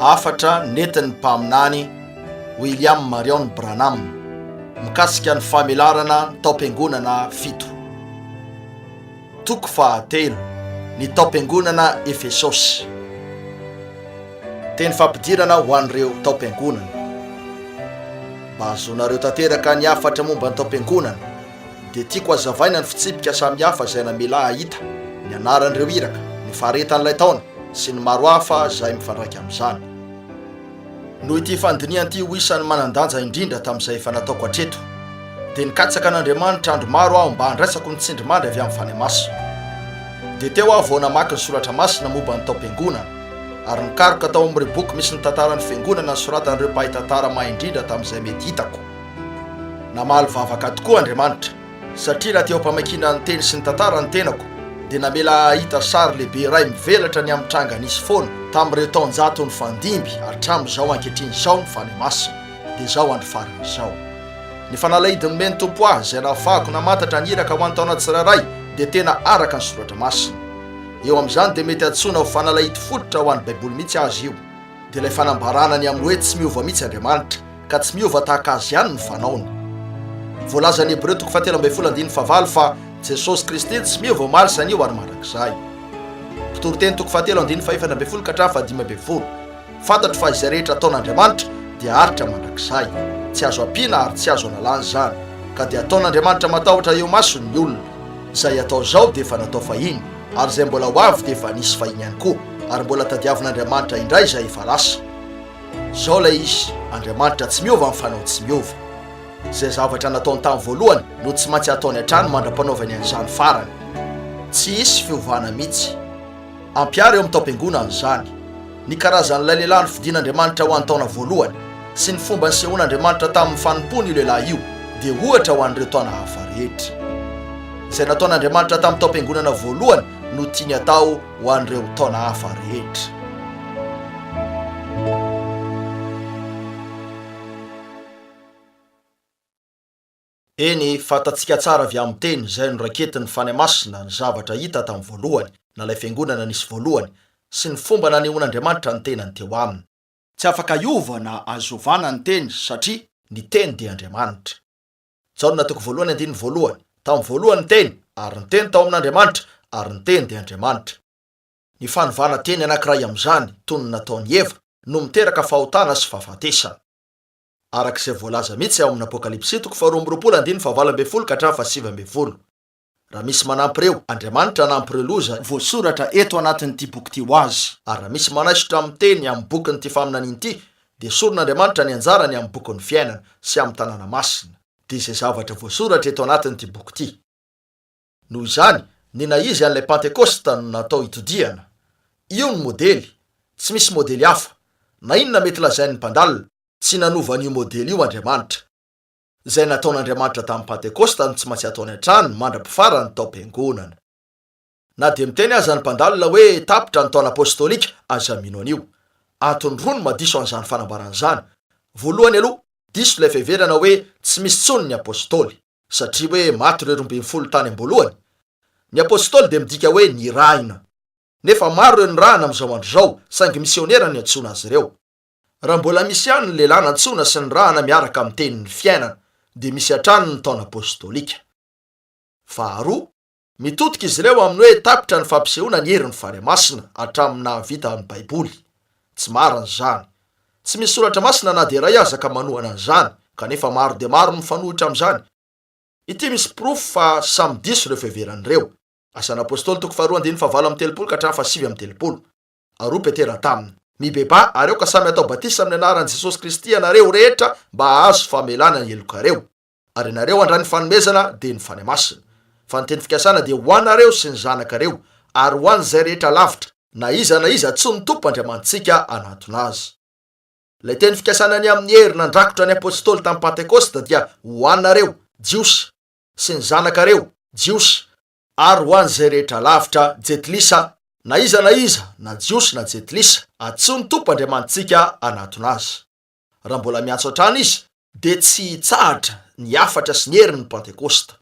Hafatra nentin'ny mpaminany William Marion Branham mikasika ny famelarana ny taom-piangonana fito. Toko fahatelo, Ny taom-piangonana Efesosy. Teny fampidirana ho an'ireo taom-piangonana. Mba hahazoanareo tanteraka ny hafatra momba ny taom-piangonana, dia tiako hazavaina ny fitsipika samihafa izay namela ahy hahita ny anaran'ireo iraka, ny faharetan'ilay taona, sy ny maro hafa izay mifandraika amin'izany. Noho ity fandinihana ity ho isan'ny manan-danja indrindra tamin'izay efa nataoko hatreto, dia nikatsaka an'Andriamanitra andro maro aho mba handraisako ny tsindrimandry avy amin'ny Fanahy Masina. Dia teo aho vao namaky ny soratra masina momba ny taom-piangonana, ary nikaroka tao amin'ireo boky misy ny tantaran'ny Fiangonana nosoratan'ireo mpahay tantara mahay indrindra tamin'izay mety hitako. Namaly vavaka tokoa Andriamanitra, satria raha teo am-pamakiana ny teny sy ny tantara ny tenako, dia namela ahy hahita sary lehibe iray mivelatra ny amin'ny tranga nisy foana tamin'ireo taonjato nifandimby hatramin'izao ankehitriny izao ny Fanahy Masina, dia izao andro farany izao. Ny fanalahidy nomen'ny Tompo ahy, izay nahafahako namantatra ny iraka ho an'ny taona tsirairay, dia tena araka ny Soratra Masina. Eo amin'izany dia mety antsoina ho fanalahidy fototra ho an'ny Baiboly mihitsy aza io. Dia ilay fanambarana ny amin'ny hoe tsy miova mihitsy Andriamanitra, ka tsy miova tahaka Azy ihany ny fanaony. Voalazan'ny Hebreo toko fahatelo ambin'ny folo andininy fahavalo fa Jesosy Kristy tsy miova omaly sy anio ary mandrakizay. Mpitoriteny toko fahatelo andininy fahefatra ambin'ny folo ka hatramin'ny fahadimy ambin'ny folo. Fantatro fa izay rehetra ataon'Andriamanitra dia haharitra mandrakizay. Tsy azo ampiana ary tsy azo analana izany. Ka dia ataon'Andriamanitra matahotra eo imasony ny olona. Izay atao izao dia efa natao fahiny, ary izay mbola ho avy dia efa nisy fahiny ihany koa, ary mbola tadiavin'Andriamanitra indray izay efa lasa. Izao ilay izy, Andriamanitra tsy miova ny fanao tsy miova. Izay zavatra nataony tamin'ny voalohany no tsy maintsy ataony hatrany mandra-panaovany an'izany farany. Tsy hisy fiovana mihitsy. Ampiharo eo amin'ny taom-piangonana izany. Ny karazan'ilay lehilahy nofidin'Andriamanitra ho an'ny taona voalohany, sy ny fomba nisehoan'Andriamanitra tamin'ny fanompoany io lehilahy io, dia ohatra ho an'ireo taona hafa rehetra. Izay nataon'Andriamanitra tamin'ny taom-piangonana voalohany no tiany hatao ho an'ireo taona hafa rehetra. Eny, fantatsika tsara avy amin'ny Teny izay noraketin'ny Fanahy Masina ny zavatra hita tamin'ny voalohany, na ilay Fiangonana nisy voalohany, sy ny fomba nanehoan'Andriamanitra ny tenany teo aminy. Tsy afaka hiova na azo ovana ny Teny satria ny Teny dia Andriamanitra. Jaona toko voalohany andininy voalohany, Tamin'ny voalohany ny Teny, ary ny Teny tao amin'Andriamanitra, ary ny Teny dia Andriamanitra. Ny fanovana teny anankiray amin'izany, toy ny nataon'i Eva, no miteraka fahotana sy fahafatesana. Araka izay voalaza mihitsy ao amin'ny Apokalypsy toko faharoa amby roapolo andininy fahavalo ambin'ny folo ka hatramin'ny fahasivy ambin'ny folo. Raha misy manampy ireo, Andriamanitra hanampy ireo loza voasoratra eto anatin'ity boky ity ho azy. Ary raha misy manaisotra amin'ny teny amin'ny bokin'ity faminaniana ity, dia esorin'Andriamanitra ny anjarany amin'ny bokin'ny fiainana sy amin'ny tanàna masina, dia izay zavatra voasoratra eto anatin'ity boky ity. Noho izany, ny na izy an'ilay Pantekosta no natao hitodihana. Io ny modely, tsy misy modely hafa. Na inona mety lazain'ny mpandalina, tsy nanova an'io modely io Andriamanitra. Izay nataon'Andriamanitra tamin'ny Pantekosta no tsy maintsy ataony hatrany mandra-pifaran'ny taom-piangonana. Na dia miteny aza ny mpandalina hoe tapitra ny taona apostolika, aza mino an'io. Antony roa no mahadiso an'izany fanambarana izany. Voalohany aloha, diso ilay fiheverana hoe tsy misy intsony ny apostoly, satria hoe maty ireo 12 tany am-boalohany. Ny apostoly dia midika hoe nirahina. Nefa maro ireo nirahina amin'izao andro izao, saingy misionera no iantsoana azy ireo. Raha mbola misy ihany ny lehilahy nantsoina sy nirahana miaraka amin'ny tenin'ny fiainana, dia misy hatrany ny taona apostolika. Faharoa, mitodika izy ireo amin'ny hoe tapitra ny fampisehoana ny herin'ny Fanahy Masina hatramin'ny nahavita ny Baiboly. Tsy marina izany. Tsy misy soratra masina na dia iray aza ka manohana an'izany, kanefa maro dia maro ny mifanohitra amin'izany. Ity misy porofo fa samy diso ireo fiheverana ireo. Asan'ny Apostoly toko faharoa andininy fahavalo amby telopolo ka hatramin'ny fahasivy amby telopolo. Ary hoy Petera taminy, Mibebaha, ary aoka samy hatao batisa amin'ny anaran'i Jesosy Kristy ianareo rehetra mba hahazo famelana ny helokareo. Ary ianareo handray ny fanomezana, dia ny Fanahy Masina. Fa ny teny fikasana dia ho anareo sy ny zanakareo, ary ho an'izay rehetra lavitra, na iza na iza antsoin'ny Tompo Andriamanitsika hanatona azy. Ilay teny fikasana ny amin'ny hery nandrakotra ny apostoly tamin'ny Pantekosta dia ho anareo, Jiosy, sy ny zanakareo, Jiosy, ary ho an'izay rehetra lavitra, Jentilisa, na iza na iza, na Jiosy na Jentilisa, antsoin'ny Tompo Andriamanitsika hanatona azy. Raha mbola miantso hatrany Izy, dia tsy hitsahatra ny hafatra sy ny herin'ny Pantekosta.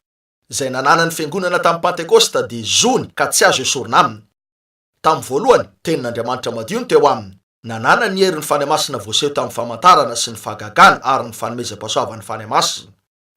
Izay nananan'ny Fiangonana tamin'ny Pantekosta dia zony ka tsy azo esorina aminy. Tamin'ny voalohany, Tenin'Andriamanitra madio no teo aminy. Nanana ny herin'ny Fanahy Masina voaseho tamin'ny famantarana sy ny fahagagana ary ny fanomezam-pahasoavan'ny Fanahy Masina.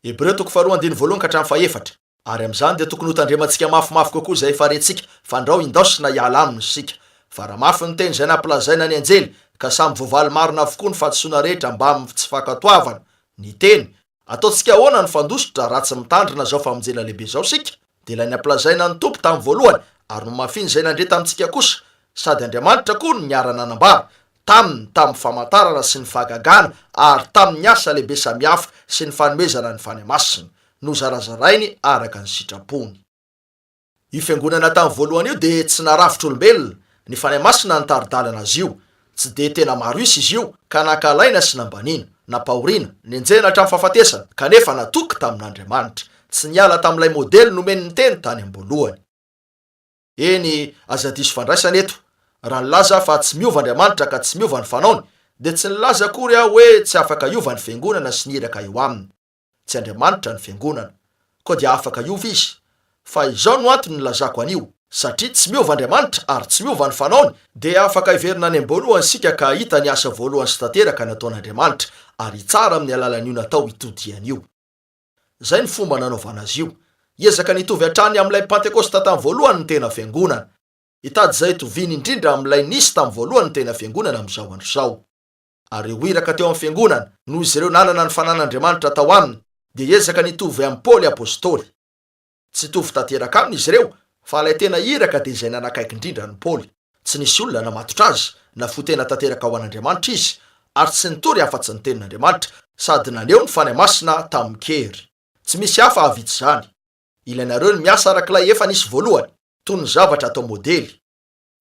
Hebreo toko faharoa andininy voalohany ka hatramin'ny fahefatra. Ary amin'izany dia tokony hotandremantsika mafimafy kokoa izay efa rentsika, fandrao hindaosina hiala aminy isika. Fa raha mafy ny teny izay nampilazaina ny anjely, ka samy voavaly marina avokoa ny fahadisoana rehetra mbamin'ny tsy fankatoavana ny teny, ataontsika ahoana ny fandositra raha tsy mitandrina izao famonjena lehibe izao isika? Dia ilay nampilazaina ny Tompo tamin'ny voalohany, ary nomafiny izay nandre tamintsika kosa, sady Andriamanitra koa no niara-nanambara taminy tamin'ny famantarana sy ny fahagagana ary tamin'ny asa lehibe samihafa sy ny fanomezana ny Fanahy Masina, nozarazarainy araka ny sitrapony. Io fiangonana tamin'ny voalohany io dia tsy narafitr'olombelona, ny Fanahy Masina nitari-dalana azy io. Tsy dia tena maro isa izy io, ka nankahalaina sy nambaniana, nampahoriana, nenjehina hatramin'ny fahafatesana, kanefa natoky tamin'Andriamanitra. Tsy niala tamin'ilay modely nomeny ny Teny tany am-boalohany. Eny, aza diso fandraisana eto. Raha nilaza aho fa tsy miova Andriamanitra ka tsy miova ny fanaony, dia tsy nilaza akory aho hoe tsy afaka hiova ny Fiangonana sy ny iraka eo aminy. Tsy Andriamanitra ny Fiangonana. Koa dia afaka hiova Izy. Fa izao no antony nilazako an'io, satria tsy miova Andriamanitra ary tsy miova ny fanaony, dia afaka hiverina any am-boalohany isika ka hahita ny asa voalohany sy tanteraka nataon'Andriamanitra ary hitsara amin'ny alalan'io natao hitodihana io. Izay ny fomba nanaovana azy io. Hiezaka ny hitovy hatrany amin'ilay Pantekosta tamin'ny voalohany ny tena Fiangonana. Hitady izay hitoviany indrindra amin'ilay nisy tamin'ny voalohany ny tena Fiangonana amin'izao andro izao. Ary ireo iraka teo amin'ny Fiangonana, noho izy ireo nanana ny fanan'Andriamanitra tao aminy, dia hiezaka ny hitovy amin'i Paoly Apostoly. Tsy hitovy tanteraka aminy izy ireo, fa ilay tena iraka dia izay nanakaiky indrindra an'i Paoly. Tsy nisy olona namatotra azy, nafoy tena tanteraka ho an'Andriamanitra izy, ary tsy nitory afa-tsy ny tenin'Andriamanitra, sady naneho ny Fanahy Masina tamin-kery. Tsy misy hafa hahavita izany. Ilainareo ny miasa arak'ilay efa nisy voalohany, toy ny zavatra atao modely.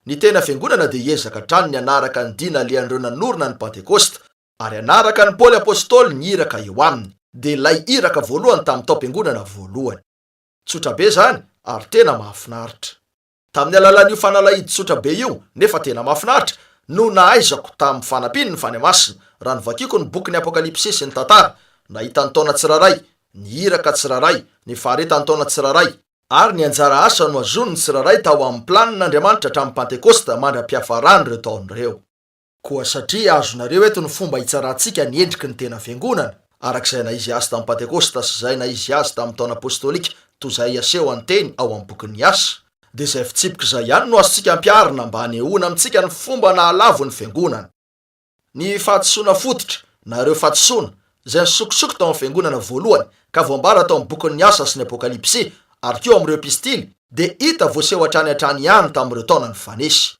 Ny tena Fiangonana dia hiezaka hatrany ny hanaraka ny dia nalehan'ireo nanorina ny Pantekosta, ary hanaraka an'i Paoly Apostoly ny iraka eo aminy, dia ilay iraka voalohany tamin'ny taom-piangonana voalohany. Tsotra be izany, ary tena mahafinaritra. Tamin'ny alalan'io fanalahidy tsotra be io, nefa tena mahafinaritra, no nahaizako, tamin'ny fanampian'ny Fanahy Masina, raha novakiako ny bokin'ny Apokalypsy sy ny tantara, nahita ny taona tsirairay, ny iraka tsirairay, ny faharetan'ny taona tsirairay, ary ny anjara asa nohazonin'ny tsirairay tao amin'ny planin'Andriamanitra hatramin'ny Pantekosta mandra-piafaran'ireo taona ireo. Koa satria azonareo eto ny fomba hitsarantsika ny endriky ny tena Fiangonana, araka izay naha-izy azy tamin'ny Pantekosta sy izay naha-izy azy tamin'ny taona apostolika toy izay asehon'ny Teny ao amin'ny bokin'ny Asa, dia izay fitsipika izay ihany no azontsika ampiharina mba hanehoana amintsika ny fomba nahalavo ny Fiangonana. Ny fahadisoana fototra, na ireo fahadisoana, izay nisokosoko tao amin'ny Fiangonana voalohany ka voambara tao amin'ny bokin'ny Asa sy ny Apokalypsy ary koa ao amin'ireo Epistily, dia hita voaseho hatrany hatrany ihany tamin'ireo taona nifanesy.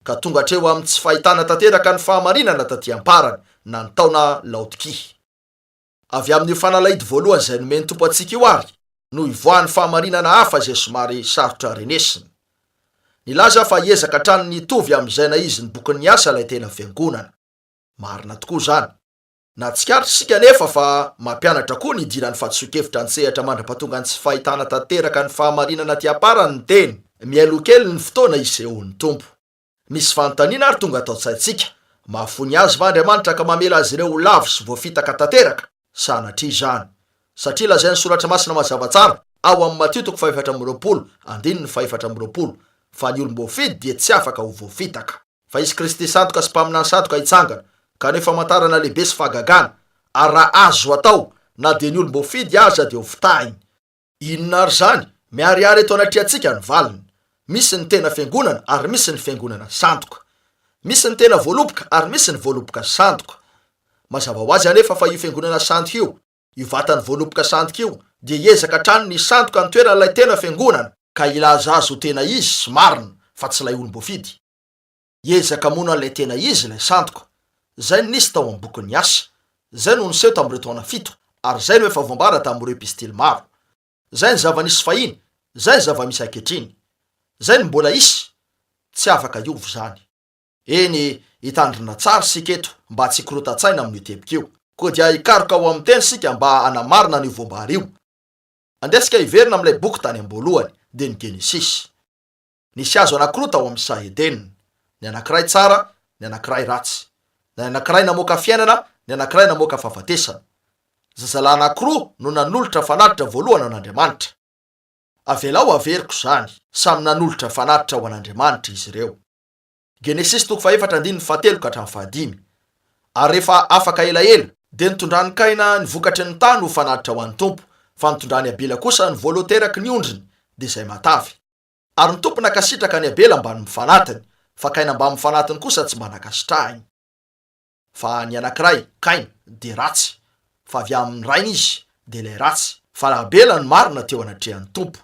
ka tonga hatreo amin'ny tsy fahitana tanteraka ny fahamarinana taty am-parany, na ny taona Laodikia. Avy amin'io fanalahidy voalohany izay nomen'ny Tompo antsika io àry no ivoahan'ny fahamarinana hafa izay somary sarotra renesina. Nilaza fa hiezaka hatrany ny hitovy amin'izay naizin'ny bokin'ny Asa ilay tena fiangonana. Marina tokoa izany. Nahatsikaritra isika anefa fa mampianatra koa ny hidiran'ny fahadisoan-kevitra an-tsehatra mandra-pahatongan'ny tsy fahitana tanteraka ny fahamarinana aty am-parany ny teny, mialoha kely ny fotoana hisehoan'ny Tompo. Misy fanontaniana ary tonga ato an-tsaintsika, Mahafoy ny azy va Andriamanitra ka mamela azy ireo ho lavo sy voafitaka tanteraka? Sanatria izany! Satria lazain'ny Soratra Masina mazava tsara ao amin'ny Matio toko fahefatra amby 20 andininy fahefatra amby 20 fa ny olom-boafidy dia tsy afaka ho voafitaka. Fa hisy Kristy sandoka sy mpaminany sandoka hitsangana, ka haneho famantarana lehibe sy fahagagana, ary raha azo atao, na dia ny olom-boafidy aza dia hofitahiny. Inona àry izany? Miharihary eto anatrehantsika ny valiny. Misy ny tena fiangonana ary misy ny fiangonana sandoka. Misy ny tena voaloboka ary misy ny voaloboka sandoka. Mazava ho azy anefa fa io fiangonana sandoka io, io vatan'ny voaloboka sandoka io, dia hiezaka hatrany ny hisandoka ny toeran'ilay tena fiangonana, ka hilaza azy ho tena izy sy marina, fa tsy ilay olom-boafidy. Hiezaka hamono an'ilay tena izy ilay sandoka. Izay no nisy tao amin'ny bokin'ny Asa. Izay no niseho tamin'ireo taona fito, ary izay no efa voambara tamin'ireo epistily maro. Izay ny zava-nisy fahiny, izay ny zava-misy ankehitriny. Izay no mbola hisy. Tsy afaka hiova izany. Eny, hitandrina tsara isika eto mba tsy hikorontan-tsaina amin'io teboka io. Koa dia hikaroka ao amin'ny Teny isika mba hanamarina an'io voambara io. Andeha isika hiverina amin'ilay boky tany am-boalohany, dia ny Genesisy. Nisy hazo anankiroa tao amin'ny saha Edena, ny anankiray tsara, ny anankiray ratsy. Ny anankiray namoaka fiainana, ny anankiray namoaka fahafatesana. Zazalahy anankiroa no nanolotra fanatitra voalohany ho an'Andriamanitra. Avelao haveriko izany, samy nanolotra fanatitra ho an'Andriamanitra izy ireo. Genesisy toko fahefatra andininy fahatelo ka hatramin'ny fahadimy. Ary rehefa afaka elaela, dia nitondran'i Kaina ny vokatry ny tany ho fanatitra ho an'ny Tompo, fa nitondran'i Abela kosa ny voalohan-teraky ny ondriny, dia izay matavy. Ary ny Tompo nankasitraka an'i Abela mbamin'ny fanatiny, fa Kaina mbamin'ny fanatiny kosa tsy mba nankasitrahiny. Fa ny anankiray, Kaina, dia ratsy, fa avy amin'ny rainy izy, dia ilay ratsy, fa Abela no marina teo anatrehan'ny Tompo.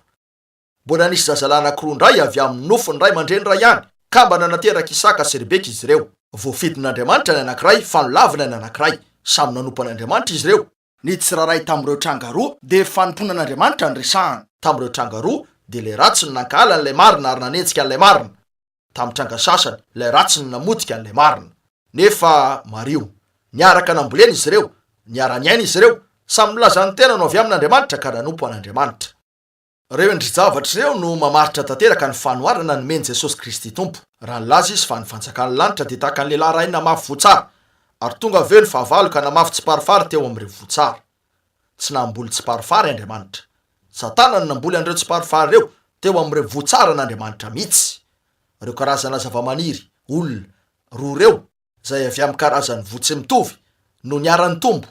Mbola nisy zazalahy anankiroa indray avy amin'ny nofon'ny ray aman-dreny iray ihany, kambana naterak'i Isaka sy Rebeka izy ireo. Voafidin'Andriamanitra ny anankiray fa nolavina ny anankiray. Samy nanompo an'Andriamanitra izy ireo. Ny tsirairay tamin'ireo tranga roa dia fanompoana an'Andriamanitra no resahana. Tamin'ireo tranga roa dia ilay ratsy no nankahala an'ilay marina ary nanenjika an'ilay marina. Tamin'ny tranga sasany, ilay ratsy no namotika an'ilay marina. Nefa mariho, niaraka nambolena izy ireo, niara-niaina izy ireo, samy nilaza ny tenany ho avy amin'Andriamanitra ka nanompo an'Andriamanitra. Ireo endri-javatra ireo no mamaritra tanteraka ny fanoharana nomen'i Jesosy Kristy Tompo, raha nilaza Izy fa ny fanjakan'ny lanitra dia tahaka ny lehilahy iray namafy voa tsara, ary tonga avy eo ny fahavalo ka namafy tsiparifary teo amin'ireo voa tsara. Tsy namboly tsiparifary Andriamanitra. Satana no namboly an'ireo tsiparifary ireo teo amin'ireo voa tsaran'Andriamanitra mihitsy. Ireo karazana zavamaniry, olona, roa ireo, izay avy amin'ny karazan'ny voa tsy mitovy, no niara-nitombo.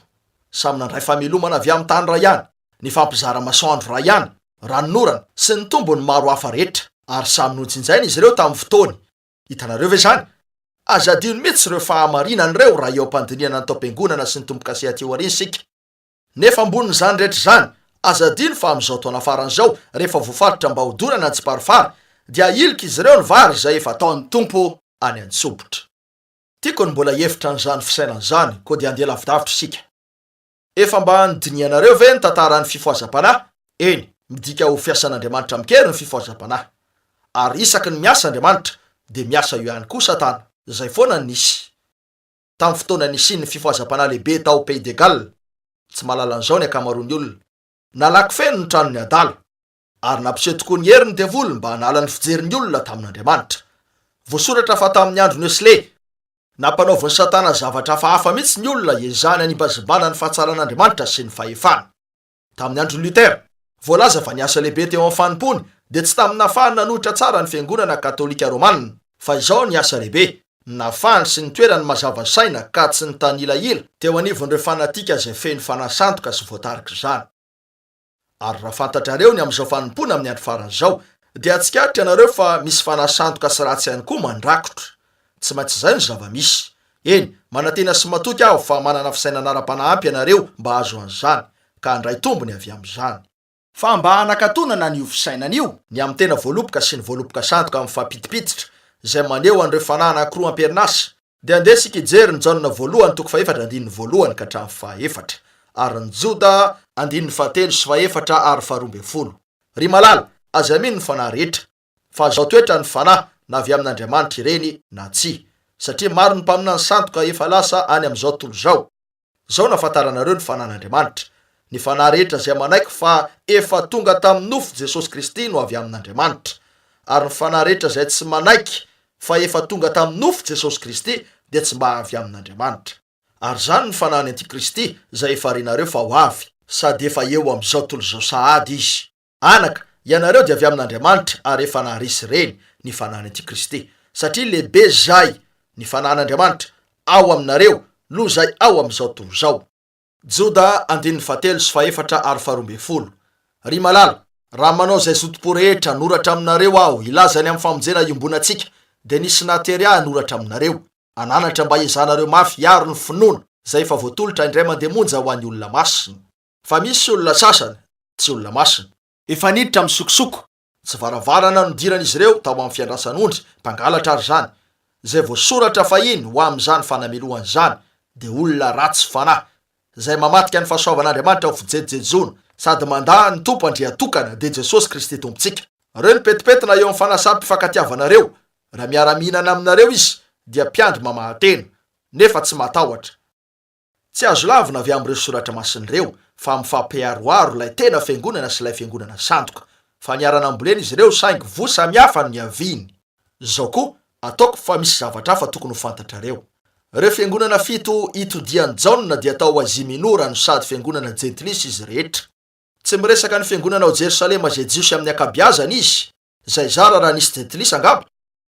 Samy nandray famelomana avy amin'ny tany iray ihany, nifampizara masoandro iray ihany, ranonorana, sy ny tombony maro hafa rehetra, ary samy nojinjaina izy ireo tamin'ny fotoany. Hitanareo ve izany? Aza adino mihitsy ireo fahamarinana ireo raha eo am-pandinihana ny taom-piangonana sy ny tombo-kase aty aoriana isika. Nefa ambonin'izany rehetra izany, aza adino fa amin'izao taona farany izao, rehefa voafaritra mba hodorana ny tsiparifary, dia ahilika izy ireo ny vary izay efa ataon'ny Tompo any an-tsobotra. Tiako ny mbola hihevitra an'izany fisainana izany, koa dia handeha lavidavitra isika. Efa mba nodinihanareo ve ny tantaran'ny fifohazam-panahy? Eny, midika ho fiasan'Andriamanitra amin-kery ny fifohazam-panahy. Ary isaky ny miasa Andriamanitra, dia miasa eo ihany koa Satana. Izay foana no nisy. Tamin'ny fotoana nisian'ny fifohazam-panahy lehibe tao Pays de Galles, tsy mahalala an'izao ny ankamaroan'ny olona, nalaky feno ny tranon'ny adala, ary nampiseho tokoa ny heriny ny devoly mba hanala ny fijerin'ny olona tamin'Andriamanitra. Voasoratra fa tamin'ny andron'i Wesley, nampanaovin'i Satana zavatra hafahafa mihitsy ny olona hiezahany hanimbazimbana ny fahatsaran'Andriamanitra sy ny fahefany. Tamin'ny andron'i Luther, voalaza fa ny asa lehibe teo amin'ny fanompoany dia tsy tamin'ny nahafahany nanohitra tsara ny Fiangonana Katolika Romana, fa izao ny asa lehibe, ny nahafahany sy nitoerany mazava saina ka tsy nitanilahila teo anivon'ireo fanatika izay feno fanahy sandoka sy voatarik'izany. Ary raha fantatrareo ny amin'izao fanompoana amin'ny andro farany izao, dia hahatsikaritra ianareo fa misy fanahy sandoka sy ratsy ihany koa mandrakotra. Tsy maintsy izay no zava-misy. Eny, manantena sy matoky aho fa manana fisainana ara-panahy ampy ianareo mba hahazo an'izany, ka handray tombony avy amin'izany. Fa mba hanakatonana an'io fisainana io, ny amin'ny tena voaloboka sy ny voaloboka sandoka mifampitipititra, izay maneho an'ireo fanahy anankiroa am-perinasa, dia andeha isika hijery ny Jaona voalohany toko fahefatra andininy voalohany ka hatramin'ny fahaefatra, ary ny Joda andininy fahatelo sy fahefatra ary faharoa ambinifolo. Ry malala, aza mino ny fanahy rehetra, fa azao toetra ny fanahy na avy amin'Andriamanitra ireny na tsia, satria maro ny mpaminany sandoka efa lasa any amin'izao tontolo izao. Izao no ahafantaranareo ny fanan'Andriamanitra, Ny fanahy rehetra izay manaiky fa efa tonga tamin'ny nofo Jesosy Kristy no avy amin'Andriamanitra. Ary ny fanahy rehetra izay tsy manaiky fa efa tonga tamin'ny nofo Jesosy Kristy dia tsy mba avy amin'Andriamanitra. Ary izany ny fanahin'ny antikristy izay efa renareo fa ho avy, sady efa eo amin'izao tontolo izao sahady izy. Anaka, ianareo dia avy amin'Andriamanitra ary efa naharesy ireny, ny fanahin'ny antikristy, satria lehibe izay, ny fanahin'Andriamanitra, ao aminareo noho izay ao amin'izao tontolo izao. Joda, andininy fahatelo sy fahefatra ary faharoa ambinifolo. Ry malala, raha manao izay zotom-po rehetra hanoratra aminareo aho hilaza ny amin'ny famonjena iombonantsika, dia nisy nahatery ahy hanoratra aminareo, hananatra mba hiezahanareo mafy hiaro ny finoana izay efa voatolotra indray mandeha monja ho an'ny olona masina. Fa misy olona sasany, tsy olona masina. Efa niditra misokosoko, tsy varavarana nidiran'izy ireo tao amin'ny fiandrasan'ondry, mpangalatra ary izany, izay voasoratra fahiny ho amin'izany fanamelohana izany, dia olona ratsy fanahy, izay mamadika ny fahasoavan'Andriamanitra ho fijejojejoana, sady mandà ny Tompo Andriatokana, dia Jesosy Kristy Tompontsika. Ireo no petipetina eo amin'ny fanasam-pifankatiavanareo, raha miara-mihinana aminareo izy, dia mpiandry mamaha-tena, nefa tsy matahotra. Tsy azo lavina avy amin'ireo soratra masina ireo fa mifampiharoharo ilay tena fiangonana sy ilay fiangonana sandoka. Fa niara-nambolena izy ireo saingy voa samihafa no niaviany. Izao koa, ataoko fa misy zavatra hafa tokony ho fantatrareo. Ireo fiangonana fito itodian'i Jaona dia tao Azia Minora no sady fiangonana jentilisa izy rehetra. Tsy miresaka ny fiangonana ao Jerosalema izay Jiosy amin'ny ankabiazany izy, izay zara raha nisy jentilisa angamba.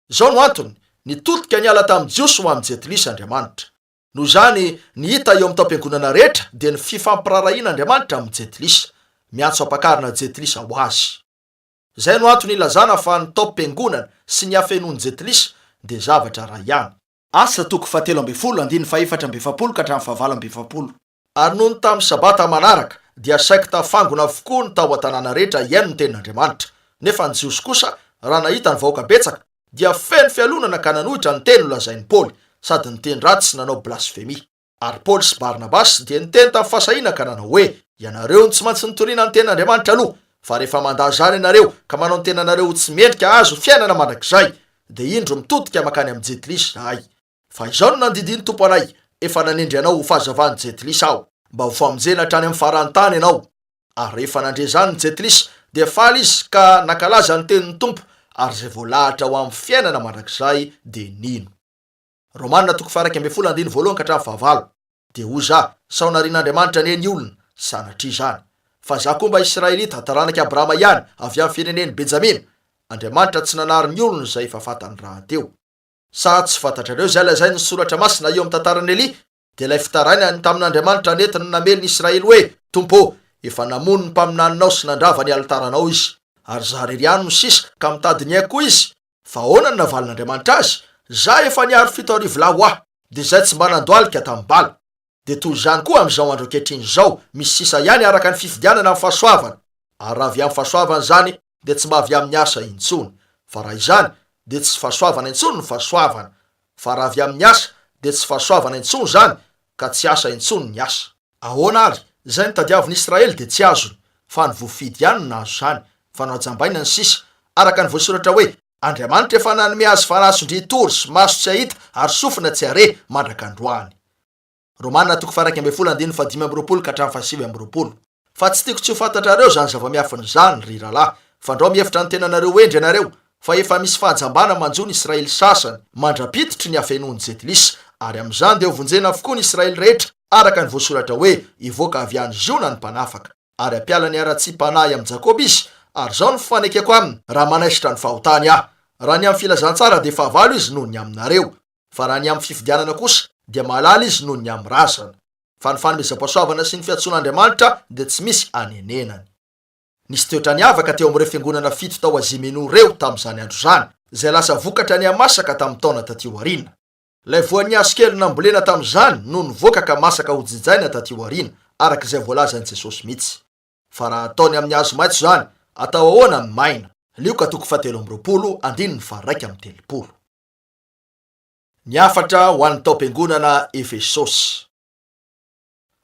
Izao no antony, Nitodika niala tamin'ny Jiosy ho amin'ny Jentilisa Andriamanitra. Noho izany, ny hita eo amin'ny taom-piangonana rehetra dia ny fifampiraharahian'Andriamanitra amin'ny Jentilisa. Miantso ampakarina Jentilisa ho Azy. Izay no antony ilazana fa ny taom-piangonana sy ny hafenoan'ny Jentilisa dia zavatra iray ihany. Asa toko fahatelo ambin'ny folo andininy faha-44 ka hatramin'ny faha-48. Ary nony tamin'ny Sabata manaraka, dia saiky tafangona avokoa ny tao an-tanàna rehetra hihaino ny tenin'Andriamanitra. Nefa ny Jiosy kosa, raha nahita ny vahoaka betsaka, dia feno fialonana ka nanohitra ny teny nolazain'i Paoly, sady niteny ratsy sy nanao blasfemia. Ary Paoly sy Barnabasy dia niteny tamin'ny fahasahiana ka nanao hoe, Ianareo no tsy maintsy nitoriana ny tenin'Andriamanitra aloha, fa rehefa mandà izany ianareo ka manao ny tenanareo ho tsy mendrika hahazo fiainana mandrakizay, dia indro mitodika mankany amin'ny Jentilisa izahay. Fa izao no nandidian'ny Tompo anay, Efa nanendry anao ho fahazavan'ny Jentilisa Aho, mba ho famonjena hatrany amin'ny faran'ny tany ianao. Ary rehefa nandre izany ny Jentilisa, dia faly izy ka nankalaza ny tenin'ny Tompo, ary izay voalahatra ho amin'ny fiainana mandrakizay dia nino. Romana toko faha-11 andininy voalohany ka hatramin'ny fahavalo. Dia hoy za, Sao narian'Andriamanitra anie ny olona? Sanatria izany. Fa za koa mba Israelita, taranak'i Abrahama ihany, avy amin'ny firenen'i Benjamina. Andriamanitra tsy nanary ny olony izay efa fantany rahateo. Sa tsy fantatrareo izay lazain'ny Soratra Masina eo amin'ny tantaran'i Elia? Dia ilay fitarainany tamin'Andriamanitra nentiny namely ny Israely hoe, Tompo ô, efa namono ny mpaminaninao sy nandrava ny alitaranao izy, ary izaho irery ihany no sisa, ka mitady ny aiko koa izy. Fa ahoana no navalin'Andriamanitra azy? Izaho efa niaro 7000 lahy ho ahy, dia izay tsy mba nandohalika tamin'i Bala. Dia toy izany koa amin'izao andro ankehitriny izao, misy sisa ihany araka ny fifidianana amin'ny fahasoavana. Ary raha avy amin'ny fahasoavana izany, dia tsy mba avy amin'ny asa intsony. Fa raha izany, dia tsy fahasoavana intsony ny fahasoavana. Fa raha avy amin'ny asa, dia tsy fahasoavana intsony izany, ka tsy asa intsony ny asa. Ahoana àry? Izay notadiavin'i Israely dia tsy azony, fa ny voafidy ihany no nahazo izany, fa nohajambaina ny sisa, araka ny voasoratra hoe, Andriamanitra efa nanome azy fanahy sondrian-tory sy maso tsy hahita ary sofina tsy hahare mandraka androany. Romana toko faha-11 andininy faha-25 ka hatramin'ny faha-29. Fa tsy tiako tsy ho fantatrareo izany zava-miafina izany, ry rahalahy, fandrao mihevitra ny tenanareo ho hendry ianareo, fa efa misy fahajambana manjo ny Israely sasany, mandra-pitotry ny hafenoan'ny Jentilisa, ary amin'izany dia hovonjena avokoa ny Israely rehetra, araka ny voasoratra hoe, Hivoaka avy any Ziona ny Mpanafaka, ary hampiala ny haratsiam-panahy amin'i Jakoba izy, ary izao no fanekeko aminy, raha manaisotra ny fahotany aho. Raha ny amin'ny filazantsara dia fahavalo izy noho ny aminareo, fa raha ny amin'ny fifidianana kosa dia mahalala izy noho ny amin'ny razana. Fa ny fanomezam-pahasoavana sy ny fiantsoan'Andriamanitra dia tsy misy anenenany. Nisy toetra niavaka teo amin'ireo fiangonana fito tao Azia Minora ireo tamin'izany andro izany, izay lasa vokatra nihamasaka tamin'ny taona taty aoriana. Ilay voan'ny hazo kely nambolena tamin'izany no nivoaka ka masaka hojinjaina taty aoriana, araka izay voalazan'i Jesosy mihitsy. Fa raha ataony amin'ny hazo maitso izany, atao ahoana ny maina? Lioka toko fahatelo amby roapolo andininy faha-31. Ny hafatra ho an'ny taom-piangonana Efesosy.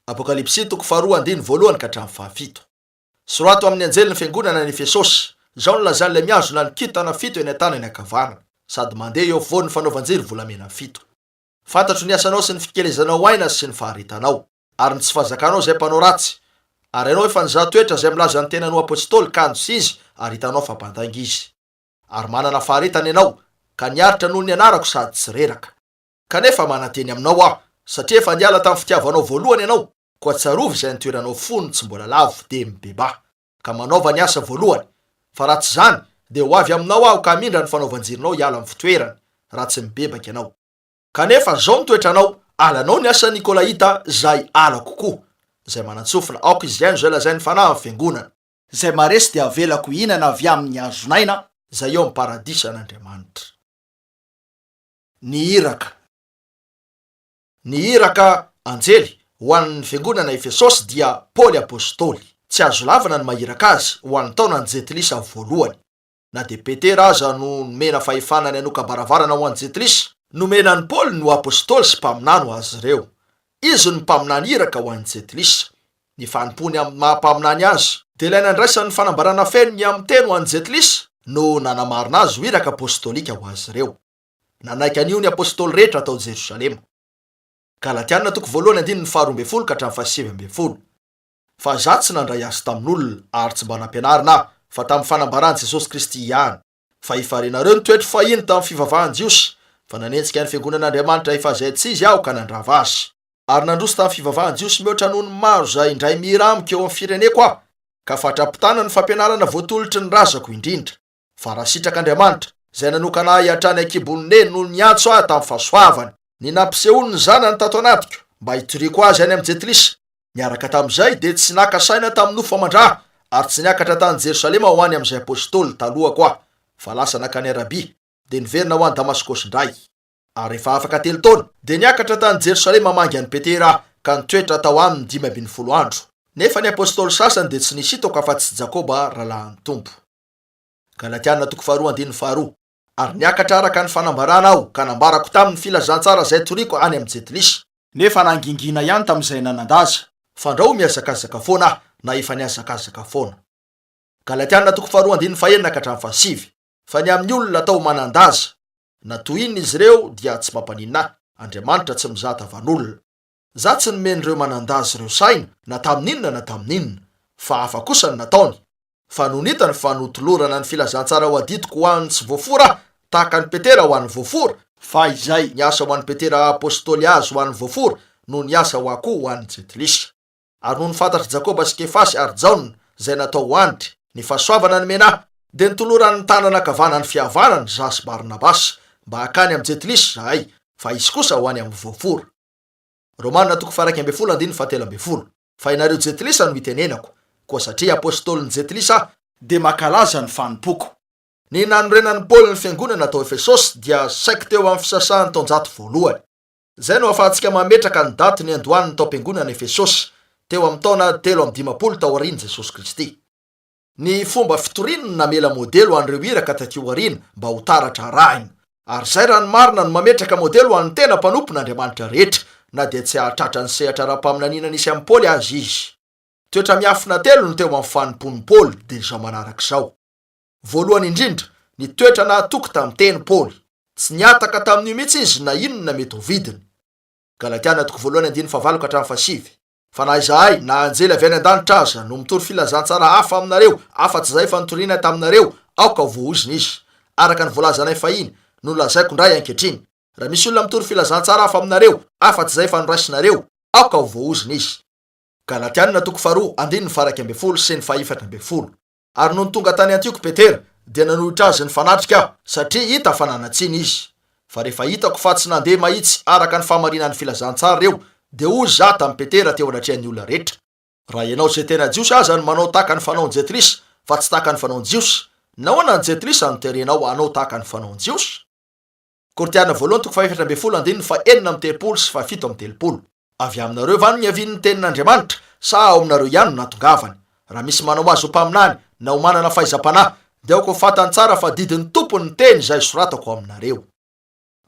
Apokalypsy toko faharoa andininy voalohany ka hatramin'ny fahafito. Sorato amin'ny anjelin'ny fiangonana any Efesosy, Izao no lazain'ilay mihazona ny kintana fito eny an-tanany ankavanana, sady mandeha eo afovoan'ny fanaovan-jiro volamena fito. Fantatro ny asanao sy ny fikelezanao aina sy ny faharetanao, ary ny tsy fahazakanao izay mpanao ratsy. Ary ianao efa nizaha toetra izay milaza ny tenany ho apostoly kanjo tsy izy, ary hitanao fa mpandainga izy. Ary manana faharetana ianao, ka niaritra noho ny anarako sady tsy reraka. Kanefa mananteny aminao aho, satria efa niala tamin'ny fitiavanao voalohany ianao, koa tsarovy izay nitoeranao fony tsy mbola lavo, dia mibebaha, ka manaova ny asa voalohany, fa raha tsy izany, dia ho avy aminao aho ka hamindra ny fanaovan-jironao hiala amin'ny fitoerany, raha tsy mibebaka ianao. Kanefa izao ny toetranao, alanao ny asan'ny Nikolaita izay halako koa. Izay manan-tsofina, aoka izy hihaino izay lazain'ny Fanahy amin'ny fiangonana. Izay maharesy dia havelako hihinana avy amin'ny hazon'aina izay eo amin'ny paradisan'Andriamanitra. Ny iraka. Ny iraka, anjely, ho an'ny fiangonana Efesosy dia Paoly Apostoly. Tsy azo lavina ny maha iraka azy ho an'ny taonan'ny Jentilisa voalohany. Na dia Petera aza no nomena fahefana ny hanoka-baravarana ho an'ny Jentilisa, nomena an'i Paoly ny ho apostoly sy mpaminany ho azy ireo. Izy no mpaminany iraka ho an'ny Jentilisa. Ny fanompoany amin'ny maha mpaminany azy, dia ilay nandraisany ny fanambarana feno ny amin'ny teny ho an'ny Jentilisa, no nanamarina azy ho iraka apostolika ho azy ireo. Nanaiky an'io ny apostoly rehetra tao Jerosalema. Galatiana toko voalohany andininy faharoa ambin'ny folo ka hatramin'ny fahasivy ambin'ny folo. Fa izaho tsy nandray azy tamin'olona, ary tsy mba nampianarina aho, fa tamin'ny fanambaran'i Jesosy Kristy ihany. Fa efa renareo ny toetro fahiny tamin'ny fivavahan-Jiosy, fa nanenjika ny fiangonan'Andriamanitra efa izay tsy izy aho ka nandrava azy. Ary nandroso tamin'ny fivavahan-Jiosy mihoatra noho ny maro izay indray mihira amiko eo amin'ny fireneko aho, ka fatra-pitana ny fampianarana voatolotry ny razako indrindra. Fa raha sitrak'Andriamanitra, Izay nanokana ahy hatrany an-kibon'ny neny no niantso ahy tamin'ny fahasoavany, ny nampisehoany ny Zanany tato anatiko, mba hitoriako azy any amin'ny Jentilisa. Niaraka tamin'izay, dia tsy naka saina tamin'ny nofo aman-dra, ary tsy niakatra tany Jerosalema ho any amin'izay apostoly talohako aho, fa lasa nankany Arabia, dia niverina ho any Damaskosy indray. Ary rehefa afaka telo taona, dia niakatra tany Jerosalema hamangy an'i Petera aho, ka nitoetra tao aminy 15 andro. Nefa ny apostoly sasany dia tsy nisy hitako afa-tsy Jakoba rahalahin'ny Tompo. Galatiana toko faharoa andininy faharoa. Ary niakatra araka ny fanambarana aho, ka nambarako taminy ny filazantsara izay toriko any amin'ny Jentilisa. Nefa nangingina ihany tamin'izay nanan-daza, fandrao mihazakazaka foana aho, na efa nihazakazaka foana. Galatiana toko faharoa andininy fahenina ka hatramin'ny fahasivy. Fa ny amin'ny olona atao manan-daza, na toy inona izy ireo dia tsy mampaninona ahy, Andriamanitra tsy mizaha tavan'olona. Za tsy nomen'ireo manan-daza ireo saina na tamin'inona na tamin'inona, fa hafa kosa ny nataony. Fa nony hitany fa notolorana ny filazantsara ho adidiko ho an'ny tsy voafora aho, tahaka an'i Petera ho an'ny voafora, fa izay niasa ho an'i Petera apostoly azy ho an'ny voafora no niasa ho ahy koa ho an'ny jentilisa. Ary nony fantatr'i Jakoba sy Kefasy ary Jaona, izay natao ho andry, ny fahasoavana nomena ahy, dia notolorany ny tanana ankavanan'ny fihavanana izaho sy Barnabasy, mba hankany amin'ny jentilisa izahay, fa izy kosa ho any amin'ny voafora. Romana toko faha-11 andininy faha-13. Fa ianareo jentilisa no itenenako, koa satria apostolin'ny jentilisa aho, dia mankalaza ny fanompoako. Ny nanorenan'i Paoly ny fiangonana tao Efesosy dia saiky teo amin'ny fisasahan'ny taonjato voalohany. Izay no ahafahantsika mametraka ny daty niandohan'ny taom-piangonana Efesosy, teo amin'ny taona 53 taorian'i Jesosy Kristy. Ny fomba fitoriany no namela modely ho an'ireo iraka taty aoriana mba ho taratra arahina. Ary izay raha ny marina no mametraka modely ho an'ny tena mpanompon'Andriamanitra rehetra, na dia tsy hahatratra ny sehatra ara-paminaniana nisy an'i Paoly aza izy. Toetra miafina telo no teo amin'ny fanompoan'i Paoly, dia izao manaraka izao. Voalohany indrindra, ny toetra nahatoky tamin'ny teny Paoly. Tsy nihataka tamin'io mihitsy izy na inona mety ho vidiny. Galatiana toko voalohany andininy fahavalo ka hatramin'ny fahasivy. Fa na izahay, na anjely avy any an-danitra aza, no mitory filazantsara hafa aminareo, afa-tsy izay efa notorianay taminareo, aoka ho voaozona izy. Araka ny voalazanay fahiny, no lazaiko indray ankehitriny, Raha misy olona mitory filazantsara hafa aminareo, afa-tsy izay efa noraisinareo, aoka ho voaozona izy. Galatiana toko faharoa, andininy faha-11 sy ny faha-14. Ary nony tonga tany Antioka Petera, dia nanohitra azy nifanatrika aho, satria hita fa nanan-tsiny izy. Fa rehefa hitako fa tsy nandeha mahitsy araka ny fahamarinan'ny filazantsara ireo, dia hoy izaho tamin'i Petera teo anatrehan'ny olona rehetra, Raha ianao izay tena Jiosy aza no manao tahaka ny fanaon'ny Jentilisa, fa tsy tahaka ny fanaon'ny Jiosy, nahoana ny Jentilisa no terenao hanao tahaka ny fanaon'ny Jiosy? Korintiana voalohany toko faha-14 andininy faha-36 sy faha-37. Avy aminareo va no niavian'ny tenin'Andriamanitra, sa ao aminareo ihany no nahatongavany? Raha misy manao azy ho mpaminany, na ho manana fahaizam-panahy, dia aoka ho fantany tsara fa didin'ny Tompo ny teny izay soratako aminareo.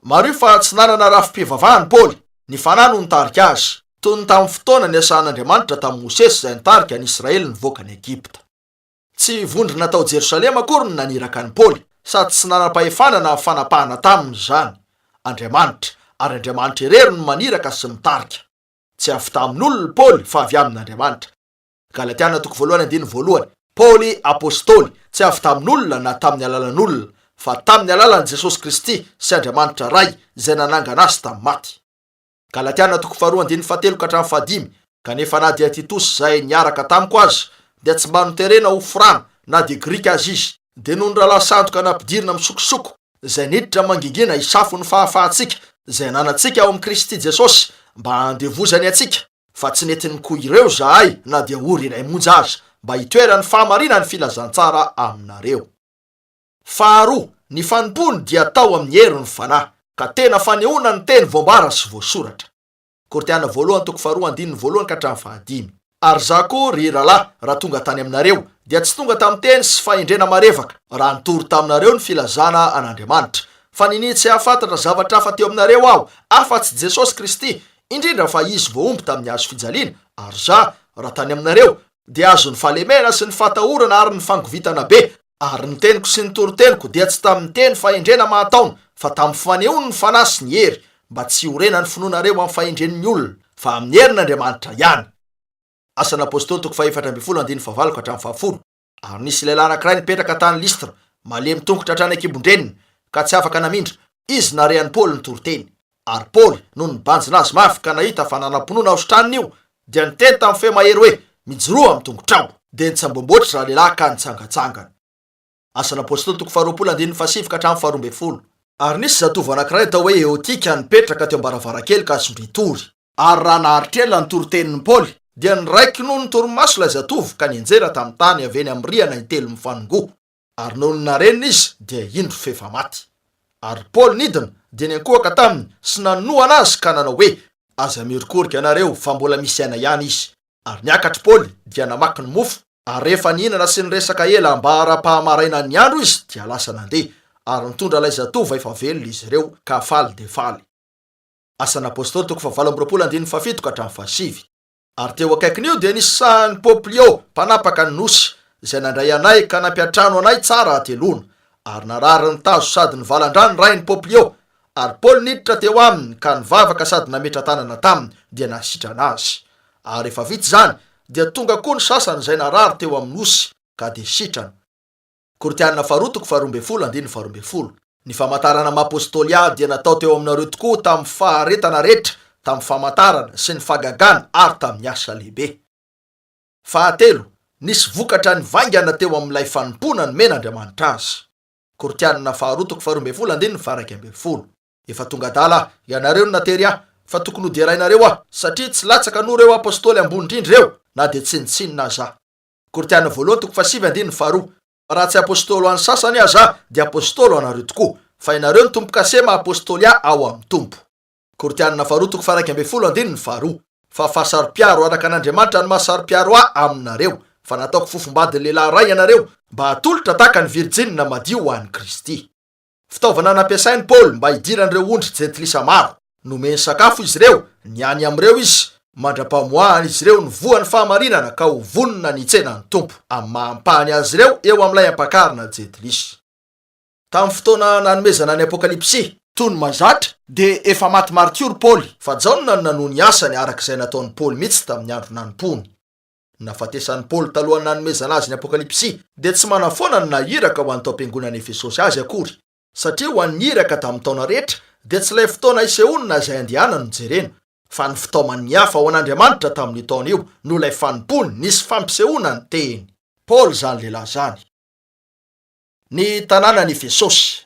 Mariho fa tsy nanana rafi-pivavahana Paoly, ny Fanahy no nitarika azy, toy ny tamin'ny fotoana niasan'Andriamanitra tamin'i Mosesy izay nitarika ny Israely nivoaka an'i Egypta. Tsy vondrona tao Jerosalema akory no naniraka an'i Paoly, sady tsy nanam-pahefana na fanapahana taminy izany. Andriamanitra, ary Andriamanitra irery no maniraka sy mitarika. Tsy avy tamin'olona i Paoly fa avy amin'Andriamanitra. Galatiana toko voalohany andininy voalohany. Paoly apostoly, tsy avy tamin'olona na tamin'ny alalan'olona, fa tamin'ny alalan'i Jesosy Kristy sy Andriamanitra Ray izay nanangana azy tamin'ny maty. Galatiana toko faharoa andininy fahatelo ka hatramin'ny fahadimy, Kanefa na dia Titosy izay niaraka tamiko aza, dia tsy mba noterena ho forana, na dia Grika aza izy, dia noho ny rahalahy sandoka nampidirina misokosoko, izay niditra mangingina hisafo ny fahafahantsika izay ananantsika ao amin'i Kristy Jesosy, mba handevozany antsika, fa tsy nentiny koa ireo izahay na dia ory iray monja aza, mba hitoeran'ny fahamarinan'ny filazantsara aminareo. Faharoa, ny fanompoany dia atao amin'ny herin'ny Fanahy, ka tena fanehoana ny teny voambara sy voasoratra. Korintiana voalohany toko faharoa andininy voalohany ka hatramin'ny fahadimy. Ary izaho koa, ry rahalahy, raha tonga tany aminareo, dia tsy tonga tamin'ny teny sy fahendrena marevaka, raha nitory taminareo ny filazana an'Andriamanitra, fa ninia tsy hahafantatra zavatra hafa teo aminareo aho, afa-tsy Jesosy Kristy, indrindra fa Izy voahombo tamin'ny hazo fijaliana, ary izaho, raha tany aminareo, dia azon'ny fahalemena sy ny fahatahorana ary ny fangovitana be, Ary ny teniko sy ny toriteniko dia tsy tamin'ny teny fahendrena mahataona, fa tamin'ny fanehoany ny Fanahy sy ny hery, mba tsy hiorenan'ny finoanareo amin'ny fahendren'ny olona, fa amin'ny herin'Andriamanitra ihany. Asan'ny Apostoly toko faha-14 andininy fahavalo ka hatramin'ny fahafolo. Ary nisy lehilahy anankiray nipetraka tany Lystra, malemy tongotra hatrany an-kibon-dreniny, ka tsy afaka namindra, izy nahare an'i Paoly nitory teny. Ary Paoly, nony nibanjina azy mafy ka nahita fa nanam-pinoana hositranina io, dia niteny tamin'ny feo mahery hoe, Mijoroa amin'ny tongotrao! Dia nitsamboamboatra ralehilahy ka nitsangantsangana. Asan'Apostoly toko faharoapolo andininy fahasivy ka hatramin'ny faharoambinifolo. Ary nisy zatovo anankiray atao hoe Eotika nipetraka teo am-baravarankely ka sondrian-tory. Ary raha naharitra ela ny toritenin'i Paoly, dia niraiky noho ny torimaso ilay zatovo ka nianjera tamin'ny tany avy eny amin'ny rihana intelo mifanongoa. Ary nony narenina izy, dia indro f'efa maty. Ary Paoly nidina, dia niankohoka taminy sy nanohana azy ka nanao hoe, Aza miorikorika ianareo, fa mbola misy aina ihany izy. Ary niakatra Paoly, dia namaky ny mofo, ary rehefa nihinana sy niresaka ela ambara-pahamarainan'ny andro izy, dia lasa nandeha, ary nitondra ilay zatovo efa velona izy ireo, ka faly dia faly. Asan'Apostoly toko fahavalo amby 20 andininy fahafito ka hatramin'ny fahasivy. Ary teo akaikin'io dia nisy sahan'i Poplio, mpanapaka ny nosy, izay nandray anay ka nampiantrano anay tsara hateloana. Ary narary ny tazo sady nivalan-dra ny rain'i Poplio. Ary Paoly niditra teo aminy ka nivavaka sady nametra-tanana taminy, dia nahasitrana azy. Ary rehefa vita izany, dia tonga koa ny sasany izay narary teo amin'ny nosy, ka dia sitrana. Korintiana faharoa toko faharoa ambin'ny folo andininy faharoa ambin'ny folo. Ny famantarana maha apostoly ahy dia natao teo aminareo tokoa tamin'ny faharetana rehetra, tamin'ny famantarana sy ny fahagagana ary tamin'ny asa lehibe. Fahatelo, nisy vokatra nivaingana teo amin'ilay fanompoana nomen'Andriamanitra azy. Korintiana faharoa toko faharoa ambin'ny folo andininy faha-11. Efa tonga adala aho, ianareo no natery ahy, fa tokony hoderainareo aho, satria tsy latsaka noho ireo apostoly ambony indrindra ireo, na dia tsinontsinona aza aho. Korintiana voalohany toko fahasivy andininy faharoa. Raha tsy apostoly ho an'ny sasany aza aho, dia apostoly ho anareo tokoa, fa ianareo no tombo-kase maha apostoly ahy ao amin'ny Tompo. Korintiana faharoa toko faha-11 andininy faharoa. Fa fahasaro-piaro araka an'Andriamanitra no maha saro-piaro ahy aminareo, fa nataoko fofombadin'ny lehilahy iray ianareo, mba hatolotra tahaka ny virjinina madio ho an'i Kristy. Fitaovana nampiasain'i Paoly mba hidiran'ireo ondry jentilisa maro. Nomeny sakafo izy ireo, niany amin'ireo izy, mandra-pamoahan'izy ireo ny voan'ny fahamarinana ka ho vonona ny hitsena ny Tompo, amin'ny maha ampahany azy ireo eo amin'ilay ampakarina jentilisa. Tamin'ny fotoana nanomezana ny Apokalypsy, toy ny mahazatra, dia efa maty martiora Paoly, fa Jaona no nanohy ny asany araka izay nataon'i Paoly mihitsy tamin'ny andro nanompoany. Ny nahafatesan'i Paoly talohan'ny nanomezana azy ny Apokalypsy dia tsy manafoana ny naha iraka ho an'ny taom-piangonan'i Efesosy azy akory, satria ho an'ny iraka tamin'ny taona rehetra dia tsy ilay fotoana isehoany na izay andehanany no jerena, fa ny fitaoman'ny hafa ho an'Andriamanitra tamin'io taona io noho ilay fanompoany nisy fampisehoana ny teny. Paoly izany lehilahy izany. Ny tanànan'i Efesosy.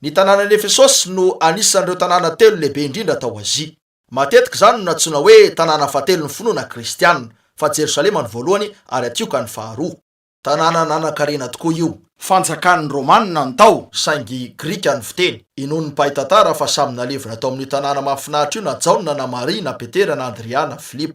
Ny tanànan'i Efesosy no anisan'ireo tanàna telo lehibe indrindra tao Azia. Matetika izany no nantsoina hoe tanàna fahatelon'ny finoana kristiana, fa Jerosalema no voalohany ary Antioka ny faharoa. Tanàna nanan-karena tokoa io. Fanjakan'ny Romanina ny tao, saingy grika ny fiteny. Inoan'ny mpahay tantara fa samy nalevina tao amin'io tanàna mahafinaritra io na Jaona na Maria na Petera na Andrea na Filipo.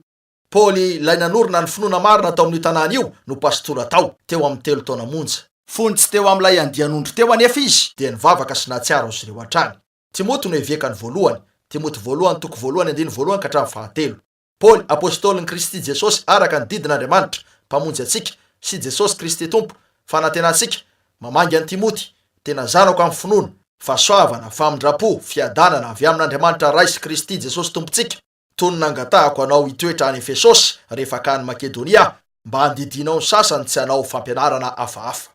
Paoly, ilay nanorina ny finoana marina tao amin'io tanàna io, no pastora tao, teo amin'ny telo taona monja. Fony tsy teo amin'ilay andian'ondry teo anefa izy, dia nivavaka sy nahatsiaro azy ireo hatrany. Timoty no evekany voalohany, Timoty voalohany toko voalohany andininy voalohany ka hatramin'ny fahatelo. Paoly, apostolin'i Kristy Jesosy araka ny didin'Andriamanitra, Mpamonjy antsika, sy Jesosy Kristy Tompo, fanantenantsika, mamangy an'i Timoty, tena zanako amin'ny finoana, fahasoavana, famindram-po, fiadanana avy amin'Andriamanitra Ray sy Kristy Jesosy Tompontsika, toy ny nangatahako anao hitoetra any Efesosy rehefa hankany Makedonia aho, mba handidianao ny sasany tsy hanao fampianarana hafahafa.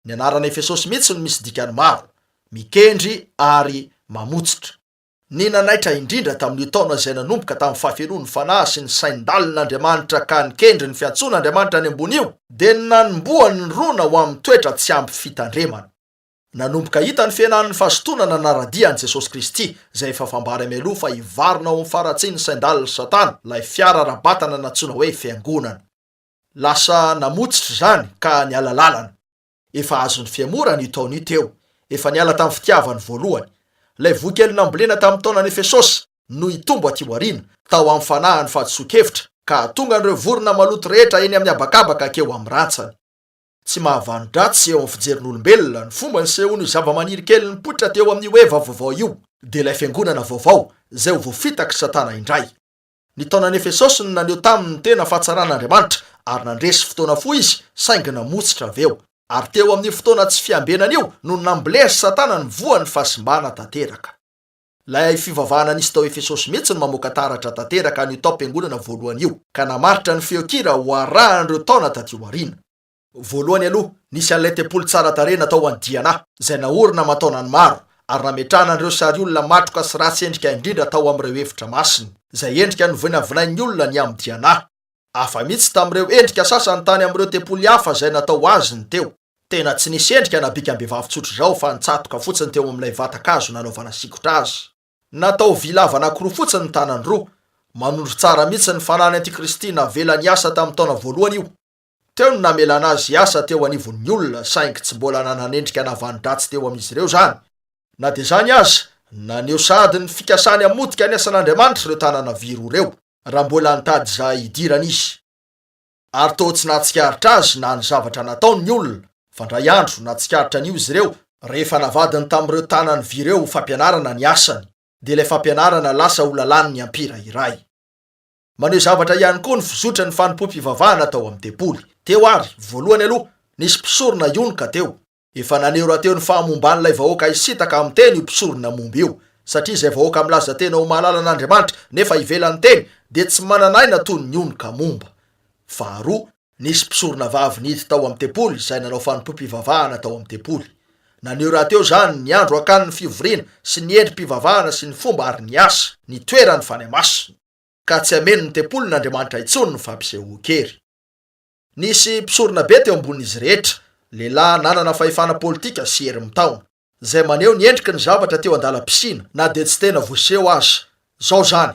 Ny anarana Efesosy mihitsy no misy dikany maro, mikendry ary mamotsitra. Ny nanaitra indrindra tamin'io taona izay nanomboka tamin'ny fahafenoan'ny Fanahy sy ny sain-dalin'Andriamanitra ka nikendry ny fiantsoan'Andriamanitra any ambony io, dia ny nanombohany nirona ho amin'ny toetra tsy ampy fitandremana. Nanomboka hita ny fihenan'ny fahazotoana nanara-dia an'i Jesosy Kristy, izay efa fambara mialoha fa hivarina ao amin'ny faharatsian'ny sain-dalin'i Satana, ilay fiara ara-batana nantsoina hoe Fiangonana. Lasa namotsitra izany ka niala lalana. Efa azon'ny fihemorana io taona io teo. Efa niala tamin'ny fitiavany voalohany. Ilay voa kely nambolena tamin'ny taonan'i Efesosy no hitombo aty aoriana, tao amin'ny fanahin'ny fahadisoan-kevitra, ka hahatonga an'ireo vorona maloto rehetra eny amin'ny habakabaka hankeo amin'ny rantsany. Tsy mahavano-dratsy eo amin'ny fijerin'olombelona ny fomba nisehoan'io zavamaniry kely nipoitra teo amin'io Eva vaovao io, dia ilay fiangonana vaovao izay ho voafitak'i Satana indray. Ny taonan'i Efesosy no naneho taminy ny tena fahatsaran'Andriamanitra, ary nandresy fotoana fohy izy, saingy namotsitra avy eo. Ary teo amin'io fotoana tsy fiambenana io no nambolen'i Satana ny voan'ny fahasimbana tanteraka. Ilay fivavahana nisy tao Efesosy mihitsy no mamoaka taratra tanteraka an'io taom-piangonana voalohany io, ka namaritra ny feon-kira ho arahan'ireo taona taty aoriana. Voalohany aloha, nisy an'ilay tempoly tsara tarehy natao ho an'i Diana, izay naorina aman-taonany maro, ary nametrahana an'ireo sariolona matroka sy ratsy endrika indrindra tao amin'ireo efitra masiny, izay endrika novinavinain'ny olona ny amin'i Diana. Hafa mihitsy tamin'ireo endrika sasany tany amin'ireo tempoly hafa izay natao ho azy ny teo. Tena tsy nisy endrika na bikam-behivavy tsotra izao fa nitsatoka fotsiny teo amin'ilay vatan-kazo nanaovana sikotra azy. Natao vy lava anankiroa fotsiny ny tanany roa. Manondro tsara mihitsy ny fanahin'ny antikristy navela niasa tamin'ny taona voalohany io. Teo no namelana azy hiasa teo anivon'ny olona saingy tsy mbola nananendrika na vanon-dratsy teo amin'izy ireo izany. Na dia izany aza, naneho sahady ny fikasany hamotika ny asan'Andriamanitra ireo tanana vy roa ireo raha mbola nitady izay hidirana izy. Ary toa tsy nahatsikaritra azy na ny zavatra nataony ny olona, fa indray andro nahatsikaritra an'io izy ireo rehefa navadiny tamin'ireo tanany vy ireo ho fampianarana ny asany, dia ilay fampianarana lasa ho lalàn'ny ampira iray. Maneho zavatra ihany koa ny fizotry ny fanompoam-pivavahana tao amin'ny tempoly. Teo ary, voalohany aloha, nisy mpisorona ionoka teo. Efa naneho rahateo ny fahamomban'ilay vahoaka hisintaka amin'ny teny io mpisorona momba io, satria izay vahoaka milaza tena ho mahalala an'Andriamanitra nefa ivelan'ny teny dia tsy manana aina toy ny ionoka momba. Faharoa, nisy mpisorona vavy nihidy tao amin'ny tempoly izay nanao fanompoam-pivavahana tao amin'ny tempoly. Naneho rahateo izany ny andro hakan'ny fivoriana sy ny endri-pivavahana sy ny fomba ary ny asa, ny toeran'ny Fanahy Masina. Ka tsy hameno ny tempolin'Andriamanitra intsony ny fampisehoan-kery. Nisy mpisorona be teo ambonin'izy rehetra, lehilahy nanana fahefana politika sy hery mitaona, izay maneho ny endriky ny zavatra teo an-dalam-pisiana, na dia tsy tena voaseho aza. Izao izany,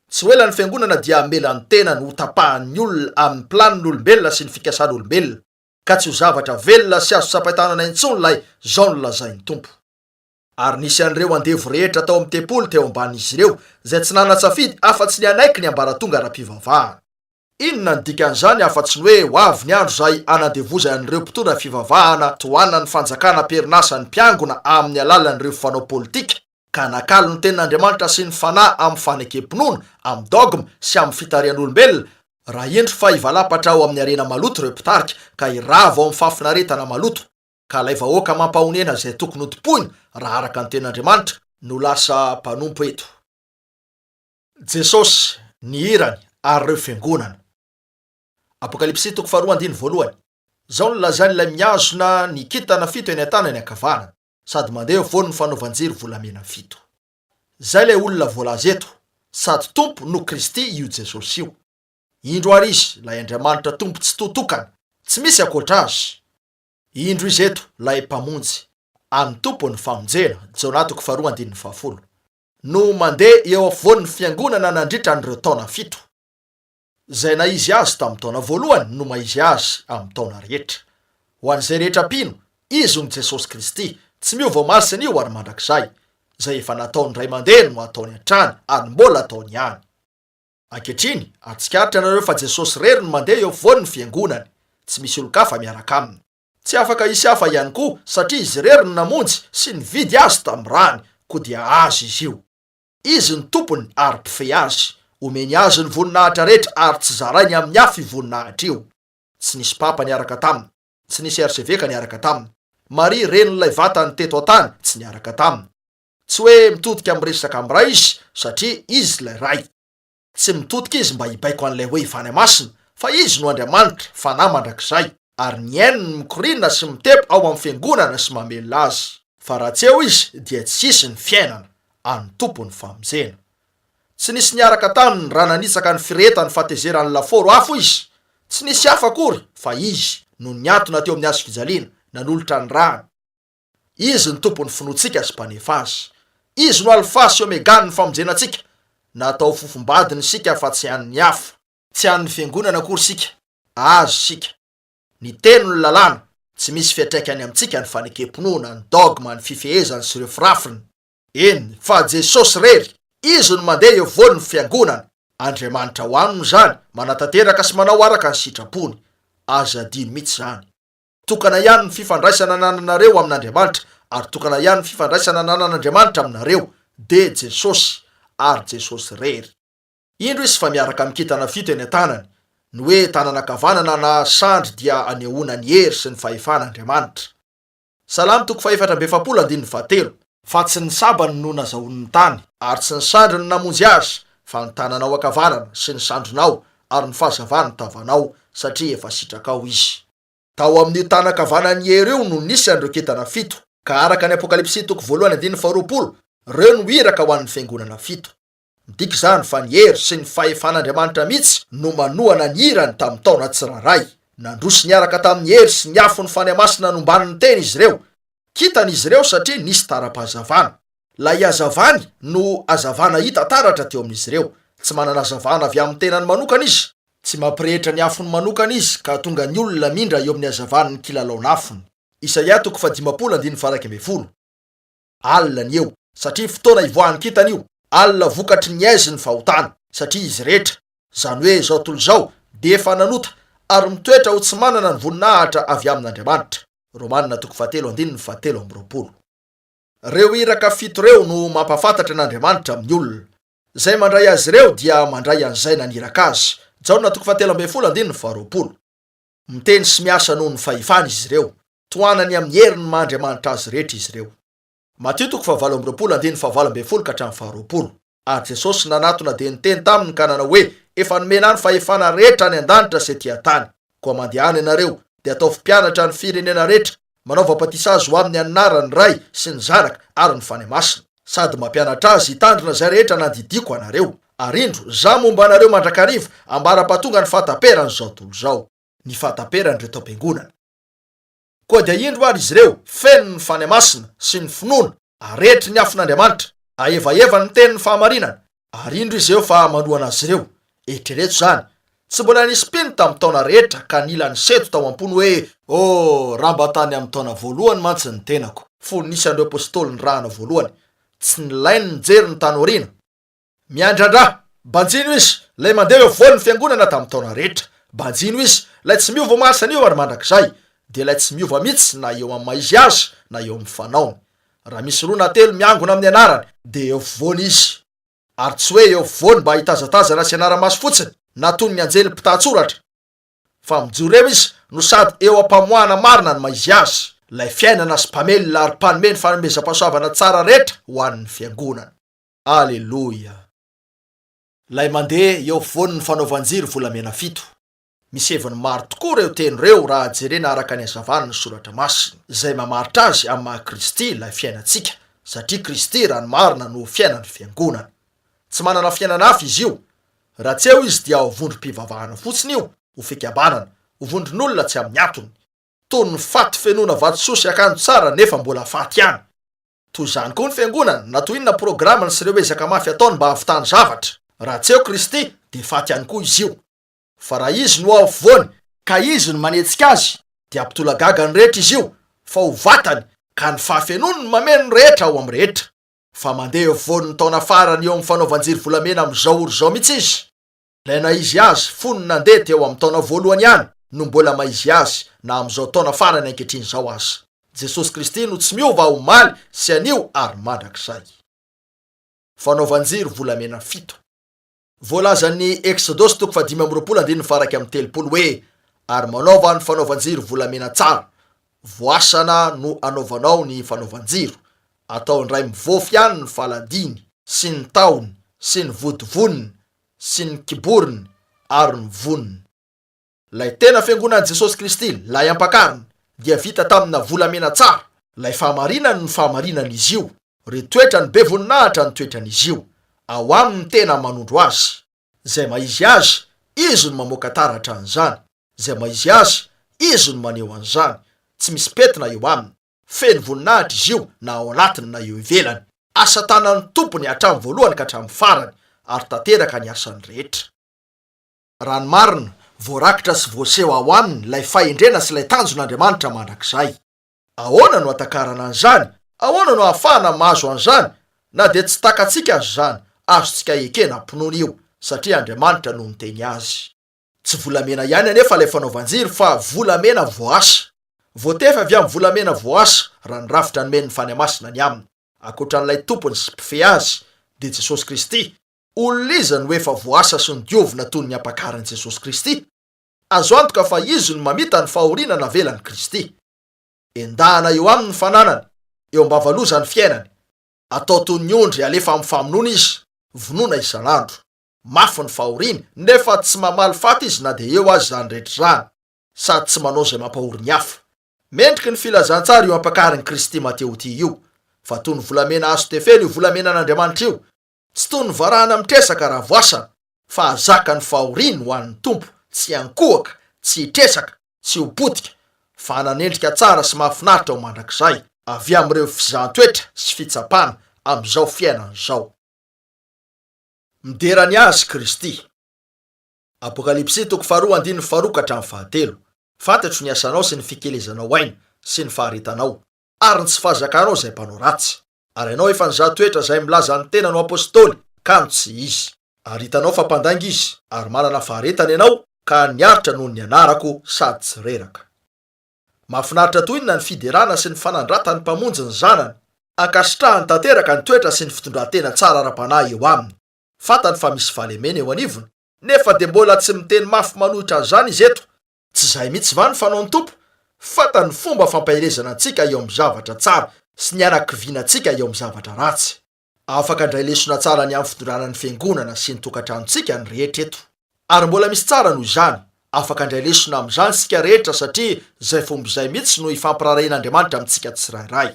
tsy ho ela ny Fiangonana dia hamela ny tenany ho tapahan'ny olona amin'ny planin'olombelona sy ny fikasan'olombelona, ka tsy ho zavatra velona sy azo tsapain-tanana intsony ilay Izao no lazain'ny Tompo. Ary nisy an'ireo andevo rehetra tao amin'ny tempoly teo ambanin'izy ireo, izay tsy nanan-tsafidy afa-tsy ny hanaiky ny ambaratonga ara-pivavahana. Inona no dikan'izany afa-tsy ny hoe ho avy ny andro izay hanandevozany an'ireo mpitondra fivavahana tohanan'ny fanjakana am-perinasa ny mpiangona amin'ny alalan'ireo fanao politika ka hanakalo ny tenin'Andriamanitra sy ny fanahy amin'ny fanekem-pinoana, amin'ny dogme sy amin'ny fitarihan'olombelona, raha indro fa hivalapatra ao amin'ny harena maloto ireo mpitarika ka hirava ao amin'ny fahafinaretana maloto ka ilay vahoaka mampahonena izay tokony hotompoina raha araka ny tenin'Andriamanitra no lasa mpanompo eto. Jesosy, ny hirany ary ireo fiangonana. Apokalypsy toko faharoa andininy voalohany. Izao no lazain'ilay mihazona ny kintana fito eny an-tanany ankavanana, sady mandeha afovoan'ny fanaovan-jiro volamena fito. Izay ilay olona voalaza eto, sady Tompo no Kristy io Jesosy io. Indro àry Izy, ilay Andriamanitra Tompo Tsitoha tokana, tsy misy ankoatra Azy. Indro Izy eto, ilay Mpamonjy. An'ny Tompo ny famonjena, Jaona toko faharoa andininy fahafolo. no mandeha eo afovoan'ny fiangonana nandritra an'ireo taona fito. Izay naha-izy azy tamin'ny taona voalohany no maha-izy azy amin'ny taona rehetra. Ho an'izay rehetra mpino, Izy no Jesosy Kristy, tsy miova omaly sy anio ary mandrakizay. Izay efa nataony indray mandeha no ataony hatrany ary mbola ataony ihany. Ankehitriny, atsikaritra ianareo fa Jesosy irery no mandeha eo afovoan'ny fiangonany. Tsy misy olon-kafa miaraka aminy. Tsy afaka hisy hafa ihany koa satria izy irery no namonjy sy nividy azy tamin'ny rany, koa dia azy izy io. Izy no tompony ary mpifehy azy. Omeny azy ny voninahitra rehetra ary tsy zarainy amin'ny hafa io voninahitra io. Tsy nisy papa niaraka taminy. Tsy nisy arseveka niaraka taminy. Maria renin'ilay vatany teto an-tany tsy niaraka taminy. Tsy hoe mitodika miresaka amin'ny Ray izy satria izy ilay Ray. Tsy mitodika izy mba hibaiko an'ilay hoe Fanahy Masina, fa izy no Andriamanitra, Fanahy mandrakizay, ary ny ainy no mikoriana sy mitepo ao amin'ny Fiangonana sy mamelona azy. Fa raha tsy eo izy dia tsy hisy ny fiainana, an'ny Tompo ny famonjena. Tsy nisy niaraka taminy raha nanitsaka ny firehetan'ny fahatezeran'ny lafaoro afo izy. Tsy nisy hafa akory fa izy no niantona teo amin'ny hazofijaliana, nanolotra ny rany. Izy no Tompon'ny finoantsika sy Mpanefa azy. Izy no Alfa sy Omegan'ny famonjena antsika. Natao ho fofombadiny isika fa tsy an'ny hafa. Tsy an'ny fiangonana akory isika, azy isika. Ny teny no lalàna, tsy misy fiantraikany amintsika ny fanekem-pinoana, ny dogma, ny fifehezany sy ireo firafiny. Eny, fa Jesosy irery, Izy no mandeha eo afovoan'ny fiangonana. Andriamanitra ao aminy izany, manatanteraka sy manao araka ny sitrapony. Aza adino mihitsy izany. Tokana ihany ny fifandraisana anananareo amin'Andriamanitra, ary tokana ihany ny fifandraisana ananan'Andriamanitra aminareo, dia Jesosy, ary Jesosy irery. Indro Izy fa miaraka amin'ny kintana fito eny an-tanany. Ny hoe tanana ankavanana na sandry dia anehoana ny hery sy ny fahefan'Andriamanitra. Salamo toko faha-44 andininy fahatelo. Fa tsy ny sabany no nazahoany ny tany. Ary tsy ny sandriny no namonjy azy, fa ny tananao ankavanana sy ny sandrinao ary ny fahazavan'ny tavanao, satria efa sitrakao izy. Tao amin'io tanan-kavanan'i Hery io no nisy an'ireo kintana fito, ka araka ny Apokalypsy toko voalohany andininy faharoapolo, ireo no iraka ho an'ny fiangonana fito. Midika izany fa ny hery sy ny fahefan'Andriamanitra mihitsy no manohana ny irany tamin'ny taona tsirairay. Nandroso niaraka tamin'ny hery sy ny afon'ny Fanahy Masina nomban'ny Teny izy ireo. Kintana izy ireo satria nisy tara-pahazavana. Ilay hazavany no hazavana hita taratra teo amin'izy ireo. Tsy manana hazavana avy amin'ny tenany manokana izy. Tsy mampirehitra ny afony manokana izy ka hahatonga ny olona mindra eo amin'ny hazavan'ny kilalaon'afony. Isaia toko fahadimampolo andininy faha-11. Alina ny eo, satria fotoana ivoahan'ny kintana io, alina vokatry ny aizin'ny fahotana, satria izy rehetra, izany hoe izao tontolo izao, dia efa nanota ary mitoetra ho tsy manana ny voninahitra avy amin'Andriamanitra. Romana toko fahatelo andininy fahatelo amby roapolo. Ireo iraka fito ireo no mampahafantatra an'Andriamanitra amin'ny olona. Izay mandray azy ireo dia mandray an'izay naniraka azy. Jaona toko fahatelo ambin'ny folo andininy faharoapolo. Miteny sy miasa noho ny fahefana izy ireo. Tohanany amin'ny heriny maha Andriamanitra azy rehetra izy ireo. Matio toko fahavalo amby roapolo andininy fahavalo ambin'ny folo ka hatramin'ny faharoapolo. Ary Jesosy nanatona dia niteny taminy ka nanao hoe, Efa nomena ahy ny fahefana rehetra any an-danitra sy ety an-tany. Koa mandehana ianareo, dia ataovy mpianatra ny firenena rehetra, manaova batisa azy ho amin'ny anaran'ny Ray sy ny Zanaka ary ny Fanahy Masina, sady mampianatra azy hitandrina izay rehetra nandidiako anareo. Ary indro, Izaho momba anareo mandrakariva, ambara-pahatonga ny fahataperan'izao tontolo izao. Ny fahataperan'ireo taom-piangonana. Koa dia indro ary izy ireo, feno ny Fanahy Masina sy ny finoana, arehetry ny afon'Andriamanitra, ahevahevany ny tenin'ny fahamarinana, ary indro izy eo fa manohana azy ireo. Eritrereto izany! Tsy mbola nisy mpino tamin'ny taona rehetra ka nila nisento tao am-pony hoe, Oh, raha mba tany amin'ny taona voalohany mantsy ny tenako, fony nisy an'ireo apostoly nirahana voalohany. Tsy nilainy nijery ny tany aoriana. Miandrandra! Banjino izy, ilay mandeha eo afovoan'ny fiangonana tamin'ny taona rehetra. Banjino izy, ilay tsy miova omaly sy anio ary mandrakizay. Dia ilay tsy miova mihitsy na eo amin'ny maha-izy azy na eo amin'ny fanaony. Raha misy roa na telo miangona amin'ny anarany, dia eo afovoany izy. Ary tsy hoe eo afovoany mba hitazatazana sy hanara-maso fotsiny, na toy ny anjely mpitantsoratra. Fa mijoro eo izy no sady eo am-pamoahana marina ny maha-izy azy, ilay fiainana sy mpamelona ary mpanome ny fanomezam-pahasoavana tsara rehetra ho an'ny fiangonana. Aleloia! Ilay mandeha eo afovoan'ny fanaovan-jiro volamena fito. Misy heviny maro tokoa ireo teny ireo raha jerena araka ny hazavan'ny Soratra Masina, izay mamaritra azy amin'ny maha Kristy ilay fiainantsika, satria Kristy raha ny marina no fiainan'ny Fiangonana. Tsy manana fiainana hafa izy io. Raha tsy eo izy dia ho vondrom-pivavahana fotsiny io, ho fikambanana, ho vondron'olona tsy amin'ny antony. Toy ny faty fenoina vatosoa sy akanjo tsara nefa mbola faty ihany. Toy izany koa ny Fiangonana, na toy inona programany sy ireo ezaka mafy ataony mba hahavitany zavatra. Raha tsy eo Kristy, dia faty ihany koa izy io. Fa raha Izy no ao afovoany, ka Izy no manetsika azy, dia hampitolagaga ny rehetra izy io, fa ho vatany, ka ny fahafenoany no mameno ny rehetra ao amin'ny rehetra. Fa mandeha eo afovoan'ny taona farany eo amin'ny fanaovan-jiro volamena amin'izao ora izao mihitsy izy. Ilay naha-izy azy fony nandeha teo amin'ny taona voalohany ihany no mbola maha-izy azy na amin'izao taona farany ankehitriny izao aza. Jesosy Kristy no tsy miova omaly sy anio ary mandrakizay. Fanaovan-jiro volamena fito. Voalazan'ny Eksodosy toko fahadimy amby roapolo andininy faha-31 hoe, Ary manaova ny fanaovan-jiro volamena tsara, voasana no anaovanao ny fanaovan-jiro, atao indray mivoafy ihany ny faladiany sy ny tahony sy ny vodivoniny sy ny kiboriny ary ny voniny. Ilay tena Fiangonan'i Jesosy Kristy, ilay Ampakarina, dia vita tamina volamena tsara. Ilay fahamarinany no fahamarinan'izy io. Ireo toetrany be voninahitra no toetran'izy io. Ao aminy ny tena manondro azy. Izay maha-izy azy, izy no mamoaka taratra an'izany. Izay maha-izy azy, izy no maneho an'izany. Tsy misy pentina eo aminy. Feno voninahitra izy io na ao anatiny na eo ivelany. Asa tanan'ny Tompony hatramin'ny voalohany ka hatramin'ny farany, ary tanteraka ny asany rehetra. Raha ny marina, voarakitra sy voaseho ao aminy ilay fahendrena sy ilay tanjon'Andriamanitra mandrakizay. Ahoana no hatakarana an'izany? Ahoana no ahafahana mahazo an'izany? Na dia tsy takatsika aza izany, azontsika ekena am-pinoana io, satria Andriamanitra no niteny azy. Tsy volamena ihany anefa ilay fanaovan-jiro fa volamena voaasa. Voatefy avy amin'ny volamena voaasa raha ny rafitra nomen'ny Fanahy Masina ny aminy. Ankoatra an'ilay Tompony sy Mpifehy azy, dia Jesosy Kristy. Olona iza no efa voaasa sy nodiovina toy ny ampakarin'i Jesosy Kristy? Azo antoka fa izy no mamita ny fahoriana navelan'i Kristy. Endahana eo aminy ny fananany, eo am-bavaloza ny fiainany. Atao toy ny ondry alefa amin'ny famonoana izy, vonoina isan'andro. Mafy ny fahoriany, nefa tsy mamaly faty izy na dia eo aza izany rehetra izany, sady tsy manao izay mampahory ny hafa. Mendriky ny filazantsara io ampakarin'i Kristy Mateoty io, fa toy ny volamena azo tefena io volamenan'Andriamanitra io, tsy toy ny varahana mitresaka raha voasana, fa hahazaka ny fahoriany ho an'ny Tompo, tsy hiankohoka, tsy hitresaka. Tsy ho potika, fa hanan'endrika tsara sy mahafinaritra ho mandrakizay, avy amin'ireo fizahan-toetra sy fitsapana amin'izao fiainana izao. Midera ny Azy Kristy. Apokalypsy toko faharoa andininy faharoa ka hatramin'ny fahatelo. Fantatro ny asanao sy ny fikelezanao aina sy ny faharetanao ary ny tsy fahazakanao izay mpanao ratsy. Ary ianao efa nizaha toetra izay milaza ny tenany ho apostoly kanjo tsy izy. Ary hitanao fa mpandainga izy ary manana faharetana ianao ka niaritra noho ny anarako sady tsy reraka. Mahafinaritra toy inona ny fiderana sy ny fanandratan'ny Mpamonjy ny Zanany! Ankasitrahany tanteraka ny toetra sy ny fitondran-tena tsara ara-panahy eo aminy. Fantany fa misy fahalemena eo anivony, nefa dia mbola tsy miteny mafy manohitra an'izany izy eto. Tsy izay mihitsy va ny fanaon'ny Tompo? Fantany ny fomba fampaherezana antsika eo amin'ny zavatra tsara sy ny hanakiviana antsika eo amin'ny zavatra ratsy. Afaka handray lesona tsara ny amin'ny fitondrana ny fiangonana sy ny tokantranontsika ny rehetra eto. Ary mbola misy tsara noho izany, afaka handray lesona amin'izany isika rehetra satria izay fomba izay mihitsy no ifampiraharahian'Andriamanitra amintsika tsirairay.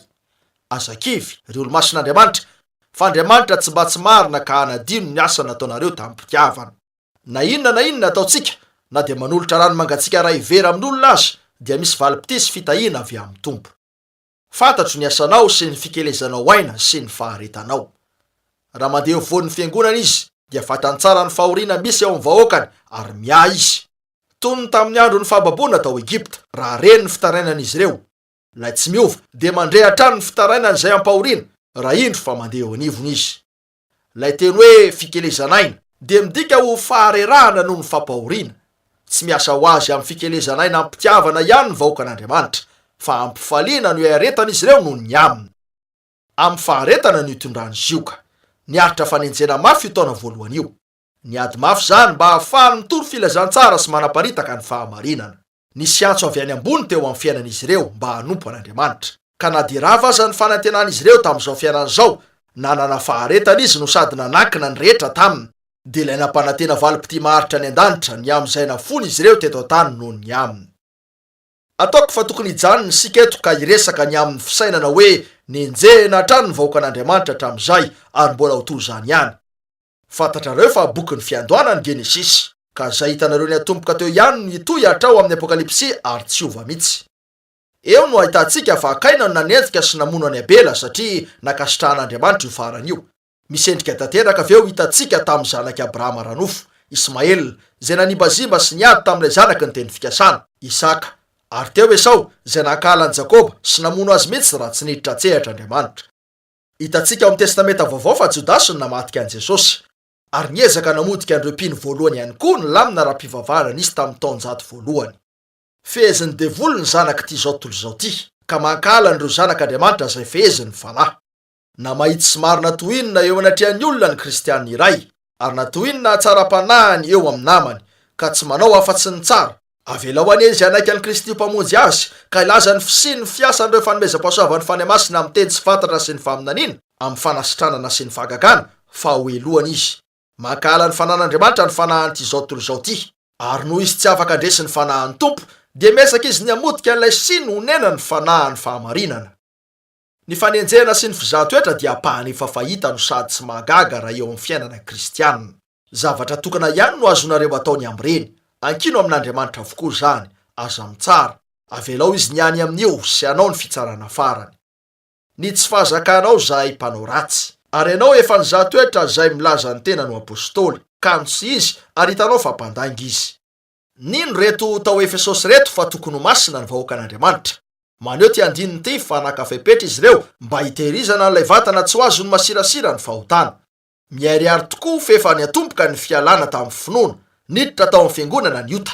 Aza kivy, ry olo-masin'Andriamanitra, fa Andriamanitra tsy mba tsy marina ka hanadino ny asa nataonareo tamim-pitiavana. Na inona na inona ataontsika, na dia manolotra rano mangatsiaka iray vera amin'olona aza, dia misy valim-pitia sy fitahiana avy amin'ny Tompo. Fantatro ny asanao sy ny fikelezanao aina sy ny faharetanao. Raha mandeha eo afovoan'ny fiangonana izy, dia fantany tsara ny fahoriana misy eo amin'ny vahoakany ary miahy izy. Toy ny tamin'ny andron'ny fahababoana tao Egypta, raha reny ny fitarainan'izy ireo, ilay tsy miova dia mandre hatrany ny fitarainan'izay ampahoriana, raha indro fa mandeha eo anivony izy. Ilay teny hoe fikelezan'aina dia midika ho faharerahana noho ny fampahoriana. Tsy miasa ho azy amin'ny fikelezan'aina amim-pitiavana ihany ny vahoakan'Andriamanitra, fa amim-pifaliana no iaretan'izy ireo noho ny aminy. Amin'ny faharetana no itondrany zioga. Niaritra fanenjehana mafy io taona voalohany io. Niady mafy izany mba hahafahany mitory filazantsara sy manaparitaka ny fahamarinana. Nisy antso avy any ambony teo amin'ny fiainan'izy ireo mba hanompo an'Andriamanitra. Ka na dia rava aza ny fanantenan'izy ireo tamin'izao fiainana izao, nanana faharetana izy no sady nanankina ny rehetra taminy. Dia ilay nampanantena valim-pitia maharitra any an-danitra ny amin'izay nafoiny izy ireo teto an-tany noho ny aminy. Ataoko fa tokony hijanona isika eto ka hiresaka ny amin'ny fisainana hoe nenjehina hatrany ny vahoakan'Andriamanitra hatramin'izay ary mbola ho toy izany ihany. Fantatrareo fa bokin'ny fiandohana ny Genesisy, ka izay hitanareo niatomboka teo ihany no hitohy hatrao amin'ny Apokalypsy ary tsy hiova mihitsy. Eo no ahitantsika fa Kaina no nanenjika sy namono an'i Abela satria nankasitrahan'Andriamanitra io farany io. Misy endrika tanteraka avy eo hitantsika tamin'ny zanak'i Abrahama ara-nofo, Ismaela, izay nanimbazimba sy niady tamin'ilay zanaky ny teny fikasana, Isaka. Ary teo Esao, izay nankahala an'i Jakoba sy namono azy mihitsy raha tsy niditra an-tsehatra Andriamanitra. Hitantsika ao amin'ny Testamenta Vaovao fa Jodasy no namadika an'i Jesosy, ary niezaka namodika an'ireo mpino voalohany ihany koa ny lamina ara-pivavahana nisy tamin'ny taonjato voalohany. Fehezin'ny devoly ny zanak'ity izao tontolo izao ity, ka mankahala an'ireo zanak'Andriamanitra izay fehezin'ny Fanahy. Na mahitsy sy marina toy inona eo anatrehan'ny olona ny kristiana iray, ary na toy inona hatsaram-panahiny eo amin'ny namany, ka tsy manao afa-tsy ny tsara, Avelao anie izy hanaiky an'i Kristy ho Mpamonjy azy, ka hilaza ny fisian'ny fiasan'ireo fanomezam-pahasoavan'ny Fanahy Masina amin'ny teny tsy fantatra sy ny faminaniana, amin'ny fanasitranana sy ny fahagagana, fa ho helohana izy. Mankahala ny fanan'Andriamanitra ny fanahin'ity izao tontolo izao ity. Ary noho izy tsy afaka handresy ny fanahin'ny Tompo, dia miezaka izy ny hamotika an'ilay siny honenan'ny fanahin'ny fahamarinana. Ny fanenjehana sy ny fizahan-toetra dia ampahany efa fahita no sady tsy mahagaga raha eo amin'ny fiainana kristiana. Zavatra tokana ihany no azonareo atao ny amin'ireny, ankino amin'Andriamanitra avokoa izany, aza mitsara, avelao Izy ny any amin'io sy hanao ny fitsarana farany. Ny tsy fahazakanao izahay mpanao ratsy. Ary ianao efa nizaha toetra izay milaza ny tenany ho apostoly, kanjo tsy izy, ary hitanao fa mpandainga izy. Nino ireto tao Efesosy ireto fa tokony ho masina ny vahoakan'Andriamanitra. Maneho ity andininy ity fa naka fepetra izy ireo mba hitehirizana an'ilay vatana tsy ho azon'ny masirasira ny fahotana. Miharihary tokoa f'efa niatomboka ny fialana tamin'ny finoana, niditra tao amin'ny fiangonana ny ota.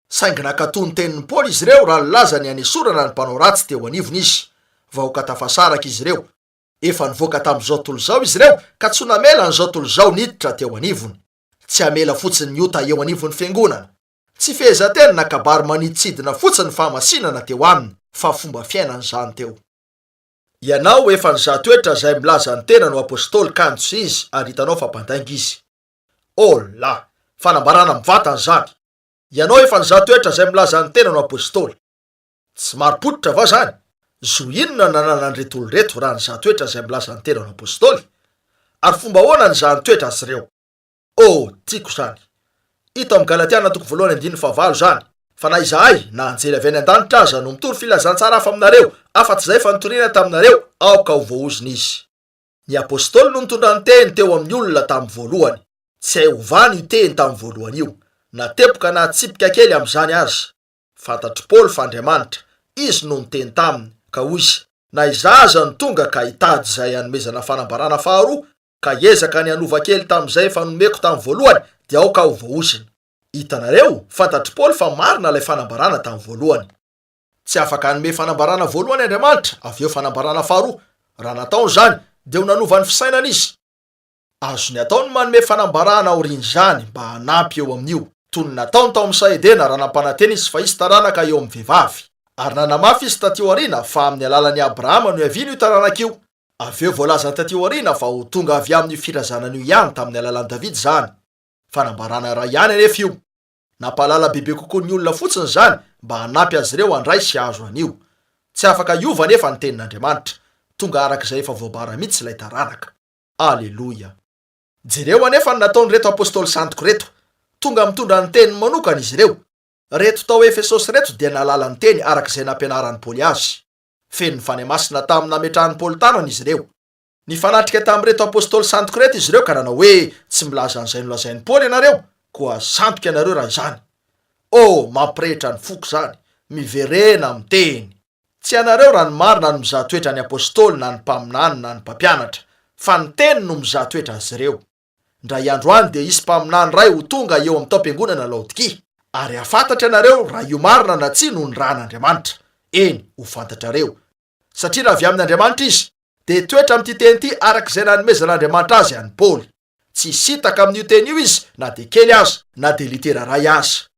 Saingy nankatò ny tenin'i Paoly izy ireo raha nilaza ny hanesorana ny mpanao ratsy teo anivony izy. Vahoaka tafasaraka izy ireo. Efa nivoaka tamin'izao tontolo izao izy ireo ka tsy ho namela an'izao tontolo izao niditra teo anivony. Tsy hamela fotsiny ny ota eo anivon'ny fiangonana. Tsy fehezanteny na kabary manidintsidina fotsiny ny fahamasinana teo aminy fa fomba fiainany izany teo. Ianao efa nizaha toetra izay milaza ny tenany ho apostoly kanjo tsy izy ary hitanao fa mpandainga izy. Oh la! Fanambarana mivantana izany! Ianao efa nizaha toetra izay milaza ny tenany ho apostoly. Tsy marim-pototra va izany? Zo inona no nananan'ireto olona ireto raha nizaha toetra izay milaza ny tenany ho apostoly? Ary fomba ahoana nizahany toetra azy ireo? Oh, tiako izany! Hita ao amin'ny Galatiana toko voalohany andininy fahavalo izany. Fa na izahay, na anjely avy any an-danitra aza no mitory filazantsara hafa aminareo, afa-tsy izay efa nitoriana taminareo, aoka ho voaozona izy. Ny apostoly no nitondra ny teny teo amin'ny olona tamin'ny voalohany. Tsy hay ovana io teny tamin'ny voalohany io, na teboka na tsipika kely amin'izany aza. Fantatr'i Paoly fa Andriamanitra, Izy no niteny taminy, ka hoy izy, Na izaho aza no tonga ka hitady izay hanomezana fanambarana faharoa, ka hiezaka ny hanova kely tamin'izay efa nomeko tamin'ny voalohany, dia aoka aho ho voaozona. Hitanareo, fantatr'i Paoly fa marina ilay fanambarana tamin'ny voalohany. Tsy afaka hanome fanambarana voalohany Andriamanitra, avy eo fanambarana faharoa. Raha nataony izany, dia ho nanova ny fisainany Izy. Azony atao ny manome fanambarana aorian'izany mba hanampy eo amin'io, toy ny nataony tao amin'ny saha Edena raha nampanantena Izy fa hisy taranaka eo amin'ny vehivavy. Ary nanamafy Izy tatỳ aoriana fa amin'ny alalan'i Abrahama no hiavian'io taranaka io. Avy eo voalazany tatỳ aoriana fa ho tonga avy amin'io firazanana io ihany tamin'ny alalan'i Davida izany. Fanambarana iray ihany anefa io. Nampahalala bebe kokoa ny olona fotsiny izany mba hanampy azy ireo handray sy hahazo an'io. Tsy afaka hiova anefa ny Tenin'Andriamanitra. Tonga araka izay efa voambara mihitsy ilay taranaka. Aleloia! Jereo anefa ny nataon'ireto apostoly sandoka ireto. Tonga mitondra ny teniny manokana izy ireo. Ireto tao Efesosy ireto dia nahalala ny teny araka izay nampianaran'i Paoly azy. Feno ny Fanahy Masina tamin'ny nametrahan'i Paoly tanana izy ireo. Nifanatrika tamin'ireto apostoly sandoka ireto izy ireo ka nanao hoe, Tsy milaza an'izay nolazain'i Paoly ianareo, koa sandoka ianareo raha izany. Oh, mampirehitra ny foko izany! Miverena amin'ny teny! Tsy ianareo raha ny marina no mizaha toetra ny apostoly na ny mpaminany na ny mpampianatra, fa ny teny no mizaha toetra azy ireo. Indray andro any dia hisy mpaminany iray ho tonga eo amin'ny taom-piangonana Laodikia, ary hahafantatra ianareo raha io marina na tsia no nirahan'Andriamanitra. Eny, ho fantatrareo. Satria raha avy amin'Andriamanitra izy, dia hitoetra amin'ity teny ity araka izay nanomezan'Andriamanitra azy an'i Paoly. Tsy hisintaka amin'io teny io izy na dia kely aza, na dia litera iray aza.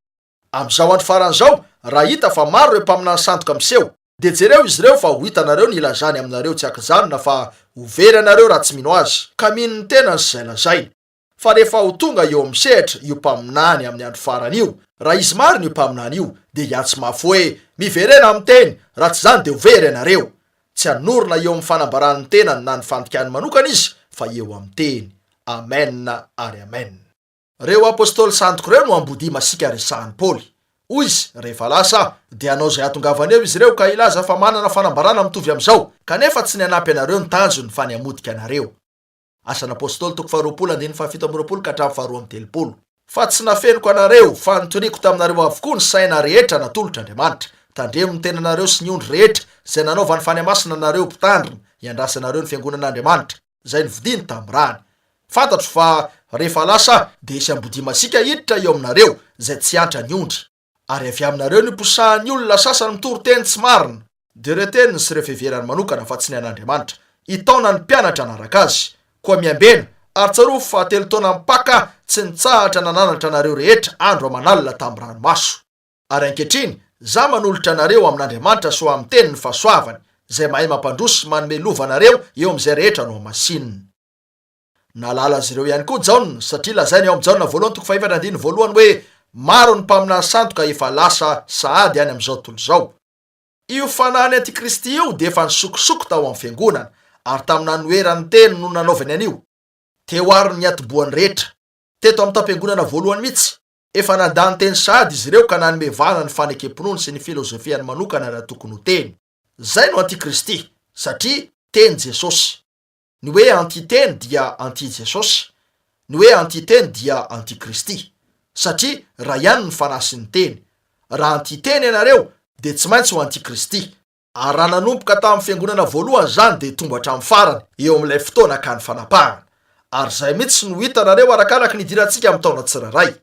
Amin'izao andro farany izao, raha hita fa maro ireo mpaminany sandoka miseho, dia jereo izy ireo fa ho hitanareo ny hilazany aminareo tsy ankijanona fa ho very ianareo raha tsy mino azy, ka mino ny tenany sy izay lazainy. Fa rehefa ho tonga eo amin'ny sehatra io mpaminany amin'ny andro farany io, raha izy marina io mpaminany io, dia hiantso mafy hoe, Miverena amin'ny teny, raha tsy izany dia ho very ianareo. Tsy hanorina eo amin'ny fanambaran'ny tenany na ny fandikany manokana izy, fa eo amin'ny teny. Amena ary amena. Ireo apostoly sandoka ireo no ambodia masiaka resahan'i Paoly. Hoy izy, Rehefa lasa aho, dia hanao izay hahatongavany eo izy ireo ka hilaza fa manana fanambarana mitovy amin'izao, kanefa tsy ny hanampy anareo ny tanjony fa ny hamotika anareo. Asan'ny Apostoly toko faharoapolo andininy fahafito amby roapolo ka hatramin'ny faharoa amby telopolo. Fa tsy nafeniko anareo, fa nitoriako taminareo avokoa ny saina rehetra natolotr'Andriamanitra. Tandremo ny tenanareo sy ny ondry rehetra, izay nanaovan'ny Fanahy Masina anareo mpitandrina, hiandrasanareo ny fiangonan'Andriamanitra, izay novidiny tamin'ny rany. Fantatro fa rehefa lasa aho, dia hisy ambodia masiaka hiditra eo aminareo, izay tsy hiantra ny ondry. Ary avy aminareo no hiposahan'ny olona sasany mitory teny tsy marina, dia ireo teniny sy ireo fiheverany manokana fa tsy ny an'Andriamanitra, hitaona ny mpianatra hanaraka azy. Koa miambena, ary tsarovy fa telo taona mipaka tsy nitsahatra nananatra anareo rehetra andro aman'alina tamin'ny ranomaso. Ary ankehitriny, za manolotra anareo amin'Andriamanitra sy ho amin'ny tenin'ny fahasoavany, izay mahay mampandroso sy manome lova anareo eo amin'izay rehetra nohamasininy. Nahalala azy ireo ihany koa Jaona, satria lazainy ao amin'ny Jaona voalohany toko fahefatra andininy voalohany hoe maro ny mpaminany sandoka efa lasa sahady any amin'izao tontolo izao. Io fanahin'ny antikristy io dia efa nisokosoko tao amin'ny fiangonana, ary tamin'ny nanoherany ny teny no nanaovany an'io. Teo àry ny niantombohany rehetra. Teto amin'ny taom-piangonana voalohany mihitsy, efa nandà ny teny sahady izy ireo ka nanome vahana ny fanekem-pinoany sy ny filozofiany manokana raha tokony ho teny. Izay no antikristy, satria teny Jesosy. Ny hoe anti-teny dia anti-Jesosy. Ny hoe anti-teny dia anti-Kristy. Satria ray ihany ny Fanahy sy ny Teny. Raha anti-teny ianareo, dia tsy maintsy ho anti-Kristy. Ary raha nanomboka tamin'ny fiangonana voalohany izany dia hitombo hatramin'ny farany, eo amin'ilay fotoana hakany fanapahana. Ary izay mihitsy no hitanareo arakaraky ny hidirantsika amin'ny taona tsirairay.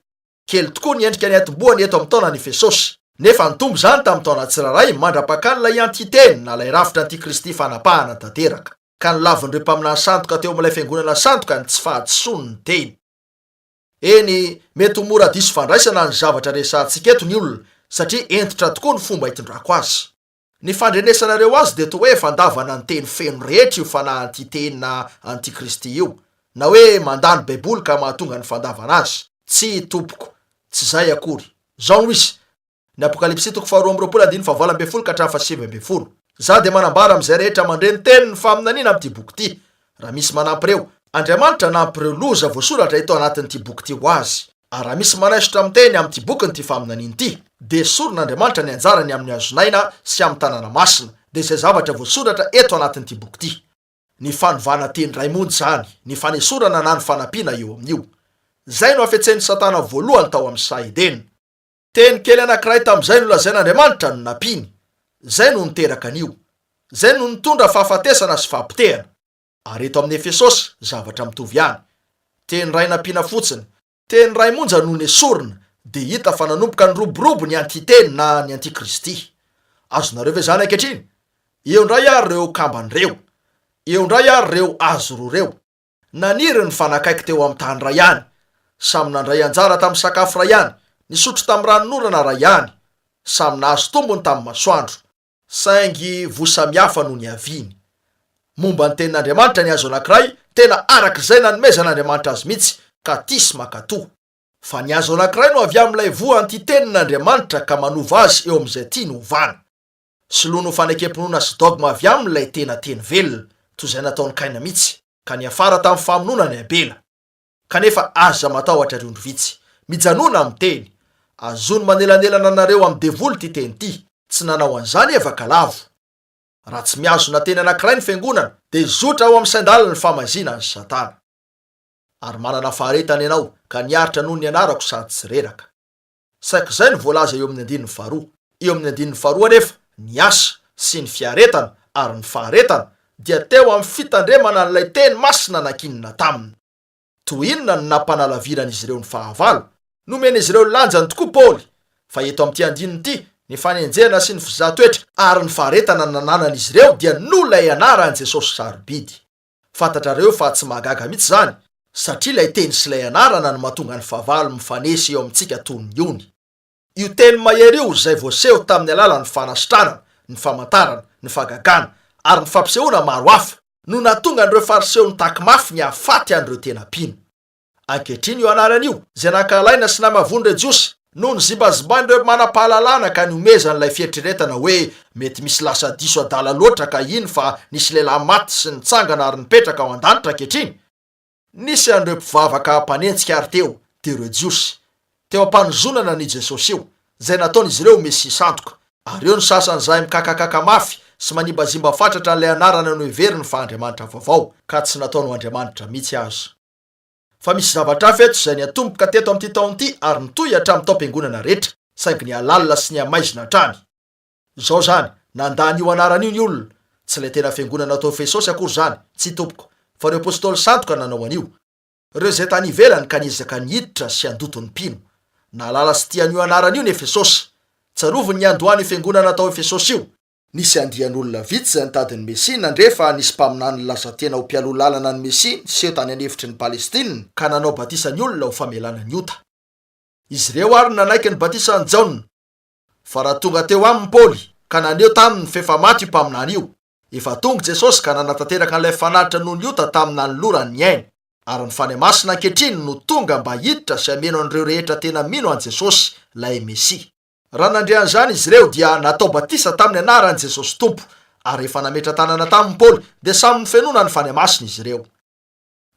Kely tokoa ny endrika niantombohany eto amin'ny taonan'i Efesosy. Nefa nitombo izany tamin'ny taona tsirairay mandra-pakan'ilay anti-teny na ilay rafitra anti-Kristy fanapahana tanteraka. Ka nolavin'ireo mpaminany sandoka teo amin'ilay fiangonana sandoka ny tsy fahadisoan'ny teny. Eny, mety ho mora diso fandraisana ny zavatra resahantsika eto ny olona, satria hentitra tokoa ny fomba itondrako azy. Ny fandrenesanareo azy dia toa hoe fandavana ny teny feno rehetra io fanahy anti-teny na anti-Kristy io, na hoe mandà ny Baiboly ka mahatonga ny fandavana azy. Tsia, tompoko, tsy izay akory. Izao no izy, Ny Apokalypsy toko faharoa amby roapolo andininy fahavalo ambin'ny folo ka hatramin'ny fahasivy ambin'ny folo. Izaho dia manambara amin'izay rehetra mandre ny tenin'ny faminaniana amin'ity boky ity, raha misy manampy ireo, Andriamanitra hanampy ireo loza voasoratra eto anatin'ity boky ity ho azy. Ary raha misy manaisotra miteny amin'ity bokin'ity faminaniana ity, dia esorin'Andriamanitra ny anjarany amin'ny hazon'aina sy amin'ny tanàna masina, dia izay zavatra voasoratra eto anatin'ity boky ity. Ny fanovana teny iray monja izany, ny fanesorana na ny fanampiana eo amin'io. Izay no hafetsen'i Satana voalohany tao amin'ny saha Edena. Teny kely anankiray tamin'izay nolazain'Andriamanitra no nampiany. Izay no niteraka an'io. Izay no nitondra fahafatesana sy fahapotehana. Ary eto amin'ny Efesosy, zavatra mitovy ihany. Teny iray nampiana fotsiny, teny iray monja no nesorina, dia hita fa nanomboka niroborobo ny anti-teny na ny antikristy. Azonareo ve izany ankehitriny? Eo indray ary ireo kambana ireo. Eo indray ary ireo hazo roa ireo. Naniry nifanakaiky teo amin'ny tany iray ihany. Samy nandray anjara tamin'ny sakafo iray ihany, nisotro tamin'ny ranonorana iray ihany. Samy nahazo tombony tamin'ny masoandro. Saingy voa samihafa no niaviany. Momba ny Tenin'Andriamanitra ny hazo anankiray, tena araka izay nanomezan'Andriamanitra azy mihitsy, ka tia sy mankatò. Fa ny hazo anankiray no avy amin'ilay voa anti-tenin'Andriamanitra ka manova azy eo amin'izay tiany hovana. Soloany ho fanekem-pinoana sy dogma avy aminy ilay tena teny velona, toy izay nataon'i Kaina mihitsy, ka niafara tamin'ny famonoana an'i Abela. Kanefa aza matahotra ry ondry vitsy. Mijanona amin'ny teny. Azony manelanelana anareo amin'ny devoly ity teny ity. Tsy nanao an'izany Eva ka lavo. Raha tsy mihazona teny anankiray ny fiangonana, dia hizotra ao amin'ny sain-dalin'ny famaizina an'i Satana. Ary manana faharetana ianao ka niaritra noho ny anarako sady tsy reraka. Saika izay no voalaza eo amin'ny andininy faharoa. Eo amin'ny andininy faharoa anefa, ny asa, sy ny fiaretana, ary ny faharetana, dia teo amin'ny fitandremana an'ilay teny masina nankinina taminy. Toy inona no nampanalaviran'izy ireo ny fahavalo? Nomen'izy ireo lanjany tokoa Paoly, fa eto amin'ity andininy ity, ny fanenjehana sy ny fizahan-toetra ary ny faharetana nananan'izy ireo dia noho ilay anaran'i Jesosy sarobidy. Fantatrareo fa tsy mahagaga mihitsy izany, satria ilay teny sy ilay anarana no mahatonga ny fahavalo mifanesy eo amintsika toy ny ony. Io teny mahery io izay voaseho tamin'ny alalan'ny fanasitranana, ny famantarana, ny fahagagana, ary ny fampisehoana maro hafa, no nahatonga an'ireo Fariseo nitaky mafy ny hahafaty an'ireo tena mpino. Ankehitriny io anarana io, izay nankahalaina sy namavoan'ireo Jiosy, no nozimbazimbain'ireo manam-pahalalana ka nihomezan'ilay fieritreretana hoe mety misy lasa diso adala loatra ka hino fa nisy lehilahy maty sy nitsangana ary nipetraka ao an-danitra ankehitriny. Nisy an'ireo mpivavaka mpanenjika àry teo, dia ireo Jiosy, teo am-panozonana an'io Jesosy io, izay nataon'izy ireo ho Mesia sandoka. Ary eo ny sasany izay mikakakaka mafy sy manimbazimba fatratra an'ilay anarana noheveriny fa Andriamanitra vaovao, ka tsy nataony ho Andriamanitra mihitsy aza. Fa misy zavatra hafa eto izay niatomboka teto amin'ity taona ity ary nitohy hatramin'ny taom-piangonana rehetra, saingy nihalalina sy nihamaizina hatrany. Izao izany, nandà an'io anarana io ny olona. Tsy ilay tena fiangonana tao Efesosy akory izany, tsia tompoko, fa ireo apostoly sandoka nanao an'io. Ireo izay tany ivelany ka niezaka ny hiditra sy handoto ny mpino. Nahalala sy tia an'io anarana io ny Efesosy. Tsarovy ny niandohan'io fiangonana tao Efesosy io. Nisy andian'olona vitsy izay nitady ny Mesia nandre fa nisy mpaminany nilaza tena ho mpialoha lalana ny Mesia niseho tany an'efitry ny Palestina ka nanao batisa ny olona ho famelana ny ota. Izy ireo àry no nanaiky ny batisan'i Jaona. Fa raha tonga teo aminy Paoly ka naneho taminy f'efa maty io mpaminany io, efa tonga Jesosy ka nanatanteraka an'ilay fanatitra noho ny ota tamin'ny nanolorany ny ainy, ary ny Fanahy Masina ankehitriny no tonga mba hiditra sy hameno an'ireo rehetra tena mino an'i Jesosy, ilay Mesia. Raha nandre an'izany izy ireo, dia natao batisa tamin'ny anaran'i Jesosy Tompo, ary rehefa nametra-tanana taminy Paoly, dia samy nofenoina ny Fanahy Masina izy ireo.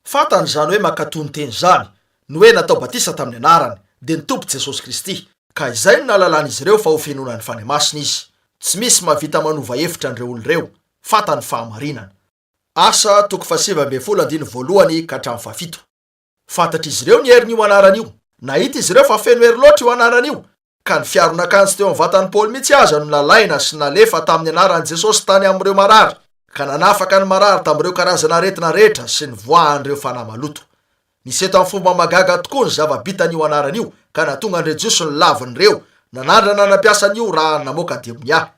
Fantany izany hoe mankatò ny teny izany, ny hoe natao batisa tamin'ny anarany, dia ny Tompo Jesosy Kristy, ka izay no nahalalan'izy ireo fa hofenoina ny Fanahy Masina izy. Tsy misy mahavita manova hevitra an'ireo olona ireo, fantany ny fahamarinana. Asa toko faha-19 andininy voalohany ka hatramin'ny fahafito. Fantatr'izy ireo ny herin'io anarana io. Nahita izy ireo fa feno hery loatra io anarana io, ka ny fiaron'akanjo teo amin'ny vatan'i Paoly mihitsy aza no nalaina sy nalefa tamin'ny anaran'i Jesosy tany amin'ireo marary, ka nanafaka ny marary tamin'ireo karazana aretina rehetra sy nivoahan'ireo fanahy maloto. Niseho tamin'ny fomba mahagaga tokoa ny zava-bitan'io anarana io, ka nahatonga an'ireo Jiosy nolavin'ireo nanandrana nampiasa an'io raha namoaka demonia.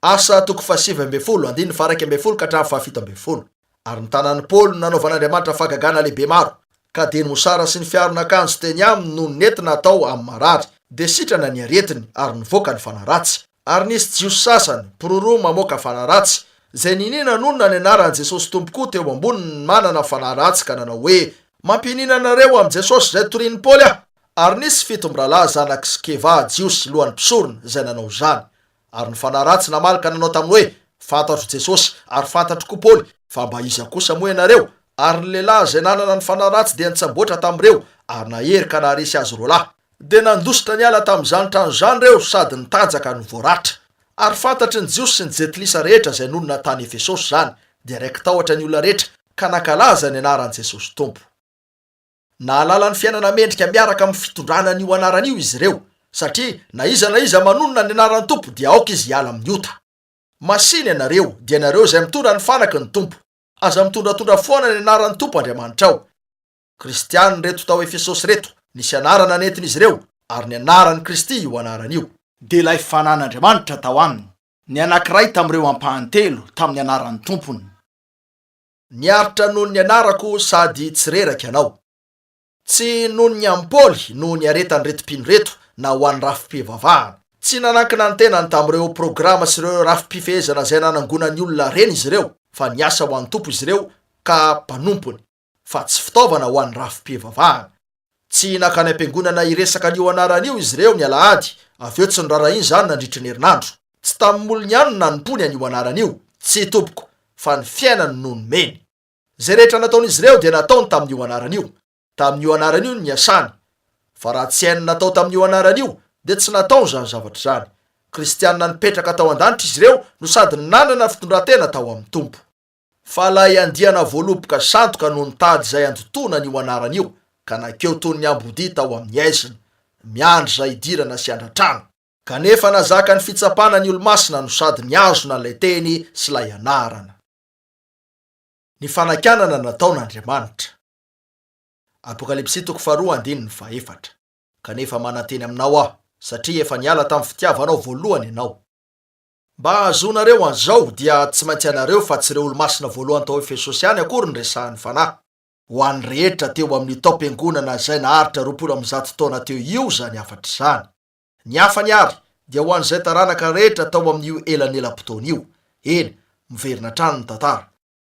Asa toko faha-19, andininy faha-11 ka hatramin'ny faha-17. Ary ny tanan'i Paoly no nanaovan'Andriamanitra fahagagana lehibe maro, ka dia ny mosara sy ny fiaron'akanjo teny aminy no nentina atao amin'ny marary, dia sitrana ny aretiny, ary nivoaka ny fanahy ratsy. Ary nisy Jiosy sasany, mpiroroa mamoaka fanahy ratsy, izay ninia nanonona ny anaran'i Jesosy Tompo koa teo amboniny manana fanahy ratsy ka nanao hoe, Mampianiana anareo amin'i Jesosy izay torian'i Paoly aho. Ary nisy fito mirahalahy zanak'i Skeva, Jiosy, lohan'ny mpisorona, izay nanao izany. Ary ny fanahy ratsy namaly ka nanao taminy hoe, Fantatro Jesosy, ary fantatro koa Paoly, fa mba iza kosa moa ianareo? Ary ny lehilahy izay nanana ny fanahy ratsy dia nitsamboatra tamin'ireo, ary nahery ka naharesy azy roalahy. Dia nandositra niala tamin'izany trano izany ireo sady nitanjaka no voaratra. Ary fantatry ny Jiosy sy ny Jentilisa rehetra izay nonina tany Efesosy izany, dia raiki-tahotra ny olona rehetra ka nankalaza ny anaran'i Jesosy Tompo. Nahalala ny fiainana mendrika miaraka amin'ny fitondrana an'io anarana io izy ireo, satria na iza na iza manonona ny anaran'ny Tompo dia aoka izy hiala amin'ny ota. Masìna ianareo, dia ianareo izay mitondra ny fanaky ny Tompo. Aza mitondratondra foana ny anaran'ny Tompo Andriamanitrao. Kristiana ireto tao Efesosy ireto, nisy anarana nentin'izy ireo, ary ny anaran'i Kristy io anarana io. Dia ilay fanan'Andriamanitra tao aminy, ny anankiray tamin'ireo ampahany telo tamin'ny anaran'ny Tompony. Niaritra noho ny anarako sady tsy reraka ianao. Tsy noho ny amin'i Paoly no niaretan'ireto mpino ireto na ho an'ny rafi-pivavahana. Tsy nanankina ny tenany tamin'ireo programa sy ireo rafi-pifehezana izay nanangonan'ny olona harena izy ireo, fa niasa ho an'ny Tompo izy ireo ka mpanompony, fa tsy fitaovana ho an'ny rafi-pivavahana. Tsy nankany am-piangonana hiresaka an'io anarana io izy ireo ny alahady, avy eo tsy noraharahiany izany nandritry ny herinandro. Tsy tamin'ny molony ihany no nanompoany an'io anarana io, tsia tompoko, fa ny fiainany no nomeny. Izay rehetra nataon'izy ireo dia nataony tamin'io anarana io. Tamin'io anarana io no niasany. Fa raha tsy hainy natao tamin'io anarana io, dia tsy nataony izany zavatra izany. Kristianina nipetraka tao an-danitra izy ireo no sady nanana fitondran-tena tao amin'ny Tompo. Fa ilay andiana voaloboka sandoka no nitady izay handotoana an'io anarana io, ka nankeo toy ny ambodia tao amin'ny haizina, miandry izay hidirana sy handratrana. Kanefa nazaka ny fitsapana ny olomasina no sady nihazona ilay teny sy ilay anarana. Ny fanakianana nataon'Andriamanitra. Apokalypsy toko faharoa andininy fahefatra. Kanefa mananteny aminao aho, satria efa niala tamin'ny fitiavanao voalohany ianao. Mba hahazoanareo an'izao, dia tsy maintsy ianareo fa tsy ireo olomasina voalohany tao Efesosy ihany akory no resahan'ny Fanahy. Ho an'ny rehetra teo amin'io taom-piangonana izay naharitra 120 taona teo io izany hafatra izany. Ny hafany àry dia ho an'izay taranaka rehetra tao amin'io elanelam-potoana io. Eny, miverina hatrany ny tantara.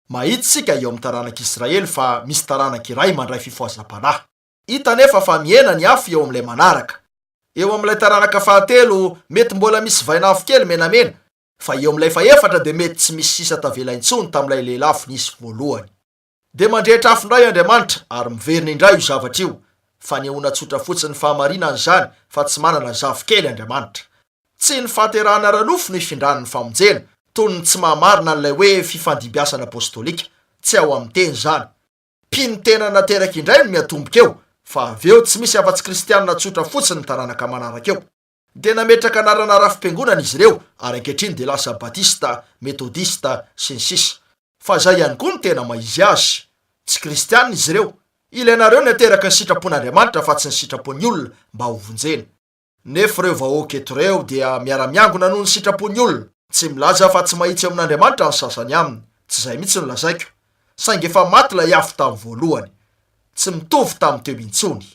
Mahita isika eo amin'ny taranak'Israely fa misy taranaka iray mandray fifohazam-panahy. Hita anefa fa mihena ny afo eo amin'ilay manaraka. Eo amin'ilay taranaka fahatelo, mety mbola misy vainafo kely menamena, fa eo amin'ilay fahefatra dia mety tsy misy sisa tavela intsony tamin'ilay lelafo nisy voalohany. Dia mandrehitra afo indray Andriamanitra ary miverina indray io zavatra io. Fanehoana tsotra fotsiny ny fahamarinany izany fa tsy manana zafikely Andriamanitra. Tsy ny fahaterahana ara-nofo no ifindran'ny famonjena, toy ny tsy maha-marina an'ilay hoe fifandimbiasana apostolika. Tsy ao amin'ny Teny izany. Mpino tena nateraka indray no miatomboka eo, fa avy eo tsy misy afa-tsy kristianina tsotra fotsiny ny taranaka manaraka eo. Dia nametraka anarana rafi-piangonana izy ireo ary ankehitriny dia lasa Batista, Metodista, sy ny sisa. Fa izay ihany koa no tena maha izy azy. Tsy kristianina izy ireo. Ilainareo ny hateraky ny sitrapon'Andriamanitra fa tsy ny sitrapon'ny olona mba hovonjena. Nefa ireo vahoaka eto ireo dia miara-miangona noho ny sitrapon'ny olona. Tsy milaza fa tsy mahitsy eo amin'Andriamanitra ny sasany aminy. Tsy izay mihitsy no lazaiko. Saingy efa maty ilay afo tamin'ny voalohany. Tsy mitovy tamin'ny teo intsony.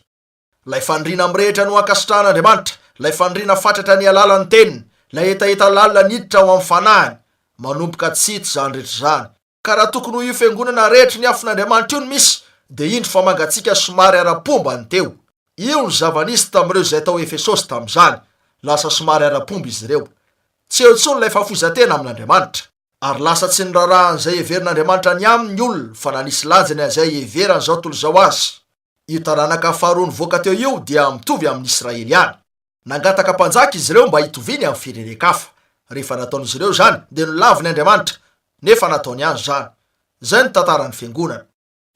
Ilay faniriana mirehitra no ankasitrahan'Andriamanitra, ilay faniriana fatratra ny hialala ny Teniny, ilay hetaheta lalina ny hiditra ao amin'ny Fanahiny. Manomboka tsy hita izany rehetra izany. Ka raha tokony ho io fiangonana rehetry ny afon'Andriamanitra io no misy, dia indro fa mangatsiaka somary ara-pomba ny teo. Io no zava-nisy tamin'ireo izay tao Efesosy tamin'izany, lasa somary ara-pomba izy ireo. Tsy eo intsony ilay fahafoizan-tena amin'Andriamanitra. Ary lasa tsy niraharaha an'izay heverin'Andriamanitra ny aminy ny olona, fa nanisy lanjany an'izay hiheveran'izao tontolo izao azy. Io taranaka faharoa nivoaka teo io dia mitovy amin'ny Israely ihany. Nangataka mpanjaka izy ireo mba hitoviany amin'ny firenen-kafa. Rehefa nataon'izy ireo izany, dia nolaviny Andriamanitra, nefa nataony ihany izany. Izay no tantaran'ny fiangonana.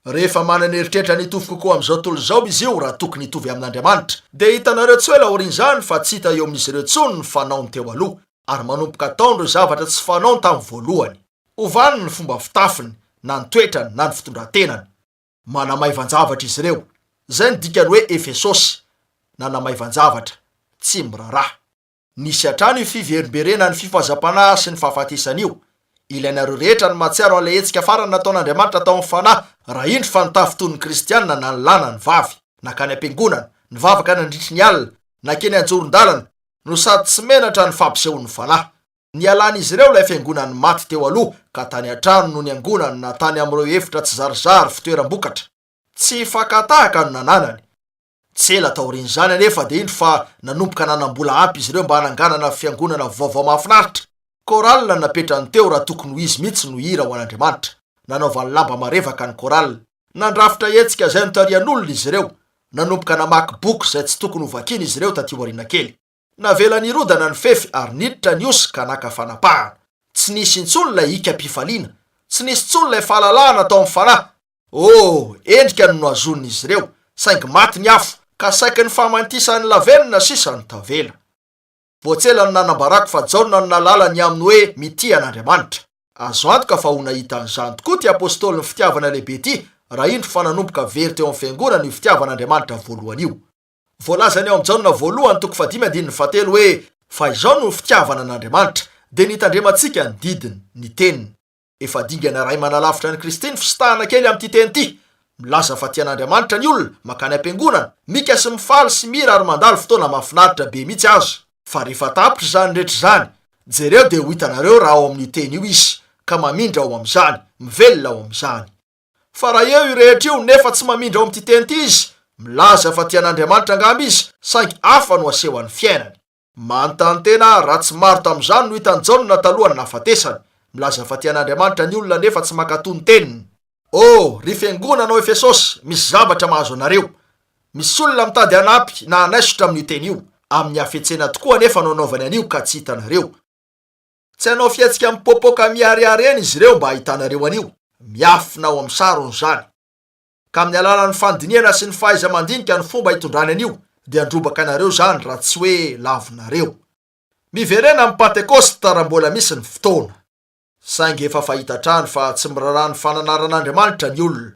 Rehefa manana eritreritra ny hitovy kokoa amin'izao tontolo izao izy io raha tokony hitovy amin'Andriamanitra, dia hitanareo tsy ho ela aorian'izany fa tsy hita eo amin'izy ireo intsony ny fanaony teo aloha, ary manomboka ataony ireo zavatra tsy fanaony tamin'ny voalohany. Ovany ny fomba fitafiny, na ny toetrany, na ny fitondran-tenany. Manamaivan-javatra izy ireo. Izay no dikan'ny hoe Efesosy, nanamaivan-javatra, tsy miraharaha. Nisy hatrany io fiverimberenan'ny fifohazam-panahy sy ny fahafatesana io. Ilainareo rehetra ny mahatsiaro an'ilay hetsika farany nataon'Andriamanitra tao amin'ny fanahy, raha indro fa nitafy toy ny Kristianina na ny lahy na ny vavy, nankany am-piangonana, nivavaka nandritry ny alina, nankeny an-joron-dalana, no sady tsy menatra ny fampisehoan'ny fanahy. Nialan'izy ireo ilay fiangonan'ny maty teo aloha ka tany an-trano no niangonany na tany amin'ireo efitra tsizarizary fitoeram-bokatra. Tsy fakan-tahaka no nananany. Tsy ela taorian'izany anefa dia indro fa nanomboka nanam-bola ampy izy ireo mba hananganana fiangonana vaovao mahafinaritra. Chorale no napetrany teo raha tokony ho izy mihitsy no hira ho an'Andriamanitra. Nanaovany lamba marevaka ny chorale. Nandrafitra hetsika izay notarihan'olona izy ireo. Nanomboka namaky boky izay tsy tokony hovakiana izy ireo taty aoriana kely. Navela nirodana ny fefy ary niditra ny osy ka naka fanapahana. Tsy nisy intsony ilay hikam-pifaliana. Tsy nisy intsony ilay fahalalahana tao amin'ny fanahy. Oh, endrika no nohazonin'izy ireo, saingy maty ny afo, ka saiky ny fahamantisan'ny lavenona sisa no tavela. Vao tsy ela no nanambarako fa Jaona no nahalala ny amin'ny hoe mitia an'Andriamanitra. Azo antoka fa ho nahita an'izany tokoa ity apostolin'ny fitiavana lehibe ity raha indro fa nanomboka very teo amin'ny fiangonana io fitiavan'Andriamanitra voalohany io. Voalazany ao amin'ny Jaona voalohany toko fahadimy andininy fahatelo hoe, Fa izao no fitiavana an'Andriamanitra, dia ny hitandremantsika ny didiny, ny teniny. Efa dingana iray manalavitra an'i Kristy ny fisintahana kely amin'ity teny ity. Milaza fa tia an'Andriamanitra ny olona, mankany am-piangonana, mika sy mifaly sy mihira ary mandalo fotoana mahafinaritra be mihitsy aza. Fa rehefa tapitra izany rehetra izany, jereo dia ho hitanareo raha ao amin'io teny io izy, ka mamindra ao amin'izany, mivelona ao amin'izany. Fa raha eo io rehetra io nefa tsy mamindra ao amin'ity teny ity izy, milaza fa tia an'Andriamanitra angamba izy, saingy hafa no asehon'ny fiainany. Manontany tena aho raha tsy maro tamin'izany no hitan'i Jaona talohan'ny nahafatesany. Milaza fa tia an'Andriamanitra ny olona nefa tsy mankatò ny teniny. Oh, ry fiangonana ao Efesosy, misy zavatra mahazo anareo. Misy olona mitady hanampy na hanaisotra amin'io teny io. Amin'ny hafetsena tokoa anefa no anaovany an'io ka tsy hitanareo. Tsy hanao fihetsika mipoapoaka miharihary eny izy ireo mba hahitanareo an'io. Miafina ao amin'ny sarony izany. Ka amin'ny alalan'ny fandinihana sy ny fahaiza-mandinika ny fomba hitondrany an'io, dia handrobaka anareo izany raha tsy hoe lavinareo. Miverena amin'ny Pantekosta raha mbola misy ny fotoana. Saingy efa fahita hatrany fa tsy miraharaha ny fananaran'Andriamanitra ny olona.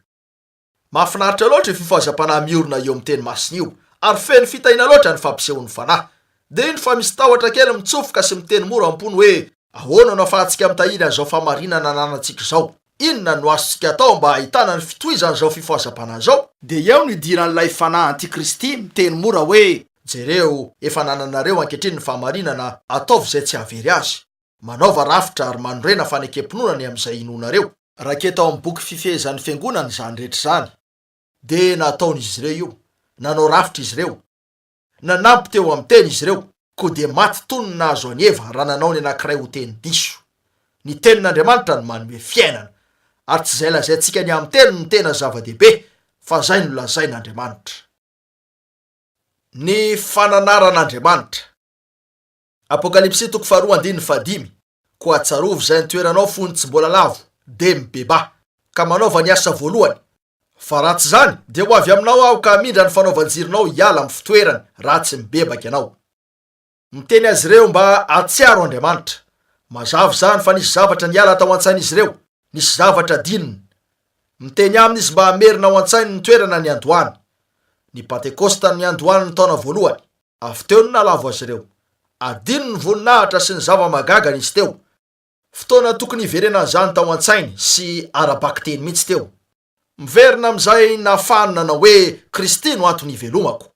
Mahafinaritra loatra io fifohazam-panahy miorina eo amin'ny teny masina io, ary feno fitahiana loatra ny fampisehoan'ny fanahy. Dia indro fa misy tahotra kely mitsofoka sy miteny mora am-pony hoe, Ahoana no ahafahantsika mitahiry an'izao fahamarinana ananantsika izao? Inona no azontsika atao mba hahitana ny fitohizan'izao fifohazam-panahy izao? Dia eo no idiran'ilay fanahy antikristy miteny mora hoe, Jereo, efa anananareo ankehitriny ny fahamarinana, ataovy izay tsy hahavery azy. Manaova rafitra ary manorena fanekem-pinoana ny amin'izay inoanareo. Raketo ao amin'ny boky fifehezan'ny fiangonana izany rehetra izany. Dia nataon'izy ireo io. Nanao rafitra izy ireo. Nanampy teo amin'ny teny izy ireo, koa dia maty toy ny nahazo an'i Eva raha nanao ny anankiray ho teny diso. Ny tenin'Andriamanitra no manome fiainana. Ary tsy izay lazaintsika ny amin'ny teny no tena zava-dehibe, fa izay nolazain'Andriamanitra. Ny fananaran'Andriamanitra. Apokalypsy toko faharoa andininy fahadimy, Koa tsarovy izay nitoeranao fony tsy mbola lavo, dia mibebaha, ka manaova ny asa voalohany, fa raha tsy izany, dia ho avy aminao aho ka hamindra ny fanaovan-jironao hiala amin'ny fitoerany, raha tsy mibebaka ianao. Miteny azy ireo mba hahatsiaro Andriamanitra. Mazava izany fa nisy zavatra niala tao an-tsain'izy ireo, nisy zavatra adinony. Miteny aminy izy mba hamerina ao an-tsainy ny toerana niandohany. Ny Pantekosta no niandohany ny taona voalohany. Avy teo no nahalavo azy ireo. Adino ny voninahitra sy ny zava-mahagaga nisy teo. Fotoana tokony hiverenan'izany tao an-tsainy sy ara-bakiteny mihitsy teo. Miverina amin'izay nahafahany nanao hoe Kristy no antony ivelomako.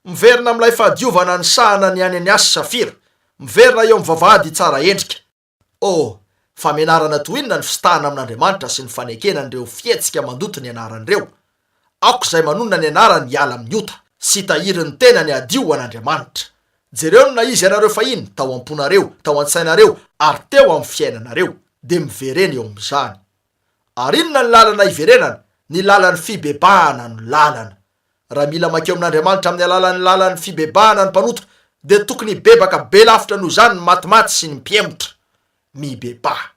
Miverina amin'ilay fahadiovana nisahana ny Ananiasy sy Safira. Miverina eo amin'ny vavahady tsara endrika. Oh, famenarana toy inona ny fisitahana amin'Andriamanitra sy ny fanekena an'ireo fihetsika mandoto ny anarany ireo! Aoka izay manonona ny anarany hiala amin'ny ota, sy hitahiry ny tenany hadio ho an'Andriamanitra. Jereo ny naha-izy anareo fahiny, tao am-ponareo, tao an-tsainareo, ary teo amin'ny fiainanareo. Dia miverena eo amin'izany. Ary inona ny lalana hiverenana? Ny lalan'ny fibebahana no lalana. Raha mila mankeo amin'Andriamanitra amin'ny alalan'ny lalan'ny fibebahana ny mpanota, dia tokony hibebaka be lavitra noho izany ny matimaty sy ny mpihemotra. Mibebaha.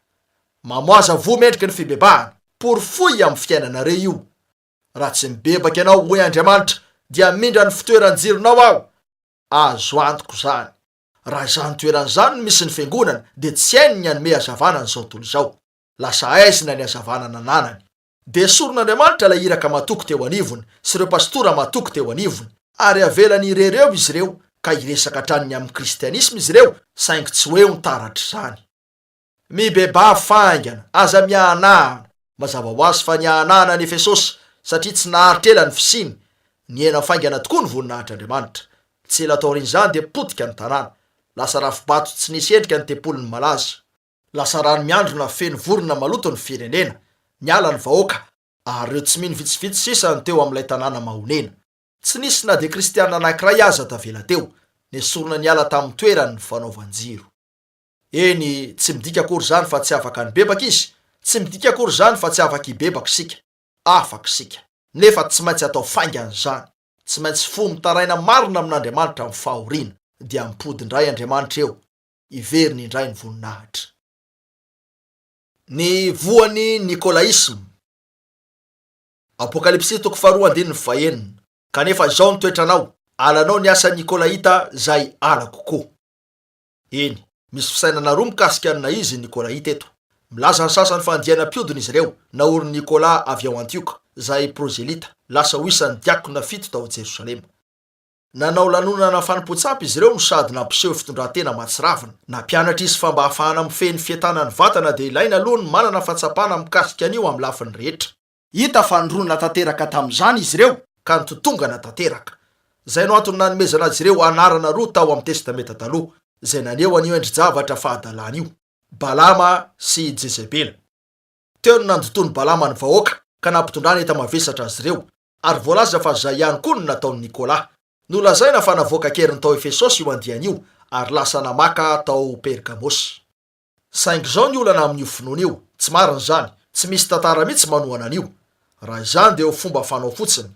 Mamoaza voa mendriky ny fibebahana. Porofoy amin'ny fiainanareo io. Raha tsy mibebaka ianao, hoy Andriamanitra, dia hamindra ny fitoeran-jironao Aho. Azo antoka izany. Raha izany toerana izany no misy ny fiangonana, dia tsy hainy ny hanome hazavana an'izao tontolo izao. Lasa aizina ny hazavana nananany. Dia esorin'Andriamanitra ilay iraka matoky teo anivony sy ireo pastora matoky teo anivony, ary avelany irery eo izy ireo, ka hiresaka hatrany ny amin'ny kristianisma izy ireo, saingy tsy ho eo ny taratr'izany. Mibebaha faingana, aza miahanahana. Mazava ho azy fa niahanahana any Efesosy, satria tsy naharitra ela ny fisiany. Nihena faingana tokoa ny voninahitr'Andriamanitra. Tsy ela taorian'izany dia potika ny tanàna. Lasa rafi-bato tsy nisy endrika ny tempoliny malaza. Lasa rano miandrona feno vorona maloto ny firenena. Niala ny vahoaka, ary ireo tsy mino vitsivitsy sisa no teo amin'ilay tanàna mahonena. Tsy nisy na dia kristiana anankiray aza tavela teo. Nesorina niala tamin'ny toerany ny fanaovan-jiro. Eny, tsy midika akory izany fa tsy afaka nibebaka izy. Tsy midika akory izany fa tsy afaka hibebaka isika. Afaka isika. Nefa tsy maintsy atao faingana izany. Tsy maintsy fo mitaraina marina amin'Andriamanitra amin'ny fahoriana. Dia mipody indray Andriamanitra eo. Hiverina indray ny voninahitra. Ny voan'ny Nikolaisma. Apokalypsy toko faharoa andininy fahenina. Kanefa izao ny toetranao, alanao ny asan'ny Nikolaita izay halako koa. Eny, misy fisainana roa mikasika ny naha-izy ny Nikolaita eto. Milaza ny sasany fa andiana mpiodina izy ireo, naorin'i Nikolà avy ao Antioka, izay prozelita, lasa ho isan'ny diakona fito tao Jerosalema. Nanao lanonana fanompoan-tsampy izy ireo no sady nampiseho fitondran-tena mahatsiravina. Nampianatra izy fa mba hahafahana mifehy ny fientanan'ny vatana dia ilaina aloha ny manana fahatsapana mikasika an'io amin'ny lafiny rehetra. Hita fa nirona tanteraka tamin'izany izy ireo ka nitotongana tanteraka. Izay no antony nanomezana azy ireo anarana roa tao amin'ny Testamenta Taloha, izay naneho an'io endri-javatra fahadalana io, Balama sy Jezebela. Teo no nandotoan'i Balama ny vahoaka ka nampitondrany enta-mavesatra azy ireo, ary voalaza fa izay ihany koa no nataon'i Nikolà. Nolazaina fa navoaka an-keriny tao Efesosy io andiany io ary lasa namaka tao Pergamosy. Saingy izao ny olana amin'io finoana io, tsy marina izany, tsy misy tantara mihitsy manohana an'io. Raha izany dia ho fomba fanao fotsiny.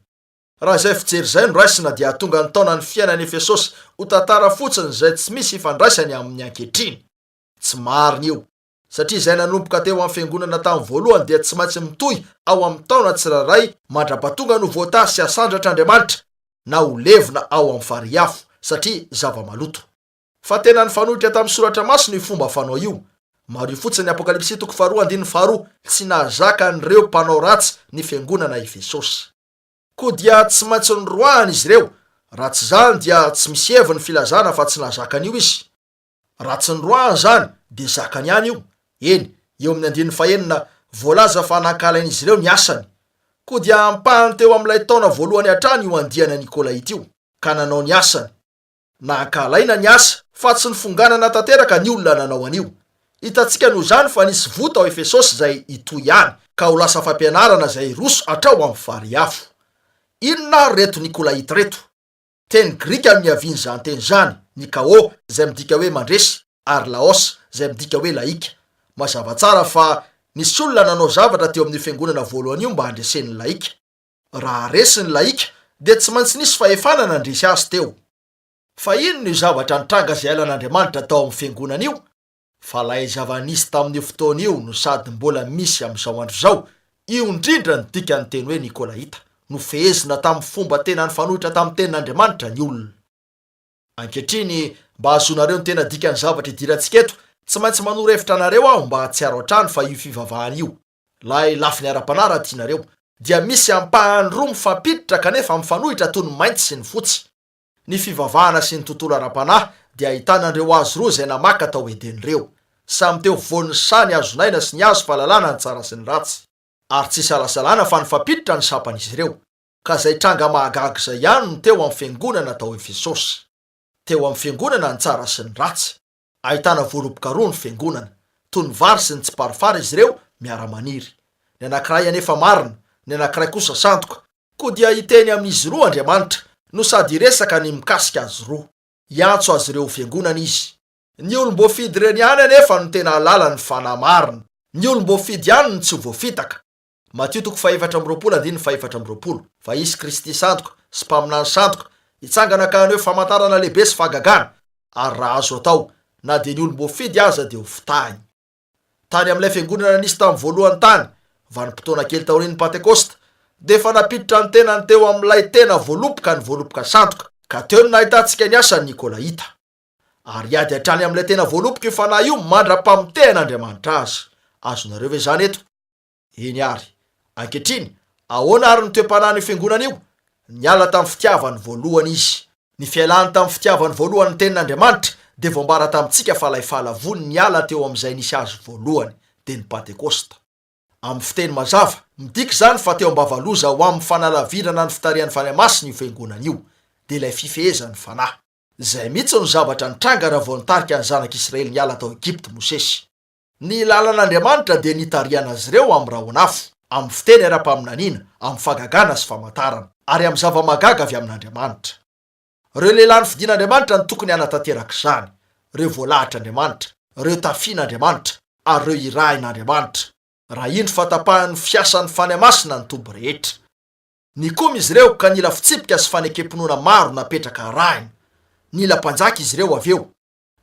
Raha izay fijery izay no raisina dia hahatonga ny taonan'ny fiainan'i Efesosy ho tantara fotsiny izay tsy misy ifandraisany amin'ny ankehitriny. Tsy marina io. Satria izay nanomboka teo amin'ny fiangonana tamin'ny voalohany dia tsy maintsy mitohy ao amin'ny taona tsirairay mandra-pahatonga no voatahy sy asandratr'Andriamanitra na ho levona ao amin'ny farihy afo satria zava-maloto. Fa tena nifanohitra tamin'ny Soratra Masina io fomba fanao io. Mariho fotsiny ny Apokalypsy toko faharoa andininy faharoa, tsy nahazaka an'ireo mpanao ratsy ny fiangonana Efesosy. Koa dia tsy maintsy noroahana izy ireo, raha tsy izany dia tsy misy heviny ny filazana fa tsy nahazaka an'io izy. Raha tsy noroahana izany dia zakany ihany io. Eny, eo amin'ny andininy fahenina, voalaza fa nankahalain'izy ireo ny asany. Koa dia ampahany teo amin'ilay taona voalohany hatrany io andiana Nikolaita io, ka nanao ny asany. Nankahalaina ny asa, fa tsy nifonganana tanteraka ny olona nanao an'io. Hitantsika noho izany fa nisy voa tao Efesosy izay hitohy ihany, ka ho lasa fampianarana izay hiroso hatrao amin'ny farihy afo. Inona ary ireto Nikolaita ireto? Teny grika no niavian'izany teny izany, nikao, izay midika hoe mandresy, ary laos, izay midika hoe lahika. Mazava tsara fa nisy olona nanao zavatra teo amin'io fiangonana voalohany io mba handreseny ny lahika. Raha resy ny lahika dia tsy maintsy nisy fahefana nandresy azy teo. Fa inona io zavatra nitranga izay halan'Andriamanitra tao amin'ny fiangonana io? Fa ilay zava-nisy tamin'io fotoana io no sady mbola misy amin'izao andro izao, io indrindra no dikan'ny teny hoe Nikolaita, nofehezina tamin'ny fomba tena nifanohitra tamin'ny tenin'Andriamanitra ny olona. Ankehitriny, mba hahazoanareo ny tena dikan'ny zavatra idirantsika eto, tsy maintsy manoro hevitra anareo aho mba hahatsiaro hatrany fa io fivavahana io, Ilay lafiny ara-panahy raha tianareo, dia misy ampahany roa mifampiditra kanefa mifanohitra toy ny mainty sy ny fotsy. Ny fivavahana sy ny tontolo ara-panahy dia ahitana an'ireo hazo roa izay namaka tao Edena ireo. Samy teo afovoan'ny saha ny hazon'aina sy ny hazo fahalalana ny tsara sy ny ratsy. Ary tsy isalasalana fa nifampiditra ny sampan'izy ireo. Ka izay tranga mahagaga izay ihany no teo amin'ny fiangonana tao Efesosy. Teo amin'ny fiangonana ny tsara sy ny ratsy. Ahitana voaloboka roa ny fiangonana. Toy ny vary sy ny tsiparifary izy ireo miara-maniry. Ny anankiray anefa marina, ny anankiray kosa sandoka. Koa dia hiteny amin'izy roa Andriamanitra, no sady hiresaka ny mikasika azy roa. Hiantso azy ireo ho fiangonana Izy. Ny olom-boafidy ireny ihany anefa no tena hahalala ny fanahy marina. Ny olom-boafidy ihany no tsy ho voafitaka. Matio toko faha-24 andininy faha-24, Fa hisy Kristy sandoka sy mpaminany sandoka hitsangana ka haneho famantarana lehibe sy fahagagana, ary raha azo atao, na dia ny olom-boafidy aza dia hofitahiny. Tany amin'ilay fiangonana nisy tamin'ny voalohany tany, vanim-potoana kely taorian'ny Pantekosta, dia efa nampiditra ny tenany teo amin'ilay tena voaloboka ny voaloboka sandoka, ka teo no nahitantsika ny asan'ny Nikolaita. Ary hiady hatrany amin'ilay tena voaloboka io fanahy io mandra-pamotehan'Andriamanitra azy. Azonareo ve izany eto? Eny àry. Ankehitriny, ahoana àry ny toe-panahin'io fiangonana io? Niala tamin'ny fitiavany voalohany izy. Ny fialany tamin'ny fitiavany voalohany ny Tenin'Andriamanitra dia voambara tamintsika fa ilay fahalavoany niala teo amin'izay nisy azy voalohany, dia ny Pantekosta. Amin'ny fiteny mazava, midika izany fa teo am-bavaloza ho amin'ny fanalavirana ny fitarihan'ny Fanahy Masina io fiangonana io, dia ilay fifehezan'ny Fanahy. Izay mihitsy no zavatra nitranga raha vao nitarika ny Zanak'Israely niala tao Egypta Mosesy. Ny lalan'Andriamanitra dia nitarihana azy ireo amin'ny rahon'afo, amin'ny fiteny ara-paminaniana, amin'ny fahagagana sy famantarana, ary amin'ny zava-mahagaga avy amin'Andriamanitra. Ireo lehilahy nofidin'Andriamanitra no tokony hanatanteraka izany, ireo voalahatr'Andriamanitra, ireo tafian'Andriamanitra, ary ireo irahin'Andriamanitra. Raha indro fa tapahan'ny fiasan'ny Fanahy Masina ny toby rehetra. Nikomy izy ireo ka nila fitsipika sy fanekem-pinoana maro napetraka harahina. Nila mpanjaka izy ireo avy eo.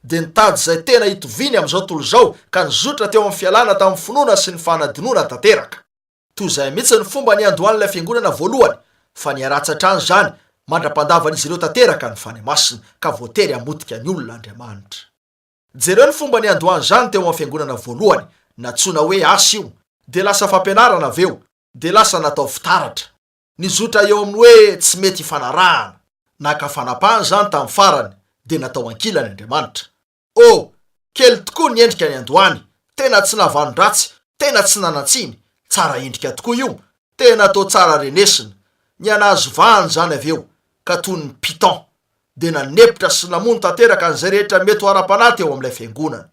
Dia nitady izay tena hitoviany amin'izao tontolo izao ka nizotra teo amin'ny fialana tamin'ny finoana sy ny fanadinoana tanteraka. Toy izay mihitsy ny fomba niandohan'ilay fiangonana voalohany, fa niharatsy hatrany izany mandra-pandavan'izy ireo tanteraka ny Fanahy Masina ka voatery hamotika ny olona Andriamanitra. Jereo ny fomba niandohan'izany teo amin'ny fiangonana voalohany, nantsoina hoe asa io, dia lasa fampianarana avy eo, dia lasa natao fitaratra. Nizotra eo amin'ny hoe tsy mety ifanarahana. Naka fanapahana izany tamin'ny farany, dia natao ankilany Andriamanitra. Oh! Kely tokoa ny endrika niandohany, tena tsy navanon-dratsy, tena tsy nanan-tsiny, tsara endrika tokoa io, tena toa tsara renesina. Nihanazo vahana izany avy eo, ka toy ny python, dia nanepotra sy namono tanteraka an'izay rehetra mety ho ara-panahy teo amin'ilay fiangonana.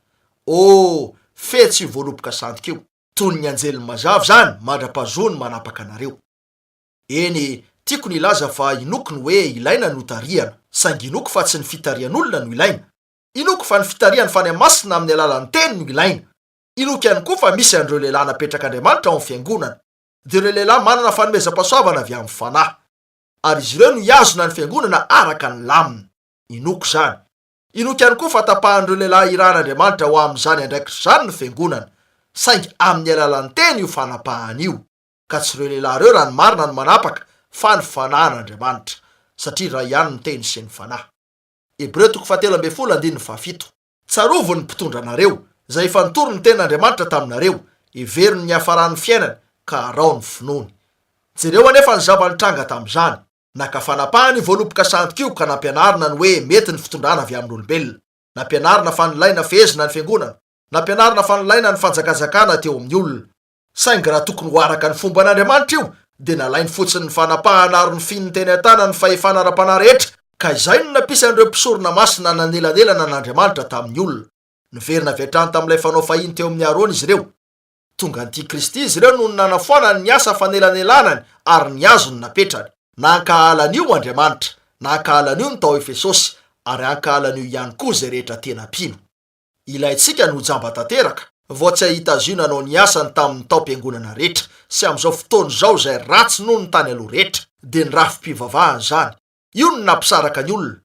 Oh! Fetsy io voaloboka sandoka io. Toy ny anjelin'ny mazava izany mandra-pahazoany manapaka anareo. Eny, tiako ny hilaza fa inoako ny hoe ilaina ny hotarihana, saingy inoako fa tsy ny fitarihan'olona no ilaina. Inoako fa ny fitarihan'ny Fanahy Masina amin'ny alalan'ny Teny no ilaina. Inoako ihany koa fa misy an'ireo lehilahy napetrak'Andriamanitra ao amin'ny Fiangonana. Dia ireo lehilahy manana fanomezam-pahasoavana avy amin'ny Fanahy. Ary izy ireo no hihazona ny Fiangonana araka ny lamina. Inoako izany. Inoako ihany koa fa tapahan'ireo lehilahy irahan'Andriamanitra ho amin'izany andraikitra izany ny Fiangonana. Saingy amin'ny alalan'ny Teny io fanapahana io. Ka tsy ireo lehilahy ireo raha ny marina no manapaka fa ny Fanahin'Andriamanitra. Satria iray ihany ny Teny sy ny Fanahy. Hebreo toko fahatelo ambin'ny folo andininy fahafito. Tsarovy ny mpitondra anareo, izay efa nitory ny tenin'Andriamanitra taminareo, hevero ny niafaran'ny fiainany, ka araho ny finoany. Jereo anefa ny zava-nitranga tamin'izany. Naka fanapahana io voaloboka sandoka io ka nampianarina ny hoe mety ny fitondrana avy amin'olombelona. Nampianarina fa nilaina fehezina ny fiangonana. Nampianarina fa nilaina ny fanjakajakana teo amin'ny olona. Saingy raha tokony ho araka ny fomban'Andriamanitra io, dia nalainy fotsiny ny fanapahana ary nofininy teny an-tanany ny fahefana ara-panahy rehetra, ka izay no nampisy an'ireo mpisorona masina nanelanelana an'Andriamanitra tamin'ny olona. Niverina avy hatrany tamin'ilay fanao fahiny teo amin'i Arona izy ireo. Tonga antikristy izy ireo noho ny nanafoanany ny asa fanelanelanany ary ny hazony napetrany. Nankahala an'io Andriamanitra, nankahala an'io ny tao Efesosy, ary hankahala an'io ihany koa izay rehetra tena mpino. Ilaintsika ny ho jamba tanteraka vao tsy hahita azy io nanao ny asany tamin'ny taom-piangonana rehetra sy amin'izao fotoana izao izay ratsy noho ny tany aloha rehetra, dia ny rafi-pivavahana izany. Io no nampisaraka ny olona.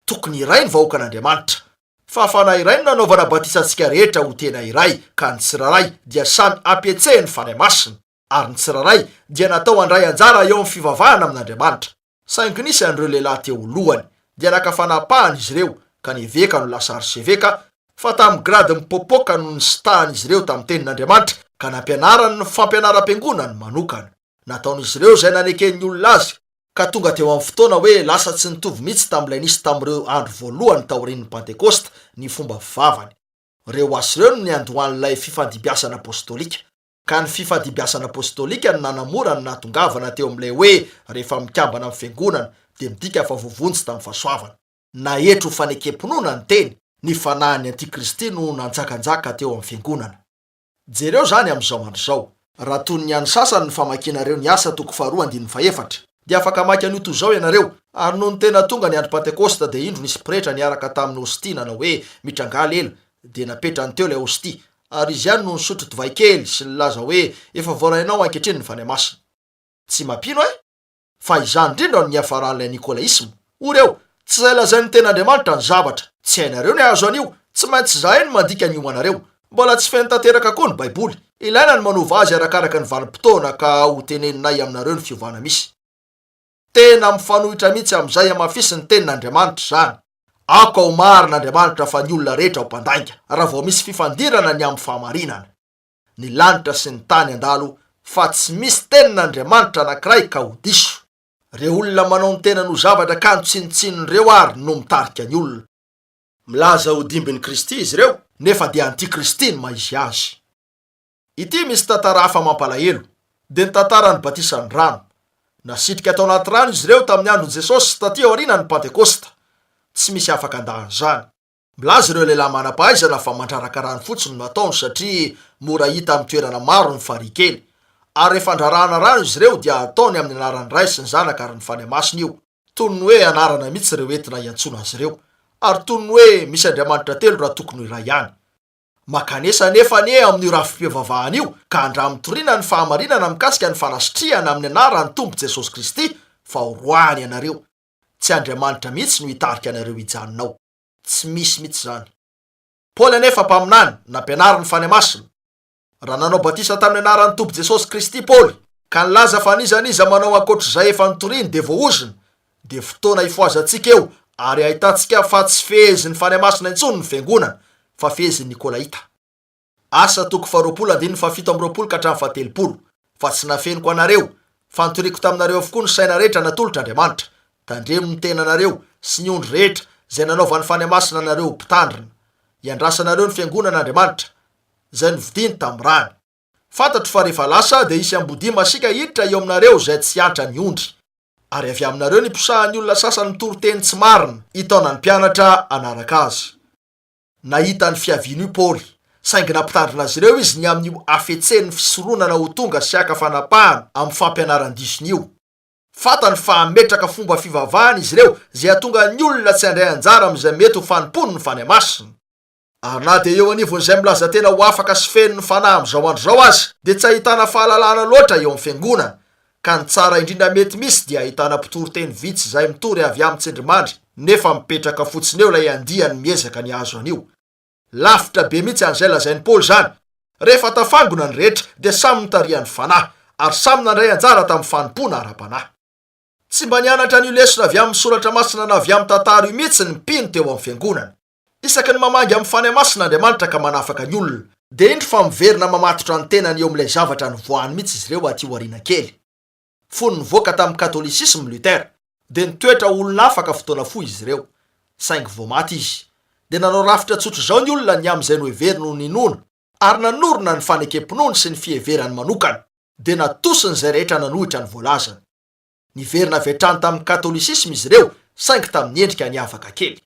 Tokony hiray ny vahoakan'Andriamanitra. Fa Fanahy iray no nanaovana batisa antsika rehetra ho tena iray, ka ny tsirairay dia samy ampihetsehin'ny Fanahy Masina, ary ny tsirairay dia natao handray anjara eo amin'ny fivavahana amin'Andriamanitra. Saingy nisy an'ireo lehilahy teo lohany, dia naka fanapahana izy ireo, ka ny eveka no lasa arseveka, fa tamin'ny grady mipoapoaka no nisitahan'izy ireo tamin'ny tenin'Andriamanitra, ka nampianarany ny fampianaram-piangonany manokana. Nataon'izy ireo izay naneken'ny olona azy, ka tonga teo amin'ny fotoana hoe lasa tsy nitovy mihitsy tamin'ilay nisy tamin'ireo andro voalohany taorian'ny Pantekosta ny fomba fivavany. Ireo asa ireo no niandohan'ilay fifandimbiasana apostolika. Ka ny fifandimbiasana apostolika no nanamora ny nahatongavana teo amin'ilay hoe rehefa mikambana amin'ny fiangonana dia midika fa voavonjy tamin'ny fahasoavana. Naetry ho fanekem-pinoana ny teny, ny fanahin'ny antikristy no nanjakanjaka teo amin'ny fiangonana. Jereo izany amin'izao andro izao. Raha toy ny an'ny sasany ny famakianareo ny Asa toko faharoa andininy fahefatra, dia afaka hamaky an'io toy izao ianareo, Ary nony tena tonga ny andro Pantekosta dia indro nisy pretra niaraka tamin'ny hostia nanao hoe, Mitrangà lela, dia napetrany teo ilay hostia, Ary izy ihany no nisotro divay kely sy nilaza hoe, Efa voarainao ankehitriny ny Fanahy Masina. Tsy mampino eh? Fa izany indrindra no niafaran'ilay Nikolaisma. Hoy ireo, Tsy izay lazain'ny Tenin'Andriamanitra ny zavatra. Tsy hainareo ny hahazo an'io. Tsy maintsy izahay no mandika an'io ho anareo. Mbola tsy feno tanteraka koa ny Baiboly. Ilaina ny manova azy arakaraka ny vanim-potoana ka hoteneninay aminareo ny fiovana misy. Tena mifanohitra mihitsy amin'izay hamafisin'ny Tenin'Andriamanitra izany. Aoka ho marina Andriamanitra fa ny olona rehetra ho mpandainga, raha vao misy fifandirana ny amin'ny fahamarinana. Ny lanitra sy ny tany handalo fa tsy misy Tenin'Andriamanitra anankiray ka ho diso. Ireo olona manao ny tenany ho zavatra kanto tsinontsinona ireo àry no mitarika ny olona. Milaza ho dimbin'i Kristy izy ireo, nefa dia antikristy ny maha izy azy. Ity misy tantara hafa mampalahelo, dia ny tantaran'ny batisan'ny rano. Nasitrika tao anaty rano izy ireo tamin'ny andron'i Jesosy sy taty aorianan'ny Pantekosta. Tsy misy afaka handà an'izany. Milaza ireo lehilahy manam-pahaizana fa mandraraka rano fotsiny no ataony satria mora hita amin'ny toerana maro ny farihy kely. Ary rehefa andrarahana rano izy ireo dia ataony amin'ny anaran'ny Ray sy ny Zanaka ary ny Fanahy Masina io. Toy ny hoe anarana mihitsy ireo entina iantsoana azy ireo. Ary toy ny hoe misy Andriamanitra telo raha tokony ho iray ihany. Mankanesa anefa anie amin'io rafi-pivavahana io ka andramo toriana ny fahamarinana mikasika ny fanasitrihana amin'ny anaran'ny Tompo Jesosy Kristy fa ho roahany ianareo. Tsy Andriamanitra mihitsy no hitarika anareo hijanona ao. Tsy misy mihitsy izany. Paoly anefa mpaminany, nampianarin'ny Fanahy Masina. Raha nanao batisa tamin'ny anaran'ny Tompo Jesosy Kristy Paoly, ka nilaza fa n'iza n'iza manao ankoatr'izay efa notoriny dia voaozona, dia fotoana hifohazantsika eo ary hahitantsika fa tsy fehezin'ny Fanahy Masina intsony ny Fiangonana, fa fehezin'ny Nikolaita. Asa toko faharoapolo andininy fahafito amby 20 ka hatramin'ny faha-30, Fa tsy nafeniko anareo, fa notoriko taminareo avokoa ny saina rehetra natolotr'Andriamanitra. Tandremo ny tenanareo sy ny ondry rehetra izay nanaovan'ny Fanahy Masina anareo ho mpitandrina. Iandrasanareo ny Fiangonan'Andriamanitra, izay novidiny tamin'ny rany. Fantatro fa rehefa lasa dia hisy ambodia masiaka hiditra eo aminareo izay tsy hiantra ny ondry. Ary avy aminareo ny hiposahan'ny olona sasany mitory teny tsy marina, hitaona ny mpianatra hanaraka azy. Nahita ny fiavian'io Paoly, saingy nampitandrina azy ireo izy ny amin'io hafetsen'ny fisoronana ho tonga sy haka fanapahana amin'ny fampianaran-disony io. Fantany fa hametraka fomba fivavahana izy ireo izay hahatonga ny olona tsy handray anjara amin'izay mety ho fanompoany ny Fanahy Masina. Ary na dia eo anivon'izay milaza tena ho afaka sy feno ny Fanahy amin'izao andro izao aza, dia tsy ahitana fahalalahana loatra eo amin'ny Fiangonana, ka ny tsara indrindra mety misy dia ahitana mpitory teny vitsy izay mitory avy amin'ny tsindrimandry nefa mipetraka fotsiny eo ilay andiany miezaka ny hahazo an'io. Lavitra be mihitsy an'izay lazain'i Paoly izany. Rehefa tafangona ny rehetra dia samy notarihan'ny Fanahy, ary samy nandray anjara tamin'ny fanompoana ara-panahy. Tsy mba nianatra an'io lesona avy amin'ny Soratra Masina na avy amin'ny tantara io mihitsy ny mpino teo amin'ny Fiangonana. Isaky ny mamangy amin'ny Fanahy Masina Andriamanitra ka manafaka ny olona, dia indro fa miverina mamatotra ny tenany eo amin'ilay zavatra nivoahany mihitsy izy ireo aty aoriana kely. Fony nivoaka tamin'ny Katôlisisma Luther, dia nitoetra ho olona afaka fotoana fohy izy ireo. Saingy vao maty izy, dia nanao rafitra tsotr'izao ny olona ny amin'izay noheveriny ho ninoana, ary nanorina ny fanekem-pinoany sy ny fiheverany manokana, dia natosiny izay rehetra nanohitra ny voalazany. Niverina avy hatrany tamin'ny Katôlisisma izy ireo, saingy tamin'ny endrika niavaka kely.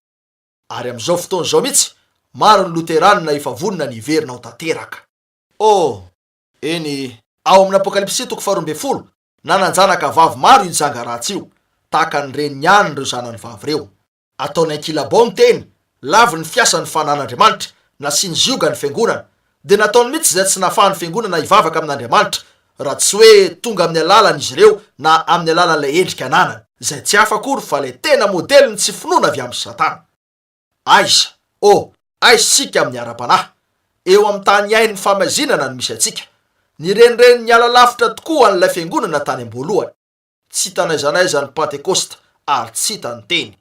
Ary amin'izao fotoana izao mihitsy, maro ny Loteranina efa vonona ny hiverina ho tanteraka. Oh! Eny, ao amin'ny Apokalypsy toko faharoa ambin'ny folo, nanan-janaka vavy maro io janga ratsy io, tahaka ny reniny ihany ireo zanany vavy ireo. Ataony ankilabao ny teny, laviny ny fiasan'ny fanan'Andriamanitra, nasiany zioga ny fiangonana. Dia nataony mihitsy izay tsy nahafahan'ny fiangonana hivavaka amin'Andriamanitra, raha tsy hoe tonga amin'ny alalan' izy ireo na amin'ny alalan'ilay endrika ananany, izay tsy hafa akory fa ilay tena modelin'ny tsy finoana avy amin'i Satana. Aiza, oh, aiza isika amin'ny ara-panahy? Eo amin'ny tany hain'ny famaizinana no misy antsika. Nirenireny niala lavitra tokoa an'ilay fiangonana tany am-boalohany. Tsy hita n'aiza n'aiza ny Pantekosta ary tsy hita ny Teny.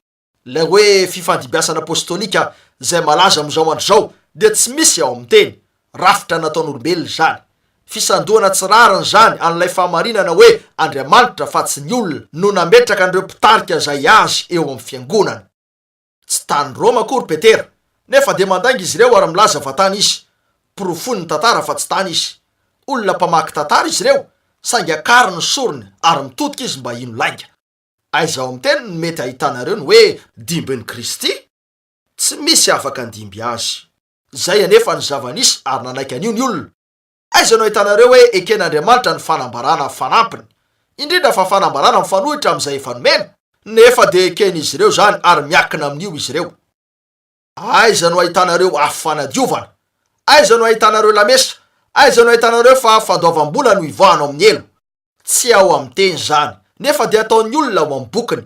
Ilay hoe fifandimbiasana apostolika izay malaza amin'izao andro izao dia tsy misy ao amin'ny Teny. Rafitra nataon'olombelona izany. Fisandohana tsy rariny izany an'ilay fahamarinana hoe Andriamanitra fa tsy ny olona no nametraka an'ireo mpitarika izay azy eo amin'ny fiangonana. Tsy tany Roma akory Petera, nefa dia mandainga izy ireo ary milaza fa tany izy. Porofoin'ny tantara fa tsy tany izy. Olona mpamaky tantara izy ireo, saingy akariny ny sorony ary mitodika izy mba hino lainga. Aiza ao amin'ny teny no mety ahitanareo ny hoe dimbin'i Kristy? Tsy misy afaka handimby azy. Izay anefa ny zava-nisy ary nanaiky an'io ny olona. Aiza no ahitanareo hoe eken'Andriamanitra ny fanambarana fanampiny, indrindra fa fanambarana mifanohitra amin'izay efa nomena? Nefa dia eken'izy ireo izany ary miakina amin'io izy ireo. Aiza no ahitanareo afo fanadiovana? Aiza no ahitanareo lamesa? Aiza no ahitanareo fa fandoavam-bola no ivoahana ao amin'ny helo? Tsy ao amin'ny teny izany, nefa dia ataon'ny olona ao amin'ny bokiny,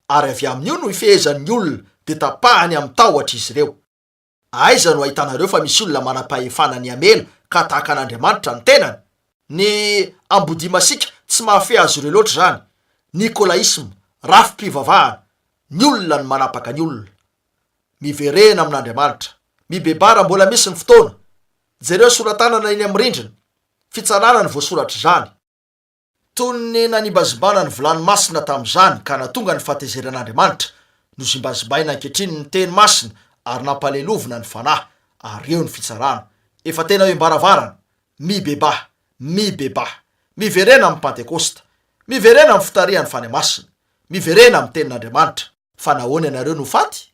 ary avy amin'io no ifehezan'ny olona, dia tapahany amin'ny tahotra izy ireo. Aiza no ahitanareo fa misy olona manam-pahefana ny hamela ka tahaka an'Andriamanitra ny tenany? Ny ambodia masiaka tsy mahafehy azy ireo loatra izany. Nikolaisma, rafi-pivavahana, ny olona no manapaka ny olona. Miverena amin'Andriamanitra. Mibebaha raha mbola misy ny fotoana. Jereo sora-tanana eny amin'ny rindrina. Fitsarana ny voasoratr'izany. Toy ny nanimbazimbana ny vilany masina tamin'izany ka nahatonga ny fahatezeran'Andriamanitra, nozimbazimbaina ankehitriny ny teny masina ary nampalelovina ny fanahy, ary eo ny fitsarana. Efa tena eo am-baravarana. Mibebaha. Mibebaha. Miverena amin'ny Pantekosta. Miverena amin'ny fitarihan'ny Fanahy Masina. Miverena amin'ny Tenin'Andriamanitra. Fa nahoana ianareo no faty?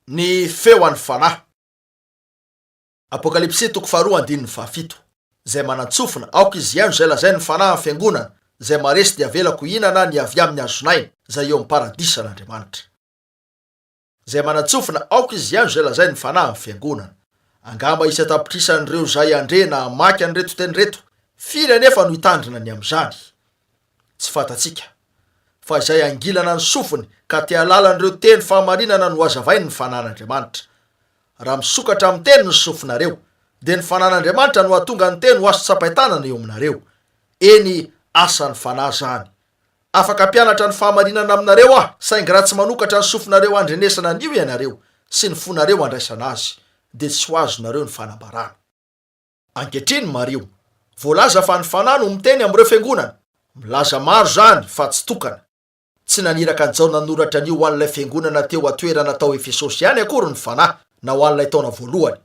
Ny feo an'ny Fanahy. Apokalypsy toko faharoa andininy fahafito. Izay manan-tsofina, aoka izy hihaino izay lazain'ny Fanahy amin'ny Fiangonana, izay maharesy dia avelako hihinana ny avy amin'ny hazon'aina, izay eo amin'ny paradisan'Andriamanitra. Izay manan-tsofina, aoka izy hihaino izay lazain'ny Fanahy amin'ny Fiangonana. Angamba isan-tapitrisany ireo izay handre na hamaky an'ireto teny ireto, firy anefa no hitandrina ny amin'izany? Tsy fantatsika. Fa izay hangilana ny sofiny ka te hahalala an'ireo teny fahamarinana nohazavainy ny Fanahin'Andriamanitra. Raha misokatra amin'ny teny ny sofinareo, dia ny Fanahin'Andriamanitra no hahatonga ny teny ho azo tsapain-tanana eo aminareo. Eny, asan'ny Fanahy izany. Afaka hampianatra ny fahamarinana aminareo aho, saingy raha tsy manokatra ny sofinareo handrenesana an'io ianareo, sy ny fonareo handraisana azy, dia tsy ho azonareo ny fanambarana. Ankehitriny, mariho, voalaza fa ny Fanahy no miteny amin'ireo fiangonana. Milaza maro izany, fa tsy tokana. Tsy naniraka an'i Jaona hanoratra an'io ho an'ilay fiangonana teo an-toerana tao Efesosy ihany akory ny Fanahy, na ho an'ilay taona voalohany.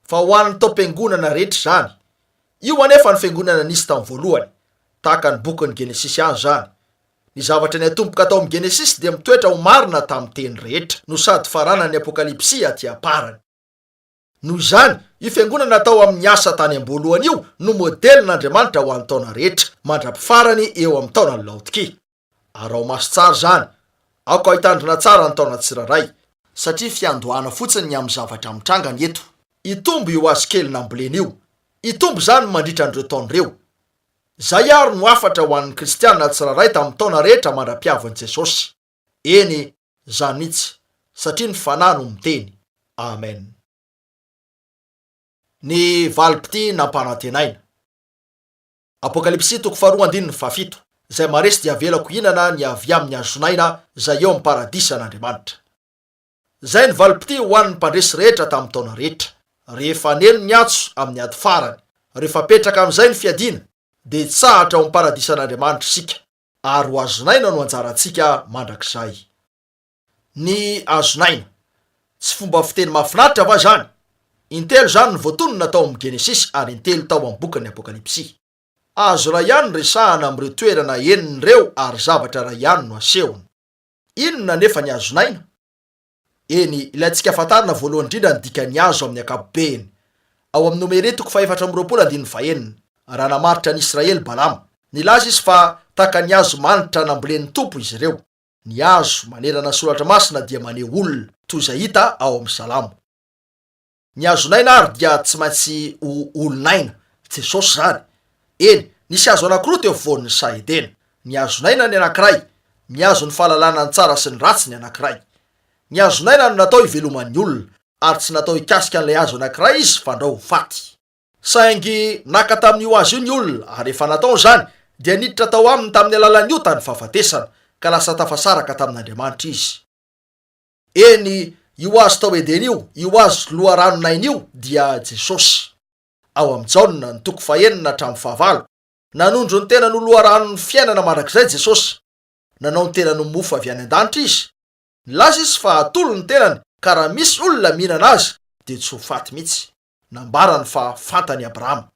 Fa ho an'ny taom-piangonana rehetra izany. Io anefa ny fiangonana nisy tamin'ny voalohany. Tahaka ny bokin'ny Genesisy ihany izany. Ny zavatra niatomboka tao amin'ny Genesisy dia mitoetra ho marina tamin'ny teny rehetra, no sady faranan'ny Apokalypsy aty am-parany. Noho izany, io fiangonana tao amin'ny asa tany am-boalohany io no modelin'Andriamanitra ho an'ny taona rehetra, mandra-pifarany eo amin'ny taonan'i Laodikia. Araho maso tsara izany. Aoka hitandrina tsara ny taona tsirairay. Satria fiandohana fotsiny ny amin'ny zavatra mitranga ny eto. Hitombo io hazo kely nambolena io. Hitombo izany mandritra an'ireo taona ireo. Izay àry no hafatra ho an'ny Kristiana tsirairay tamin'ny taona rehetra mandra-piavin'i Jesosy. Eny, izany mihitsy, satria ny Fanahy no miteny. Amen. Ny valim-pitia nampanantenaina. Apokalypsy toko faharoa andininy fahafito, Izay maharesy dia havelako hihinana ny avy amin'ny hazon'aina izay eo amin'ny paradisan'Andriamanitra. Izay ny valim-pitia ho an'ny mpandresy rehetra tamin'ny taona rehetra. Rehefa haneno ny antso amin'ny ady farany, rehefa apetraka amin'izay ny fiadiana, dia hitsahatra ao amin'ny paradisan'Andriamanitra isika, ary ho hazon'aina no anjarantsika mandrakizay. Ny hazon'aina. Tsy fomba fiteny mahafinaritra va izany? Intelo izany no voatonona tao amin'ny Genesisy ary intelo tao amin'ny bokin'ny Apokalypsy. Hazo iray ihany no resahana amin'ireo toerana enina ireo ary zavatra iray ihany no asehony. Inona anefa ny hazon'aina? Eny, ilaintsika fantarina voalohany indrindra ny dikan'ny hazo amin'ny ankapobeny. Ao amin'ny Nomery toko fahefatra amby 20 andininy fahenina, raha namaritra ny Israely Balama, nilaza izy fa tahaka ny hazo manitra nambolen'ny Tompo izy ireo. Ny hazo manerana ny Soratra Masina dia maneho olona, toy izay hita ao amin'ny Salamo. Ny hazon'aina àry dia tsy maintsy ho olon'aina, Jesosy izany. Eny, nisy hazo anankiroa teo afovoan'ny saha Edena. Ny hazon'aina ny anankiray, ny hazon'ny fahalalana ny tsara sy ny ratsy ny anankiray. Ny hazon'aina no natao hiveloman'ny olona, ary tsy natao hikasika an'ilay hazo anankiray izy fandrao ho faty. Saingy naka tamin'io hazo io ny olona, ary rehefa nataony izany, dia niditra tao aminy tamin'ny alalan'ny ota ny fahafatesana, ka lasa tafasaraka tamin'Andriamanitra izy. Eny, io hazo tao Edena io, io hazo loharanon'aina io, dia Jesosy. Ao amin'i Jaona, ny toko fahenina hatramin'ny fahavalo, nanondro ny tenany ho loharanon'ny fiainana mandrakizay Jesosy. Nanao ny tenany ho mofo avy any an-danitra Izy. Nilaza Izy fa hatolony ny tenany, ka raha misy olona mihinana Azy, dia tsy ho faty mihitsy. Nambarany fa fantany Abrahama.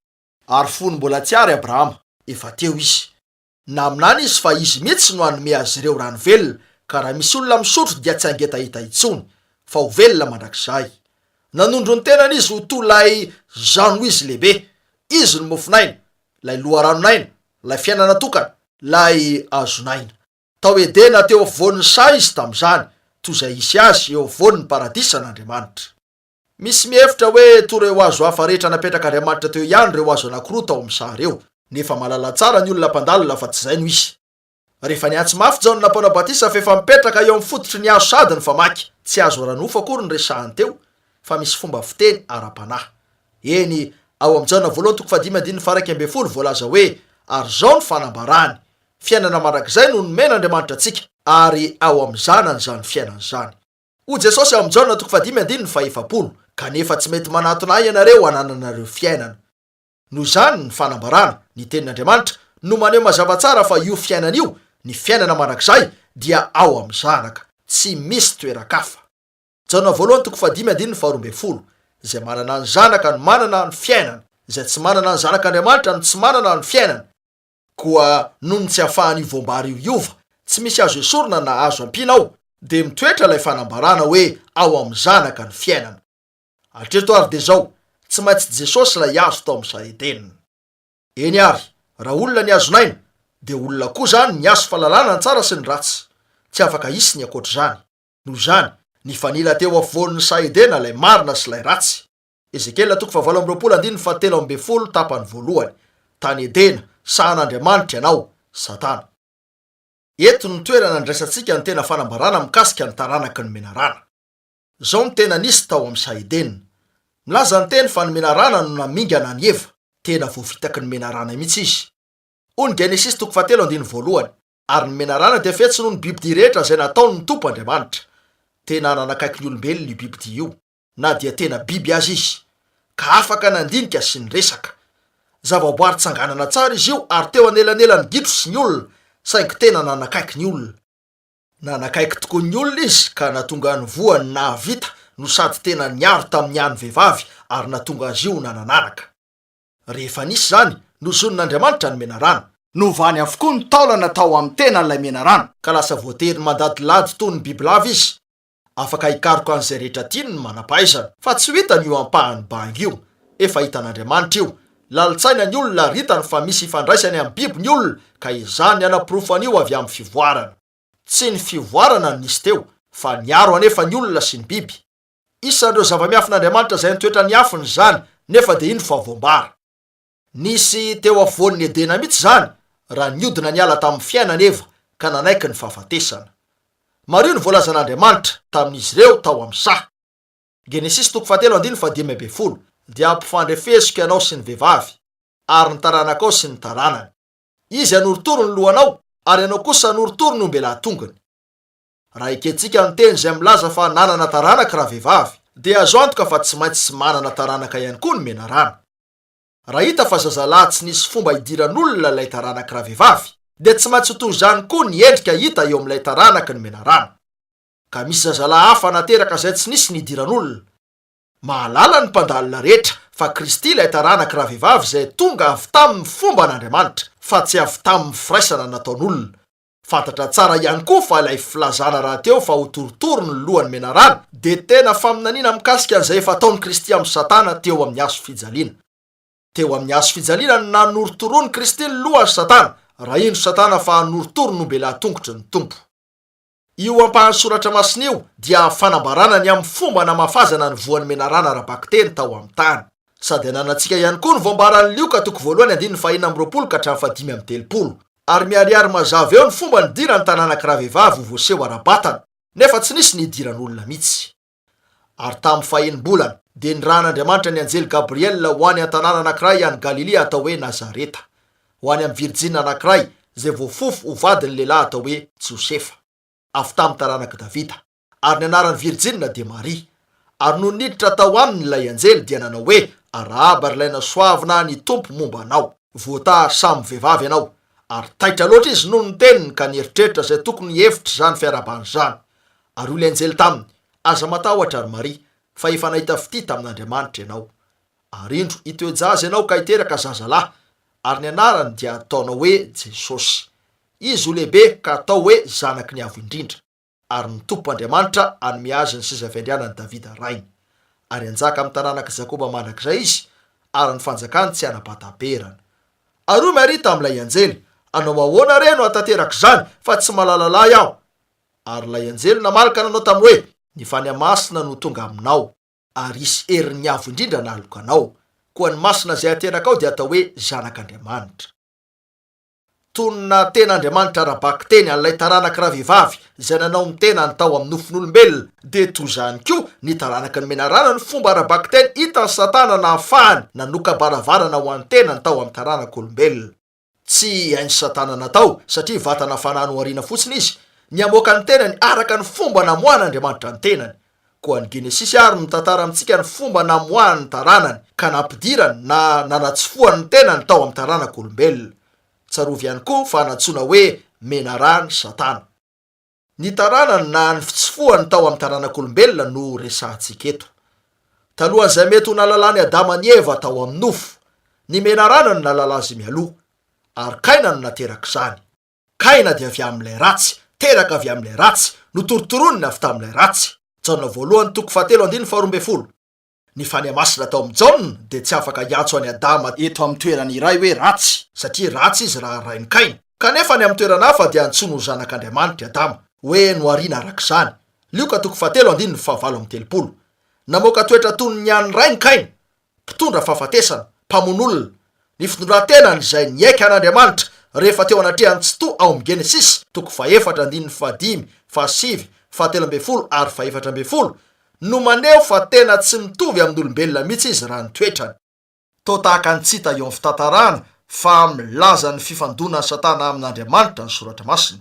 Ary fony mbola tsy ary Abrahama, efa teo izy. Naminany izy fa izy mihitsy no hanome azy ireo rano velona, ka raha misy olona misotro dia tsy hangetaheta intsony, fa ho velona mandrakizay. Nanondro ny tenany izy ho toy ilay Jean Louise lehibe. Izy no mofon'aina, ilay loharanon'aina, ilay fiainana tokana, ilay hazon'aina. Tao Edena teo afovoan'ny saha izy tamin'izany, toy izay hisy azy eo afovoan'ny paradisan'Andriamanitra. Misy mihevitra hoe toa ireo hazo hafa rehetra napetrak'Andriamanitra teo ihany ireo hazo anankiroa tao amin'ny saha ireo. Nefa mahalala tsara ny olona mpandalina fa tsy izay no izy. Rehefa niantso mafy Jaona Mpanao Batisa fa efa mipetraka eo amin'ny fototry ny hazo sahady ny famaky, tsy hazo ara-nofo akory no resahany teo, fa misy fomba fiteny ara-panahy. Eny, ao amin'ny Jaona voalohany toko fahadimy andininy faha-11 voalaza hoe, Ary izao ny fanambarany, fiainana mandrakizay no nomen'Andriamanitra antsika, ary ao amin'ny Zanany izany fiainana izany. Hoy Jesosy ao amin'ny Jaona toko fahadimy andininy fahefapolo, Kanefa tsy mety manatona Ahy ianareo hanananareo fiainana. Noho izany, ny fanambarana, ny Tenin'Andriamanitra, no maneho mazava tsara fa io fiainana io, ny fiainana mandrakizay, dia ao amin'ny Zanaka. Tsy misy toeran-kafa. Jaona voalohany toko fahadimy andininy faharoa ambin'ny folo, Izay manana ny Zanaka no manana ny fiainana, izay tsy manana ny Zanak'Andriamanitra no tsy manana ny fiainana. Koa noho ny tsy ahafahan'io voambary io hiova, tsy misy azo esorina na azo ampiana ao, dia mitoetra ilay fanambarana hoe ao amin'ny Zanaka ny fiainana. Hatreto ary dia izao, tsy maintsy Jesosy ilay hazo tao amin'ny saha Edena. Eny ary, raha olona ny hazon'aina, dia olona koa izany ny hazo fahalalana ny tsara sy ny ratsy. Tsy afaka hisy ny ankoatr'izany. Noho izany, nifanila teo afovoan'ny saha Edena ilay marina sy ilay ratsy. Ezekiela toko fahavalo amby 20 andininy fahatelo ambin'ny folo tapany voalohany. Tany Edena, sahan'Andriamanitra ianao, Satana. Eto no toerana andraisantsika ny tena fanambarana mikasika ny taranaky ny menarana. Izao no tena nisy tao amin'ny saha Edena. Milaza ny teny fa ny menarana no namingana an'i Eva. Tena voafitaky ny menarana mihitsy izy. Hoy ny Genesisy toko fahatelo andininy voalohany, Ary ny menarana dia fetsy noho ny bibidia rehetra izay nataon' ny Tompo Andriamanitra. Tena nanakaiky ny olombelona io bibidia io, na dia tena biby aza izy, ka afaka nandinika sy niresaka. Zavaboary tsanganana tsara izy io ary teo anelanelan'ny gidro sy ny olona, saingy tena nanakaiky ny olona. Nanakaiky tokoa ny olona izy ka nahatonga ny voany nahavita no sady tena niaro tamin'ny an'ny vehivavy ary nahatonga azy io nanan'anaka. Rehefa nisy izany, nozonin'Andriamanitra ny menarana. Novany avokoa ny taolana tao amin'ny tenan'ilay menarana. Ka lasa voatery mandadilady toy ny bibilava izy. Afaka hikaroka an'izay rehetra tiany ny manam-pahaizana. Fa tsy ho hitany io ampahany banga io. Efa hitan'Andriamanitra io. Lalin-tsaina ny olona ary hitany fa misy ifandraisany amin'ny biby ny olona ka ezahany ny hanaporofo an'io avy amin'ny fivoarana. Tsy ny fivoarana no nisy teo, fa niaro anefa ny olona sy ny biby. Isan'ireo zava-miafin'Andriamanitra izay nitoetra niafina izany, nefa dia indro fa voambara. Nisy teo afovoan'ny Edena mihitsy izany, raha niodina niala tamin'ny fiainana Eva ka nanaiky ny fahafatesana. Mariho ny voalazan'Andriamanitra tamin'izy ireo tao amin'ny saha. Genesisy toko fahatelo andininy fahadimy ambin'ny folo, Dia hampifandrefesiko ianao sy ny vehivavy, ary ny taranakao sy ny taranany. Izy hanorotoro ny lohanao, ary ianao kosa hanorotoro ny ombelahy tongony. Raha ekentsika ny teny izay milaza fa nanana taranaka ravehivavy, dia azo antoka fa tsy maintsy manana taranaka ihany koa ny menarana. Raha hita fa zazalahy tsy nisy fomba hidiran'olona ilay taranaky ravehivavy, dia tsy maintsy ho toy izany koa ny endrika hita eo amin'ilay taranaky ny menarana. Ka misy zazalahy hafa nateraka izay tsy nisy nidiran'olona. Mahalala ny mpandalina rehetra fa Kristy ilay taranaky ravehivavy izay tonga avy tamin'ny fomban'Andriamanitra, fa tsy avy tamin'ny firaisana nataon'olona. Fantatra tsara ihany koa fa ilay filazana rahateo fa ho torotoro ny lohan'ny menarana dia tena faminaniana mikasika an'izay efa ataon'i Kristy amin'i Satana teo amin'ny hazo fijaliana. Teo amin'ny hazo fijaliana no nanorotoroan'i Kristy ny lohan'i Satana, raha indro Satana fa hanorotoro ny ombelahy tongotry ny Tompo. Io ampahan'ny Soratra Masina io dia fanambarana ny amin'ny fomba namafazana ny voan'ny menarana ara-bakiteny tao amin'ny tany. Sady ananantsika ihany koa ny voambaran'i Lioka toko voalohany andininy fahenina amby 20 ka hatramin'ny fahadimy amby 30. Ary miharihary mazava eo ny fomba nidiran'ny tanànak'i ravehivavy ho voaseho ara-batana, nefa tsy nisy nidiran'olona mihitsy. Ary tamin'ny fahenim-bolana, dia nirahan'Andriamanitra ny anjely Gabriela ho any an-tanàna anankiray any Galilia atao hoe Nazareta, ho any amin'ny virjina anankiray izay voafofo ho vadin'ny lehilahy atao hoe Josefa, avy tamin'ny taranak'i Davida. Ary ny anaran'ny virjina dia Maria. Ary nony niditra tao aminy ilay anjely dia nanao hoe, Arahaba ry ilay nasoavina ny Tompo momba anao. Voataha samy vehivavy ianao. Ary taitra loatra izy noho ny teniny ka nieritreritra izay tokony hevitr'izany fiarahabana izany. Ary hoy ilay anjely taminy, Aza matahotra, ry Maria, fa efa nahita fitia tamin'Andriamanitra ianao. Ary indro, hitoe-jaza ianao ka hiteraka zazalahy, ary ny anarany dia hataonao hoe Jesosy. Izy ho lehibe ka hatao hoe Zanaky ny Avo Indrindra, ary ny Tompo Andriamanitra hanome azy ny seza fiandrianan'i Davida rainy. Ary hanjaka amin'ny taranak'i Jakoba mandrakizay izy, ary ny fanjakany tsy hanam-pahataperana. Ary hoy Maria tamin'ilay anjely, Hanao ahoana re no hahatanteraka izany, fa tsy mahalala lahy aho? Ary ilay anjely namaly ka nanao taminy hoe, Ny Fanahy Masina no tonga aminao, ary hisy herin'ny Avo Indrindra hanaloka anao. Koa ny Masina izay haterakao dia hatao hoe Zanak'Andriamanitra. Toy ny naha-tena Andriamanitra ara-bakiteny an'ilay taranaky ravehivavy izay nanao ny tenany tao amin'ny nofon'olombelona, dia toy izany koa ny taranaky ny menarana ny fomba ara-bakiteny hitan'i Satana nahafahany nanoka-baravarana ho an'ny tenany tao amin'ny taranak'olombelona. Tsy hain'i Satana natao, satria vatana fanahy nohariana fotsiny izy, ny hamoaka ny tenany araka ny fomba namoahan'Andriamanitra ny tenany. Koa ny Genesisy àry no mitantara amintsika ny fomba namoahany ny taranany, ka nampidirany na nanatsofohany ny tenany tao amin'ny taranak'olombelona. Tsarovy ihany koa fa nantsoina hoe menarana Satana. Ny taranany na ny fitsofohany tao amin'ny taranak'olombelona no resahantsika eto. Talohan'izay mety ho nahalalan'i Adama an'i Eva tao amin'ny nofo, ny menarana no nahalala azy mialoha, ary Kaina no naterak'izany. Kaina dia avy amin'ilay ratsy, teraka avy amin'ilay ratsy, notorontoronina avy tamin'ilay ratsy. Jaona voalohany toko fahatelo andininy faharoa ambin'ny folo. Ny Fanahy Masina tao amin'i Jaona dia tsy afaka hiantso an'i Adama eto amin'ny toerana iray hoe ratsy, satria ratsy izy raha rain'i Kaina. Kanefa any amin'ny toerana hafa dia antsoiny ho zanak'Andriamanitra i Adama, hoe nohariana araka izany. Lioka toko fahatelo andininy fahavalo amby telopolo. Namoaka toetra toy ny an'ny rainy Kaina. mpitondra fahafatesana, mpamono olona. Ny fitondran-tenany izay niaiky an'Andriamanitra rehefa teo anatrehan'ny Tsitoha ao amin'ny Genesisy toko fahefatra andininy fahadimy, fahasivy, fahatelo ambin'ny folo ary fahefatra ambin'ny folo no maneho fa tena tsy mitovy amin'olombelona mihitsy izy raha ny toetrany. Toa tahaka ny tsy hita eo amin'ny fitantarana fa milaza ny fifandonan'i Satana amin'Andriamanitra ny Soratra Masina.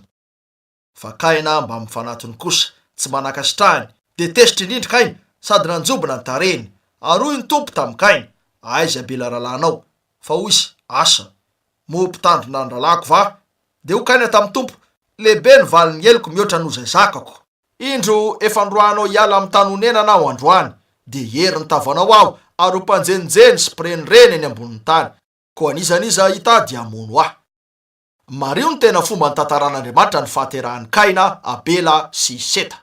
Fa Kaina mbamin'ny fanatiny kosa, tsy mba nankasitrahiny, dia tezitra indrindra Kaina, sady nanjombona ny tarehiny. Ary hoy ny Tompo tamin'i Kaina, Aiza Abela rahalahinao? Fa hoy izy, Asa, moa mpitandrina ny rahalahiko va? Dia hoy Kaina tamin'ny Tompo, Lehibe ny valin'ny heloko mihoatra noho izay zakako. Indro, efa noroahanao hiala amin'ny tany honenana aho androany, dia hiery ny tavanao aho, ary ho mpanjenijeny sy mpirenireny eny ambonin'ny tany. Koa n'iza n'iza hahita ahy dia hamono ahy. Mariho ny tena fomba nitantaran'Andriamanitra ny fahaterahan'i Kaina, Abela sy Seta.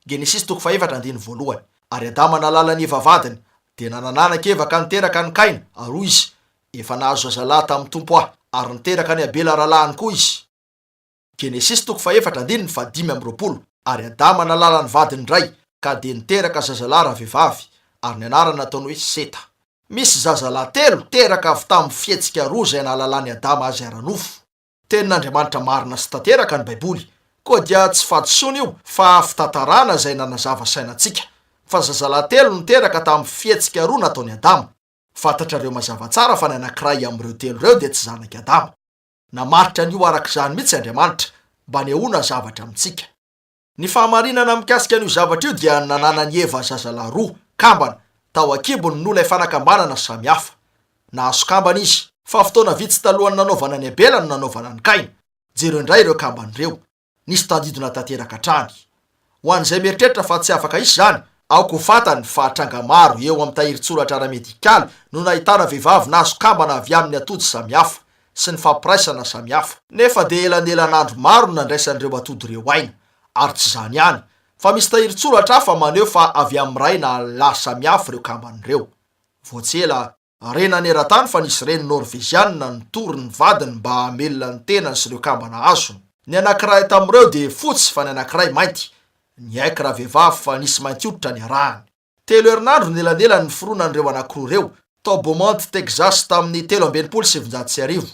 Genesisy toko fahefatra andininy voalohany. Ary Adama nahalala an'i Eva vadiny, dia nanan'anaka Eva ka niteraka an'i Kaina, ary hoy izy, Efa nahazo zazalahy tamin'ny Tompo aho. Ary niteraka an'i Abela rahalahiny koa izy. Genesisy toko fahefatra andininy faha-25. Ary Adama nahalala ny vadiny indray, ka dia niteraka zazalahy ravehivavy, ary ny anarany nataony hoe Seta. Misy zazalahy telo teraka avy tamin'ny fihetsika roa izay nahalalan'i Adama azy ara-nofo. Tenin'Andriamanitra marina sy tanteraka ny Baiboly, koa dia tsy fahadisoana io fa fitantarana izay nanazava saina antsika fa zazalahy telo no teraka tamin'ny fihetsika roa nataon'i Adama. Fantatrareo mazava tsara fa ny anankiray amin'ireo telo ireo dia tsy zanak'i Adama. Namaritra an'io araka izany mihitsy Andriamanitra mba hanehoana zavatra amintsika. Ny fahamarinana mikasika an'io zavatra io dia ny nananan'i Eva zazalahy roa, kambana, tao an-kibony noho ilay fanakambanana samy hafa. Nahazo kambana izy, fa fotoana vitsy talohan'ny nanaovana an'i Abela no nanaovana an'i Kaina. Jereo indray ireo kambana ireo. Nisy tandindona tanteraka hatrany. Ho an'izay mieritreritra fa tsy afaka hisy izany, aoka ho fantany fa tranga maro eo amin'ny tahirin-tsoratra ara-medikaly no nahitana vehivavy nahazo kambana avy amin'ny atody samihafa sy ny fampiraisana samihafa. Nefa dia elanelan'andro maro no nandraisan'ireo atody ireo aina. Ary tsy izany ihany, fa misy tahirin-tsoratra hafa maneho fa avy amin'ny ray na lahy samihafa ireo kambana ireo. Vao tsy ela, Re naneran-tany fa nisy reny Norveziana nitory ny vadiny mba hamelona ny tenany sy ireo kambana azony. Ny anankiray tamin'ireo dia fotsy fa ny anankiray mainty. Niaiky ravehivavy fa nisy mainty hoditra niarahany. Telo herinandro ny elanelan'ny niforonan'ireo anankiroa ireo, tao Beaumont, Texas tamin'ny 1963.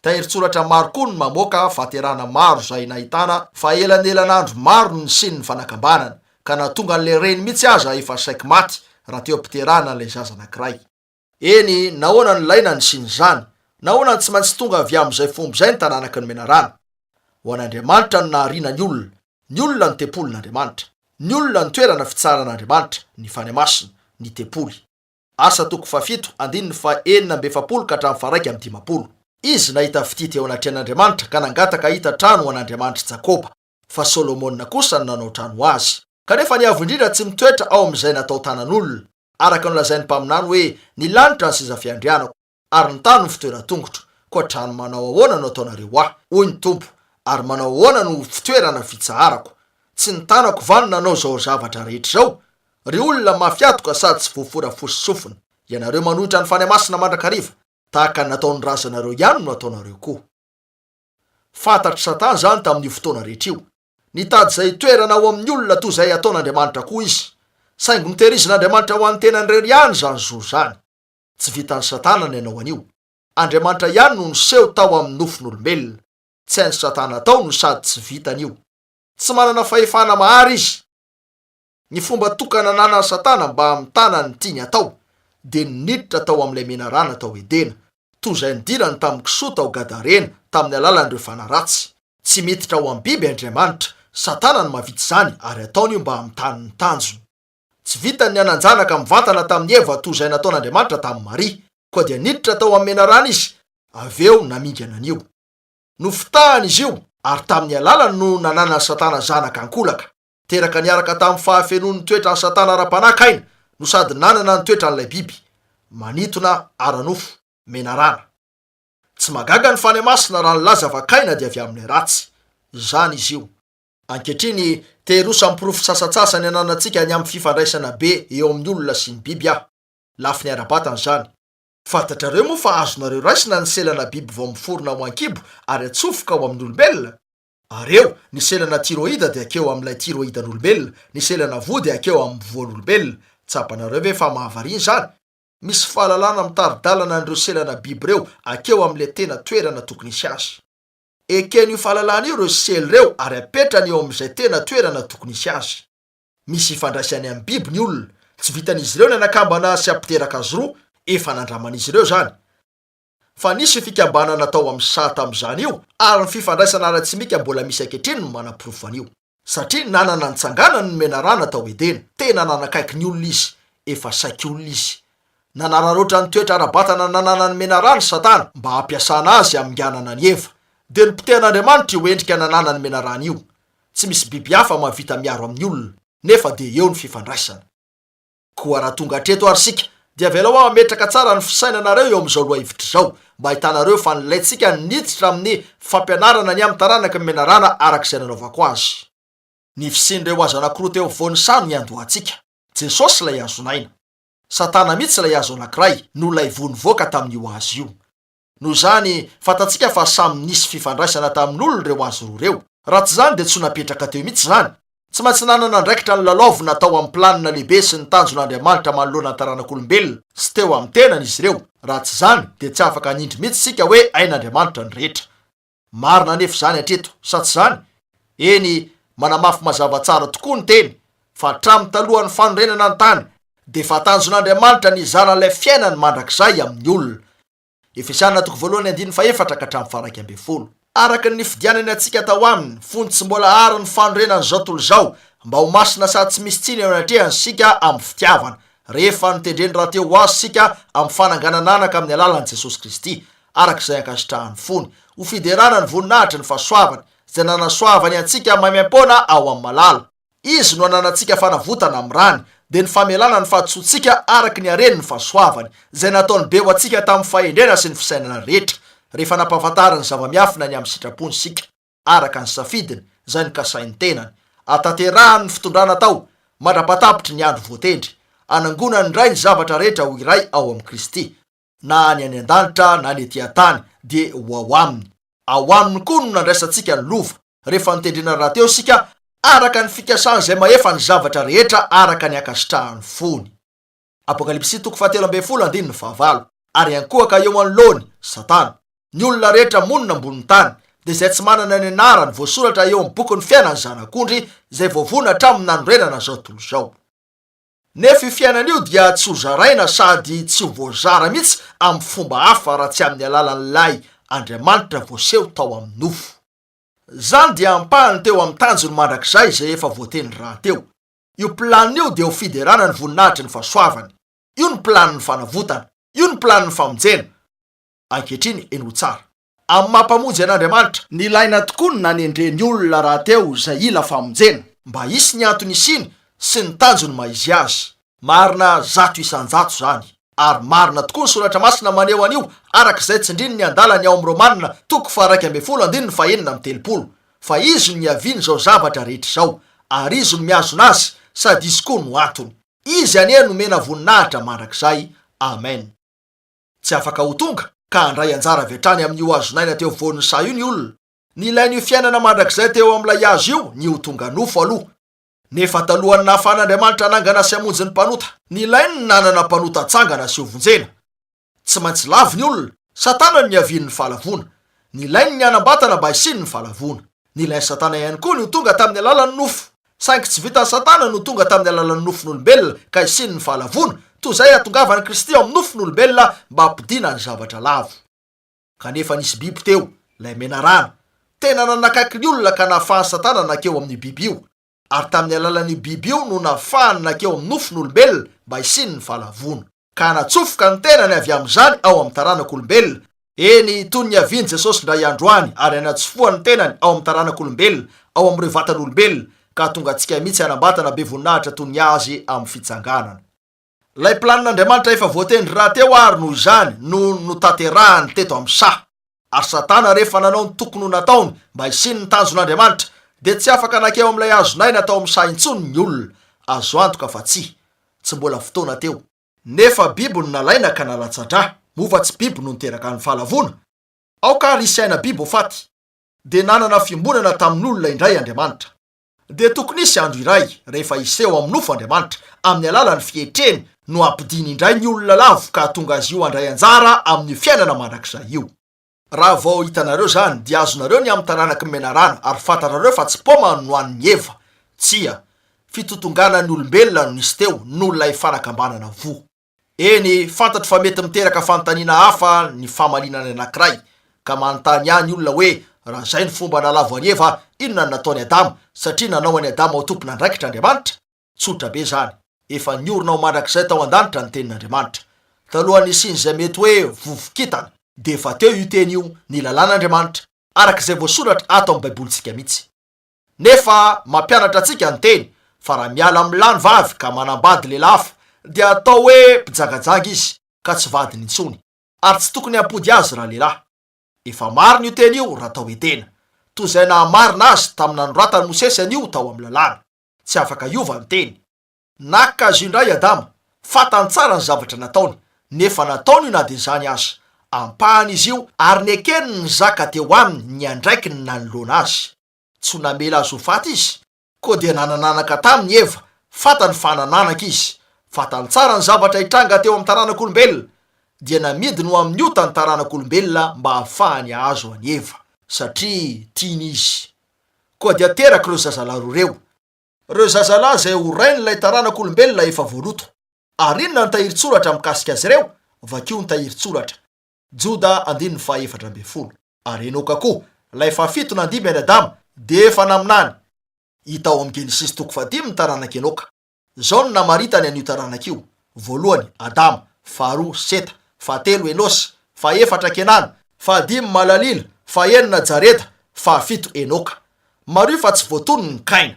Tahirin-tsoratra maro koa no mamoaka fahaterahana maro izay nahitana fa elanelan'andro maro no nisian'ny fanakambanana, ka nahatonga an'ilay reny mihitsy aza efa saiky maty raha teo am-piterahana an'ilay zaza anankiray. Eny, nahoana no ilaina ny nisian'izany? Nahoana no tsy maintsy tonga avy amin'izay fomba izay ny taranaky ny menarana? Ho an'Andriamanitra no nahariana ny olona. Ny olona no tempolin'Andriamanitra. Ny olona no toerana fitsaran'Andriamanitra, ny Fanahy Masina, ny tempoly. Asa toko fahafito, andininy faha-46 ka hatramin'ny faha-51. Izy nahita fitia teo anatrehan'Andriamanitra ka nangataka hahita trano ho an'Andriamanitr'i Jakoba, fa Solomona kosa no nanao trano ho azy. Kanefa ny Avo Indrindra tsy mitoetra ao amin'izay natao tanan'olona, araka ny nolazain'ny mpaminany hoe, Ny lanitra ny seza fiandrianako, ary ny tany no fitoeran-tongotro, koa trano manao ahoana no ataonareo ahy? Hoy ny Tompo, ary manao ahoana no fitoerana fitsaharako? Tsy ny tanako va no nanao izao zavatra rehetra izao? Ry olona mafy hatoka sady tsy voafora fo sy sofina, ianareo manohitra ny Fanahy Masina mandrakariva, tahaka ny nataon'ny razanareo ihany no ataonareo koa. Fantatr'i Satana izany tamin'io fotoana rehetra io. Nitady izay hitoerana ao amin'ny olona toy izay ataon'Andriamanitra koa izy. Saingy notehirizin'Andriamanitra ho an'ny tenany irery ihany izany zo izany. Tsy vitan'i Satana ny hanao an'io. Andriamanitra ihany no niseho tao amin'ny nofon'olombelona. Tsy hain'i Satana atao no sady tsy vitany io. Tsy manana fahefana mahary izy. Ny fomba tokana ananan'i Satana mba hamitana ny tiany hatao dia ny niditra tao amin'ilay menarana tao Edena, toy izay nidirany tamin'ny kisoa tao Gadarena tamin'ny alalan'ireo fanahy ratsy. Tsy miditra ao amin'ny biby Andriamanitra. Satana no mahavita izany ary ataony io mba hamitany ny tanjony. Tsy vitany ny hanan-janaka mivantana tamin'i Eva toy izay nataon'Andriamanitra tamin'i Maria. Koa dia niditra tao amin'ny menarana izy, avy eo namingana an'io. Nofitahany izy io, ary tamin'ny alalany no nananan'i Satana zanaka ankolaka. Teraka niaraka tamin'ny fahafenoan'ny toetran'i Satana ara-panahy Kaina, no sady nanana ny toetran'ilay biby, manintona ara-nofo, menarana. Tsy mahagaga ny Fanahy Masina raha nilaza fa Kaina dia avy amin'ilay ratsy. Izany izy io. Ankehitriny, te hiroso amin'ny porofo sasantsasany ananantsika ny amin'ny fifandraisana be eo amin'ny olona sy ny biby aho. Lafiny ara-batana izany. Fantatrareo moa fa azonareo raisina ny selana biby vao miforona ao an-kibo ary atsofoka ao amin'ny olombelona? Ary eo, ny selana tiroida dia akeo amin'ilay tiroidan'olombelona, ny selana voa dia akeo amin'ny voan'olombelona. Tsapanareo ve fa mahavariana izany? Misy fahalalana mitari-dalana an'ireo selana biby ireo akeo amin'ilay tena toerana tokony hisy azy. Eken'io fahalalana io ireo sela ireo ary apetrany eo amin'izay tena toerana tokony hisy azy. Misy ifandraisany amin'ny biby ny olona. Tsy vitan'izy ireo ny hanakambana sy hampiteraka azy roa, efa nandraman'izy ireo izany. Fa nisy fikambanana tao amin'ny saha tamin'izany io ary ny fifandraisana ara-tsimika mbola misy ankehitriny no manaporofo an'io. Satria nanana ny tsanganany ny menarana tao Edena, tena nanakaiky ny olona izy, efa saiky olona izy. Nanararaotra ny toetra ara-batana nananan'ny menarana Satana mba hampiasana azy haminganana an'i Eva. Dia nopotehan'Andriamanitra io endrika nananan'ny menarana io. Tsy misy biby hafa mahavita miaro amin'ny olona, nefa dia eo ny fifandraisana. Koa raha tonga hatreto ary isika, dia avelao aho hametraka tsara ny fisainanareo eo amin'izao lohahevitra izao, mba hahitanareo fa nilaintsika ny niditra amin'ny fampianarana ny amin'ny taranaky ny menarana araka izay nanaovako azy. Ny fisian'ireo hazo anankiroa teo afovoan'ny saha no niandohantsika. Jesosy ilay hazon'aina. Satana mihitsy ilay hazo anankiray, no ilay voa nivoaka tamin'io hazo io. Noho izany, fantatsika fa samy nisy fifandraisana tamin'olona ireo hazo roa ireo. Raha tsy izany dia tsy ho napetraka teo mihitsy izany. Tsy maintsy nanana andraikitra nolalaovina tao amin'ny planina lehibe sy ny tanjon'Andriamanitra manoloana ny taranak'olombelona sy teo amin'ny tenany izy ireo. Raha tsy izany dia tsy afaka hanindry mihitsy isika hoe hain'Andriamanitra ny rehetra. Marina anefa izany hatreto, sa tsy izany? Eny, manamafy mazava tsara tokoa ny Teny fa hatramin'ny talohan'ny fanorenana ny tany dia efa tanjon'Andriamanitra ny hizara ilay fiainany mandrakizay amin'ny olona. Efesiana toko voalohany andininy fahefatra ka hatramin'ny faha-11. Araka ny nifidianany antsika tao aminy, fony tsy mbola àry ny fanorenan'izao tontolo izao, mba ho masina sady tsy misy tsiny eo anatrehany isika amin'ny fitiavana, rehefa notendreny rahateo ho azy isika amin'ny fananganan'anaka amin'ny alalan'i Jesosy Kristy, araka izay ankasitrahan'ny fony, ho fiderana ny voninahitry ny fahasoavany, izay nanasoavany antsika maimaimpoana ao amin'ny malala. Izy no ananantsika fanavotana amin'ny rany, dia ny famelana ny fahadisoantsika araka ny haren'ny fahasoavany, izay nataony be ho antsika tamin'ny fahendrena sy ny fisainana rehetra, rehefa nampahafantariny zava-miafina ny amin'ny sitrapony isika, araka ny safidiny, izay nokasain'ny tenany, hahatanterahany ny fitondrana tao, mandra-pahatapitry ny andro voatendry, hanangonany indray ny zavatra rehetra ho iray ao amin'i Kristy, na ny any an-danitra na ny ety an-tany, dia ho ao aminy. Ao aminy koa no nandraisantsika ny lova, rehefa notendrena rahateo isika araka ny fikasan'izay mahefa ny zavatra rehetra araka ny ankasitrahan'ny fony. Apokalypsy toko fahatelo ambin'ny folo andininy fahavalo. Ary hiankohoka eo anoloany, Satana, ny olona rehetra monina ambonin'ny tany, dia izay tsy manana ny anarany voasoratra eo amin'ny bokin'ny fiainan'ny Zanak'ondry izay voavono hatramin'ny nanorenana izao tontolo izao. Nefa io fiainana io dia tsy ho zaraina sady tsy ho voazara mihitsy amin'ny fomba hafa raha tsy amin'ny alalan'ilay Andriamanitra voaseho tao amin'ny nofo. Izany dia ampahany teo amin'ny tanjony mandrakizay izay efa voatendry rahateo. Io planina io dia ho fiderana ny voninahitry ny fahasoavany. Io ny planin'ny fanavotana. Io ny planin'ny famonjena. Ankehitriny henoy tsara. Amin'ny maha Mpamonjy an'Andriamanitra. Nilaina tokoa ny nanendreny olona rahateo izay hila famonjena, mba hisy ny antony hisiany sy ny tanjony maha izy azy. Marina 100% izany. Ary marina tokoa ny Soratra Masina maneho an'io araka izay tsindriny ny andalany ao amin'ny Romana toko faha-11 andininy faha-36, fa Izy no niavian'izao zavatra rehetra izao, ary Izy no mihazona azy, sady Izy koa no antony. Izy anie nomena voninahitra mandrakizay. Amen. Tsy afaka ho tonga ka handray anjara avy hatrany amin'io hazon'aina teo afovoan'ny saha io ny olona. Nilain'io fiainana mandrakizay teo amin'ilay hazo io ny ho tonga nofo aloha. Nefa talohan'ny nahafahan'Andriamanitra hanangana sy hamonjy ny mpanota, nilainy ny nanana mpanota hatsangana sy hovonjena. Tsy maintsy lavo ny olona. Satana no niavian'ny fahalavoana. Nilainy ny hanam-batana mba hisian'ny fahalavoana. Nilain'i Satana ihany koa ny ho tonga tamin'ny alalan'ny nofo. Saingy tsy vitan'i Satana no tonga tamin'ny alalan'ny nofon'olombelona ka hisian'ny fahalavoana, toy izay hahatongavan'i Kristy ao amin'ny nofon'olombelona mba hampodiana ny zavatra lavo. Kanefa nisy biby teo, ilay menarana. Tena nanakaiky ny olona ka nahafahan'i Satana nankeo amin'io biby io. Ary tamin'ny alalan'io biby io no nahafahany nankeo amin'ny nofon'olombelona mba hisian'ny fahalavoana. Ka hanatsofoka ny tenany avy amin'izany ao amin'ny taranak'olombelona. Eny, toy ny niavian'i Jesosy indray andro any ary hanatsofohany ny tenany ao amin'ny taranak'olombelona, ao amin'ireo vatan'olombelona, ka hahatonga antsika mihitsy hanam-batana be voninahitra toy ny Azy amin'ny fitsanganana. Ilay planin'Andriamanitra efa voatendry rahateo àry noho izany no notanterahany teto amin'ny saha. Ary Satana rehefa nanao ny tokony ho nataony mba hisian'ny tanjon'Andriamanitra, dia tsy afaka nankeo amin'ilay hazon'aina tao amin'ny saha intsony ny olona. Azo antoka fa tsia. Tsy mbola fotoana teo. Nefa biby no nalaina ka nalatsa-drà, moa va tsy biby no niteraka ny fahalavoana? Aoka àry hisy aina biby ho faty. Dia nanana fiombonana tamin'olona indray Andriamanitra. Dia tokony hisy andro iray rehefa hiseho amin'ny nofo Andriamanitra, amin'ny alalan'ny fietreny. no hampodiany indray ny olona lavo ka hahatonga azy io handray anjara amin'io fiainana mandrakizay io. Raha vao hitanareo izany, dia azonareo ny amin'ny taranaky ny menarana, ary fantatrareo fa tsy paoma no nohanin'i Eva. Tsia. Fitotonganan'ny olombelona no nisy teo, noho ilay fanakambanana voa. Eny, fantatro fa mety miteraka fanontaniana hafa ny famaliana ny anankiray, ka manontany ahy ny olona hoe, Raha izay ny fomba nahalavo an'i Eva, inona no nataon'i Adama, satria nanao an'i Adama ho tompon'andraikitra Andriamanitra? Tsotra be izany. Efa niorina ho mandrakizay tao an-danitra ny Tenin'Andriamanitra. Talohan'ny nisian'izay mety hoe vovo-kintana, dia efa teo io Teny io, ny lalàn'Andriamanitra, araka izay voasoratra ato amin'ny Baibolintsika mihitsy. Nefa mampianatra antsika ny Teny fa raha miala amin'ny lahy ny vavy ka manambady lehilahy hafa, dia atao hoe mpijangajanga izy, ka tsy vadiny intsony, ary tsy tokony hampody azy ralehilahy. Efa marina io teny io raha tao Edena, toy izay nahamarina azy tamin'ny nanoratan'i Mosesy an'io tao amin'ny Lalàna. Tsy afaka hiova ny teny. Naka azy io indray i Adama. Fantany tsara ny zavatra nataony, nefa nataony io na dia izany aza. Ampahany izy io ary nekeny nizaka teo aminy ny andraikiny nanoloana azy. Tsy ho namela azy ho faty izy. Koa dia nanan'anaka taminy i Eva. Fantany fa hanan'anaka izy. Fantany tsara ny zavatra hitranga teo amin'ny taranak'olombelona. Dia namidiny ho amin'ny ota ny taranak'olombelona mba hahafahany hahazo an'i Eva. Satria tiany izy. Koa dia teraka ireo zazalahy roa ireo. Ireo zazalahy izay ho rain'ilay taranak'olombelona efa voaloto. Ary inona ny tahirin-tsoratra mikasika azy ireo? Vakio ny tahirin-tsoratra. Joda andininy faha 14. Ary Enoka koa, ilay fahafito nandimby an'i Adama, dia efa naminany. Hita ao amin'ny Genesisy toko fahadimy ny taranak'i Enoka. Izao no namaritany an'io taranaka io, voalohany, Adama, faharoa, Seta, fahatelo, Enosy, fahefatra, Kenana, fahadimy, Malalila, fahenina, Jareda, fahafito, Enoka. Mariho fa tsy voatonony ny Kaina.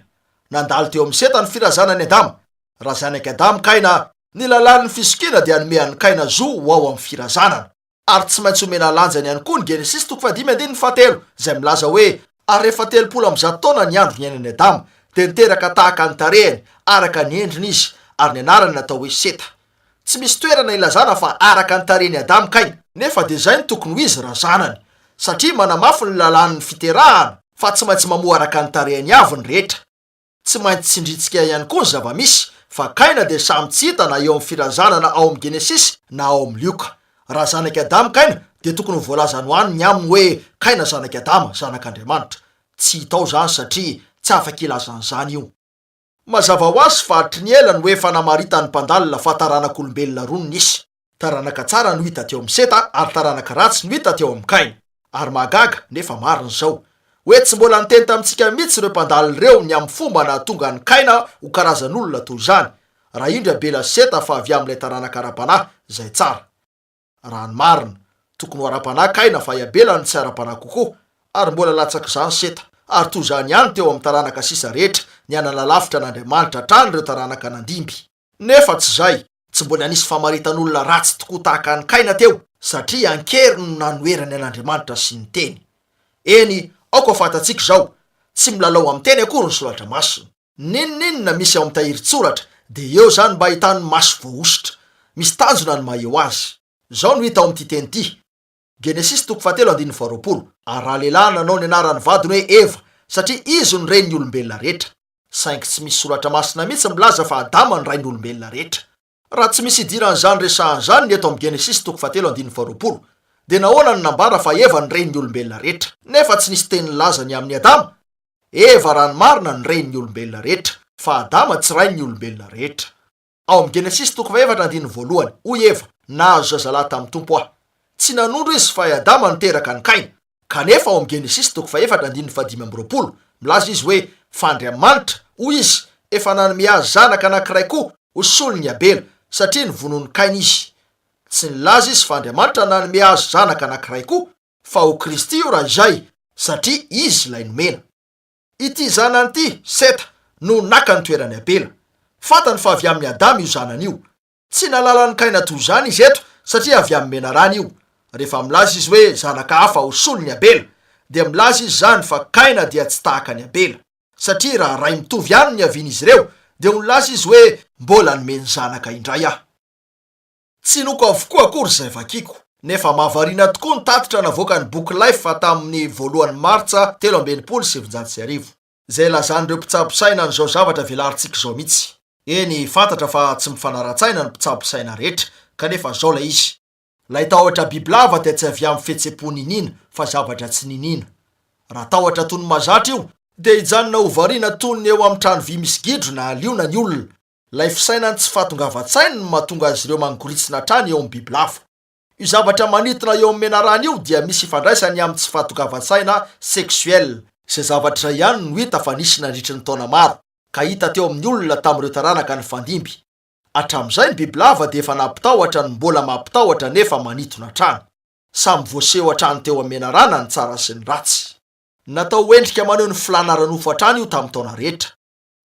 Nandalo teo amin'i Seta ny firazanan'i Adama. Raha zanak'i Adama Kaina, ny lalàn'ny fisokiana dia hanome an'i Kaina zo ho ao amin'ny firazanana. Ary tsy maintsy omena lanjany ihany koa ny Genesisy toko fahadimy andininy fahatelo, izay milaza hoe, Ary rehefa 130 taona ny andro niainan'i Adama, dia niteraka tahaka ny tarehiny, araka ny endriny izy, ary ny anarany natao hoe Seta. Tsy misy toerana ilazana fa araka ny tarehin'i Adama Kaina. Nefa dia izay no tokony ho izy raha zanany, satria manamafy ny lalàn'ny fiterahana fa tsy maintsy mamoa araka ny tarehiny avy ny rehetra. Tsy maintsy tsindrintsika ihany koa ny zava-misy fa Kaina dia samy tsy hita na eo amin'ny firazanana ao amin'ny Genesisy na ao amin'ny Lioka. Raha zanak'i Adama Kaina dia tokony ho voalazany ho any ny aminy hoe Kaina zanak'i Adama, zanak'Andriamanitra. Tsy hita ao izany satria tsy afaka hilaza an'izany io. Mazava ho azy fa hatry ny ela no efa namaritan'ny mpandalina fa taranak'olombelona roa no nisy. Taranaka tsara no hita teo amin'i Seta ary taranaka ratsy no hita teo amin'i Kaina. Ary mahagaga, nefa marina izao, hoe tsy mbola niteny tamintsika mihitsy ireo mpandalina ireo ny amin'ny fomba nahatonga an'i Kaina ho karazan'olona toy izany, raha indro i Abela sy Seta fa avy amin'ilay taranaka ara-panahy, izay tsara. Raha ny marina, tokony ho ara-panahy Kaina fa i Abela no tsy ara-panahy kokoa, ary mbola latsak'izany Seta. Ary toy izany ihany teo amin'ny taranaka sisa rehetra, nihananalavitra an'Andriamanitra hatrany ireo taranaka nandimby. Nefa tsy izay, tsy mbola nisy famaritan'olona ratsy tokoa tahaka an'i Kaina teo, satria an-kery no nanoherany an'Andriamanitra sy ny Teny. Eny, aoka ho fantatsika izao, tsy milalao amin'ny Teny akory ny Soratra Masina. N'inon'inona misy ao amin'ny tahirin-tsoratra, dia eo izany mba ahitan'ny maso voahosotra. Misy tanjona ny maha eo azy. Izao no hita ao amin'ity teny ity, Genesisy toko fahatelo andininy faharoapolo, Ary ralehilahy nanao ny anaran'ny vadiny hoe Eva, satria izy no renin'ny olombelona rehetra. Saingy tsy misy soratra masina mihitsy milaza fa Adama no rain'ny olombelona rehetra. Raha tsy misy idiran'izany resahana izany ny eto amin'ny Genesisy toko fahatelo andininy faharoapolo, dia nahoana no nambara fa Eva no renin'ny olombelona rehetra, nefa tsy nisy teny nilaza ny amin'i Adama? Eva raha ny marina no renin'ny olombelona rehetra, fa Adama tsy rain'ny olombelona rehetra. Ao amin'ny Genesisy toko fahefatra andininy voalohany, hoy Eva, Nahazo zazalahy tamin'ny Tompo aho. Tsy nanondro izy fa i Adama no teraka an'i Kaina. Kanefa ao amin'ny Genesisy toko fahefatra andininy fahadimy amby 20, milaza izy hoe, Fa Andriamanitra, hoy izy, efa nanome azy zanaka anankiray koa ho solon'i Abela, satria novonoin'i Kaina izy. Tsy nilaza izy fa Andriamanitra nanome azy zanaka anankiray koa, fa ho Kristy io raha izay, satria izy ilay nomena. Ity zanany ity, Seta, no naka ny toeran'i Abela. Fantany fa avy amin'i Adama io zanany io. Tsy nahalala an'i Kaina toy izany izy eto, satria avy amin'ny menarana io. Rehefa milaza izy hoe zanaka hafa ho solon'i Abela, dia milaza izy izany fa Kaina dia tsy tahaka an'i Abela. Satria raha ray mitovy ihany no niavian'izy ireo, dia ho nilaza izy hoe mbola nomeny zanaka indray aho. Tsy inoako avokoa akory izay vakiko. Nefa mahavariana tokoa ny tatitra navoakan'ny boky Life tamin'ny voalohan'ny Martsa 1963, izay ilazan'ireo mpitsabo saina an'izao zavatra velarintsika izao mihitsy. Eny, fantatra fa tsy mifanara-tsaina ny mpitsabo saina rehetra, kanefa izao ilay izy. Ilay tahotra bibilava dia tsy avy amin'ny fihetsem-po niniana fa zavatra tsy niniana. Raha tahotra toy ny mahazatra io, dia hijanona ho variana toy ny eo amin'ny trano vy misy gidro na liona ny olona. Ilay fisainan'ny tsy fahatongavan-tsainy no mahatonga azy ireo mangoritsina hatrany eo amin'ny bibilava. Io zavatra manintona eo amin'ny menarana io dia misy ifandraisany amin'ny tsy fahatongavan-tsaina sexuel. Izay zavatra izay ihany no hita fa nisy nandritry ny taona maro, ka hita teo amin'ny olona tamin'ireo taranaka nifandimby. Hatramin'izay ny bibilava dia efa nampitahotra no mbola mampitahotra nefa manintona hatrany. Samy voaseho hatrany teo amin'ny menarana ny tsara sy ny ratsy. Natao ho endrika maneho ny filàna ara-nofo hatrany io tamin'ny taona rehetra.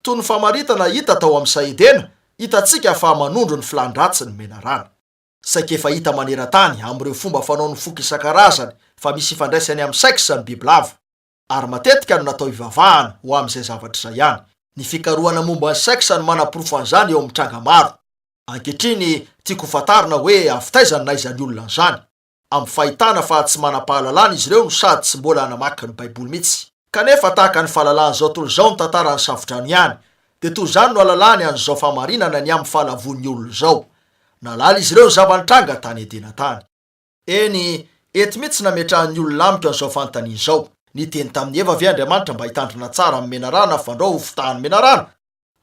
Toy ny famaritana hita tao amin'ny saha Edena, hitantsika fa manondro ny filàn-dratsy ny menarana. Saika efa hita maneran-tany amin'ireo fomba fanaon'ny foko isan-karazany fa misy ifandraisany amin'ny sexe ny bibilava. Ary matetika no natao hivavahana ho amin'izay zavatra izay ihany. Ny fikarohana momba ny sexe no manaporofo an'izany eo amin'ny tranga maro. Ankehitriny, tiako ho fantarina hoe avy taiza no nahaizan'ny olona an'izany. Amin'ny fahitana fa tsy manam-pahalalana izy ireo no sady tsy mbola namaky ny Baiboly mihitsy. Kanefa tahaka ny fahalalan'izao tontolo izao ny tantaran'ny Safodrano ihany, dia toy izany no ahalalany an'izao fahamarinana ny amin'ny fahalavoan'ny olona izao. Nahalala izy ireo ny zava-nitranga tany Edena tany. Eny, eto mihitsy nametrahan'ny olona amiko an'izao fanontaniana izao, Niteny tamin'i Eva ve Andriamanitra mba hitandrina tsara amin'ny menarana fandrao ho fitahan'ny menarana?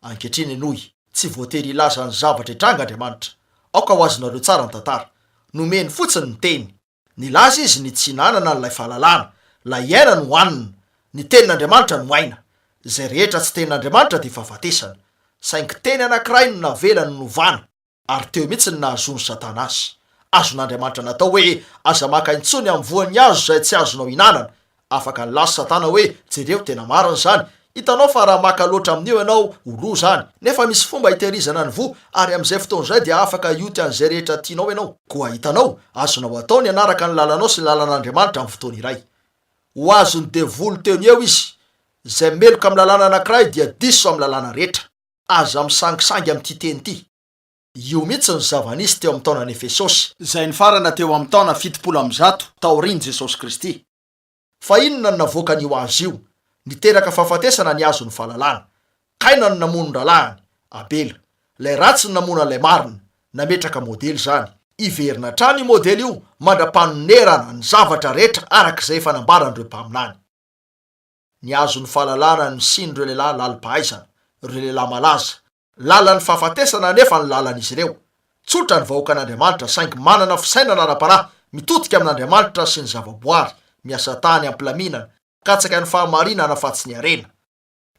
Ankehitriny henoy, tsy voatery hilaza ny zavatra hitranga Andriamanitra. Aoka ho azonareo tsara ny tantara. Nomeny fotsiny ny Teny. Nilaza Izy ny tsy hinanana an'ilay fahalalana. Ilay aina no hanina. Ny Tenin'Andriamanitra no aina. Izay rehetra tsy Tenin'Andriamanitra dia fahafatesana. Saingy Teny anankiray no navelany novana. Ary teo mihitsy ny nahazoan'i Satana azy. Azon'Andriamanitra natao hoe, Aza maka intsony amin'ny voan'ny hazo izay tsy azonao hinanana. Afaka nilaza Satana hoe, Jereo, tena marina izany. Hitanao fa raha maka loatra amin'io ianao, ho lo izany. Nefa misy fomba hitehirizana ny voa, ary amin'izay fotoana izay dia afaka hioty an'izay rehetra tianao ianao. Koa hitanao, azonao atao ny hanaraka ny lalanao sy ny lalan'Andriamanitra amin'ny fotoana iray. Ho azon'ny devoly teo no eo izy. Izay meloka amin'ny lalàna anankiray dia diso amin'ny lalàna rehetra. Aza misangisangy amin'ity teny ity. Io mihitsy no zava-nisy teo amin'ny taonan'i Efesosy. Izay nifarana teo amin'ny taona 170 taorian'i Jesosy Kristy. Fa inona no navoakan'io hazo io? Niteraka fahafatesana ny hazon'ny fahalalana. Kaina no namono ny rahalahiny, Abela. Ilay ratsy no namono an'ilay marina. Nametraka modely izany. Hiverina hatrany io modely io mandra-panonerana ny zavatra rehetra araka izay efa nambaran'ireo mpaminany. Ny hazon'ny fahalalana nisian'ireo lehilahy lalim-pahaizana, ireo lehilahy malaza. Lalan'ny fahafatesana anefa ny lalan'izy ireo. Tsotra ny vahoakan'Andriamanitra saingy manana fisainana ara-panahy mitodika amin'Andriamanitra sy ny zavaboary, miasa tany am-pilaminana, mikatsaka ny fahamarinana fa tsy ny harena.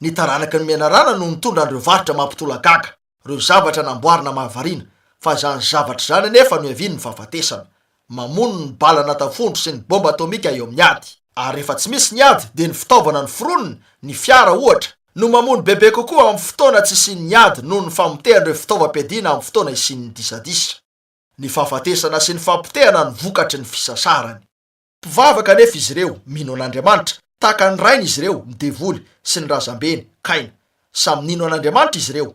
Ny taranaky ny menarana no nitondra an'ireo varotra mampitolagaga, ireo zavatra namboarina mahavariana, fa izany zavatra izany anefa no iavian'ny fahafatesana. Mamono ny bala tafondro sy ny bomba atomika eo amin'ny ady. Ary rehefa tsy misy ny ady dia ny fitaovana noforonina, ny fiara ohatra, no mamono bebe kokoa amin'ny fotoana tsy isian'ny ady noho ny famotehan'ireo fitaovam-piadiana amin'ny fotoana isian'ny disadisa. Ny fahafatesana sy ny fahapotehana no vokatry ny fisasarany. Mpivavaka anefa izy ireo, mino an'Andriamanitra, tahaka ny rainy izy ireo, ny devoly, sy ny razambeny, Kaina. Samy nino an'Andriamanitra izy ireo.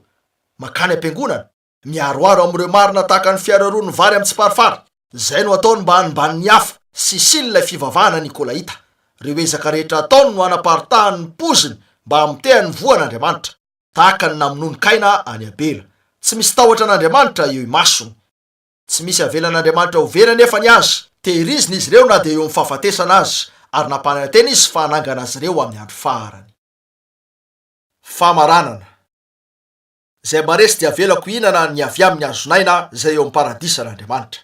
Mankany am-piangonana, miharoharo amin'ireo marina tahaka ny fiharoharoan'ny vary amin'ny tsiparifary. Izay no ataony mba hanimbany ny hafa, sisiny ilay fivavahana nikolaita. Ireo ezaka rehetra ataony no hanaparitahany ny poziny mba hamotehany ny voan'Andriamanitra, tahaka ny namonoan'i Kaina an'i Abela. Tsy misy tahotra an'Andriamanitra eo imasony. Tsy misy avelan'Andriamanitra ho very anefa ny azy. Tehirizina izy ireo na dia eo amin'ny fahafatesana aza, ary nampanantena izy fa hanangana azy ireo amin'ny andro farany. Famaranana. Izay maresy dia avelako hihinana ny avy amin'ny hazon'aina izay eo amin'ny paradisan'Andriamanitra.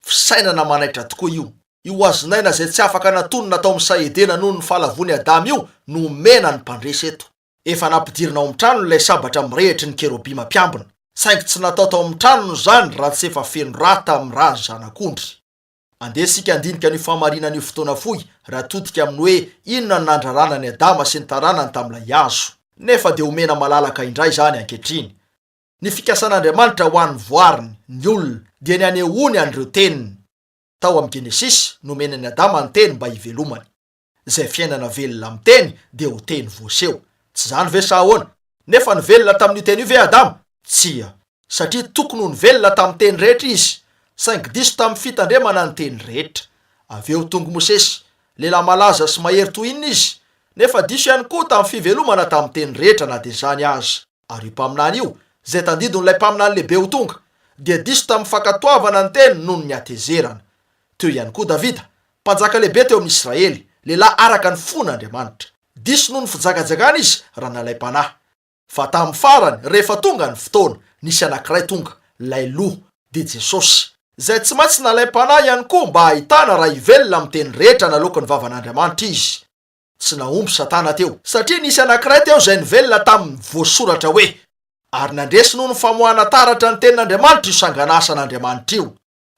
Fisainana manaitra tokoa io. Io hazon'aina izay tsy afaka natonina tao amin'ny saha Edena noho ny fahalavoan'i Adama io no omena ny mpandresy eto. Efa nampidirina ao amin'ny tranony ilay sabatra mirehitry ny kerobima mpiambina, saingy tsy natao tao amin'ny tranony izany raha tsy efa feno rà tamin'ny ràn'ny zanak'ondry. Andeha isika handinika an'io fahamarinana io fotoana fohy raha todika amin'ny hoe inona no nandrarana an'i Adama sy ny taranany tamin'ilay hazo. Nefa dia omena malalaka indray izany ankehitriny. Ny fikasan'Andriamanitra ho an'ny voariny, ny olona, dia ny hanehoany an'ireo teniny. Tao amin'ny Genesisy, nomeny an'i Adama ny teny mba hivelomany. Izay fiainana velona amin'ny teny dia ho teny voaseho. Tsy izany ve sa ahoana? Nefa nivelona tamin'io teny io ve Adama? Tsia, satria tokony ho nivelona tamin'ny teny rehetra izy, saingy diso tamin'ny fitandremana ny teny rehetra. Avy eo tonga Mosesy, lehilahy malaza sy mahery toy inona izy, nefa diso ihany koa tamin'ny fivelomana tamin'ny teny rehetra na dia izany aza. Ary io mpaminany io, izay tandindon'ilay mpaminany lehibe ho tonga, dia diso tamin'ny fankatoavana ny teny noho ny hatezerana. Teo ihany koa Davida, mpanjaka lehibe teo amin'ny Israely, lehilahy araka ny fon'Andriamanitra. Diso noho ny fijangajangana izy raha nalaim-panahy. Fa tamin'ny farany, rehefa tonga ny fotoana, nisy anankiray tonga, ilay Loha, dia Jesosy, izay tsy maintsy nalaim-panahy ihany koa mba hahitana raha hivelona amin'ny teny rehetra naloaky ny vavan'Andriamanitra izy. Tsy nahomby Satana teo, satria nisy anankiray teo izay nivelona tamin'ny voasoratra hoe, Ary nandresy noho ny famoahana taratra ny tenin'Andriamanitra io sangan'asan'Andriamanitra io.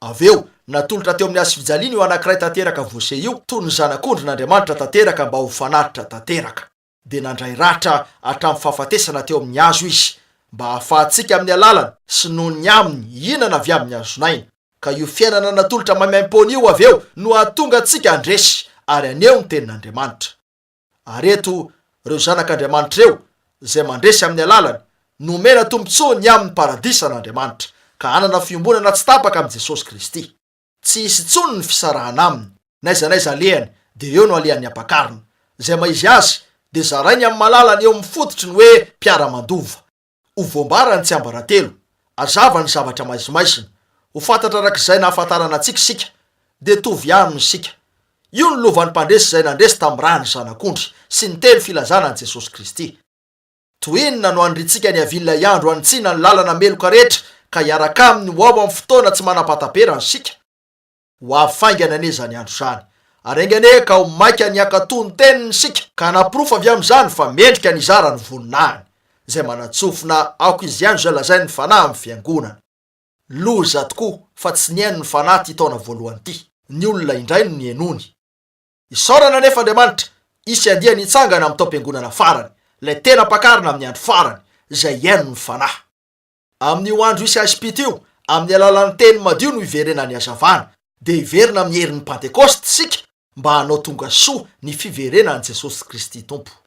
Avy eo, natolotra teo amin'ny hazofijaliana io anankiray tanteraka voaseho io, toy ny Zanak'ondrin'Andriamanitra tanteraka mba ho fanatitra tanteraka. Dia nandray ratra hatramin'ny fahafatesana teo amin'ny hazo Izy, mba hahafahantsika amin'ny alalany sy noho ny aminy hihinana avy amin'ny hazon'aina. Ka io fiainana natolotra maimaimpoana io avy eo no hahatonga antsika handresy ary haneho ny Tenin'Andriamanitra. Ary eto ireo zanak'Andriamanitra ireo, izay mandresy amin'ny alalany, no omena tombontsoa ny amin'ny paradisan'Andriamanitra, ka hanana fiombonana tsy tapaka amin'i Jesosy Kristy. Tsy hisy intsony ny fisarahana aminy, n'aiza n'aiza alehany, dia eo no alehan'ny ampakarina. Izay maha-izy azy, dia zarainy amin'ny malalany eo amin'ny fototry ny hoe mpiara-mandova. Ho voambara ny tsiambaratelo, hazava ny zavatra maizimaizina, ho fantatra araka izay nahafantarana antsika isika, dia tovy aminy isika. Io no lovan'ny mpandresy izay nandresy tamin'ny ràn'ny Zanak'ondry sy ny teny filazana an'i Jesosy Kristy. Toy inona no haniriantsika ny havian'ilay andro hanitsiana ny lalana meloka rehetra ka hiaraka aminy ho ao amin'ny fotoana tsy manam-pahataperana isika? Ho avy faingana anie izany andro izany, ary enga anie ka ho maika ny hankatò ny teniny isika, ka hanaporofo avy amin'izany fa mendrika ny hizara ny voninahiny, izay manan-tsofina aoka izy hihaino izay lazain'ny Fanahy amin'ny fiangonana. Loza tokoa fa tsy nihaino ny Fanahy ity taona voalohany ity, ny olona indray no nihainoany. Isaorana anefa Andriamanitra, hisy andiany hitsangana amin'ny taom-piangonana farany, ilay tena ampakarina amin'ny andro farany, izay hihaino ny Fanahy. Amin'io andro hisy haizim-pito io, amin'ny alalan'ny teny madio no hiverenan'ny hazavana, dia hiverina amin'ny herin'ny Pantekosta isika mba hanao tonga soa ny fiverenan'i Jesosy Kristy Tompo.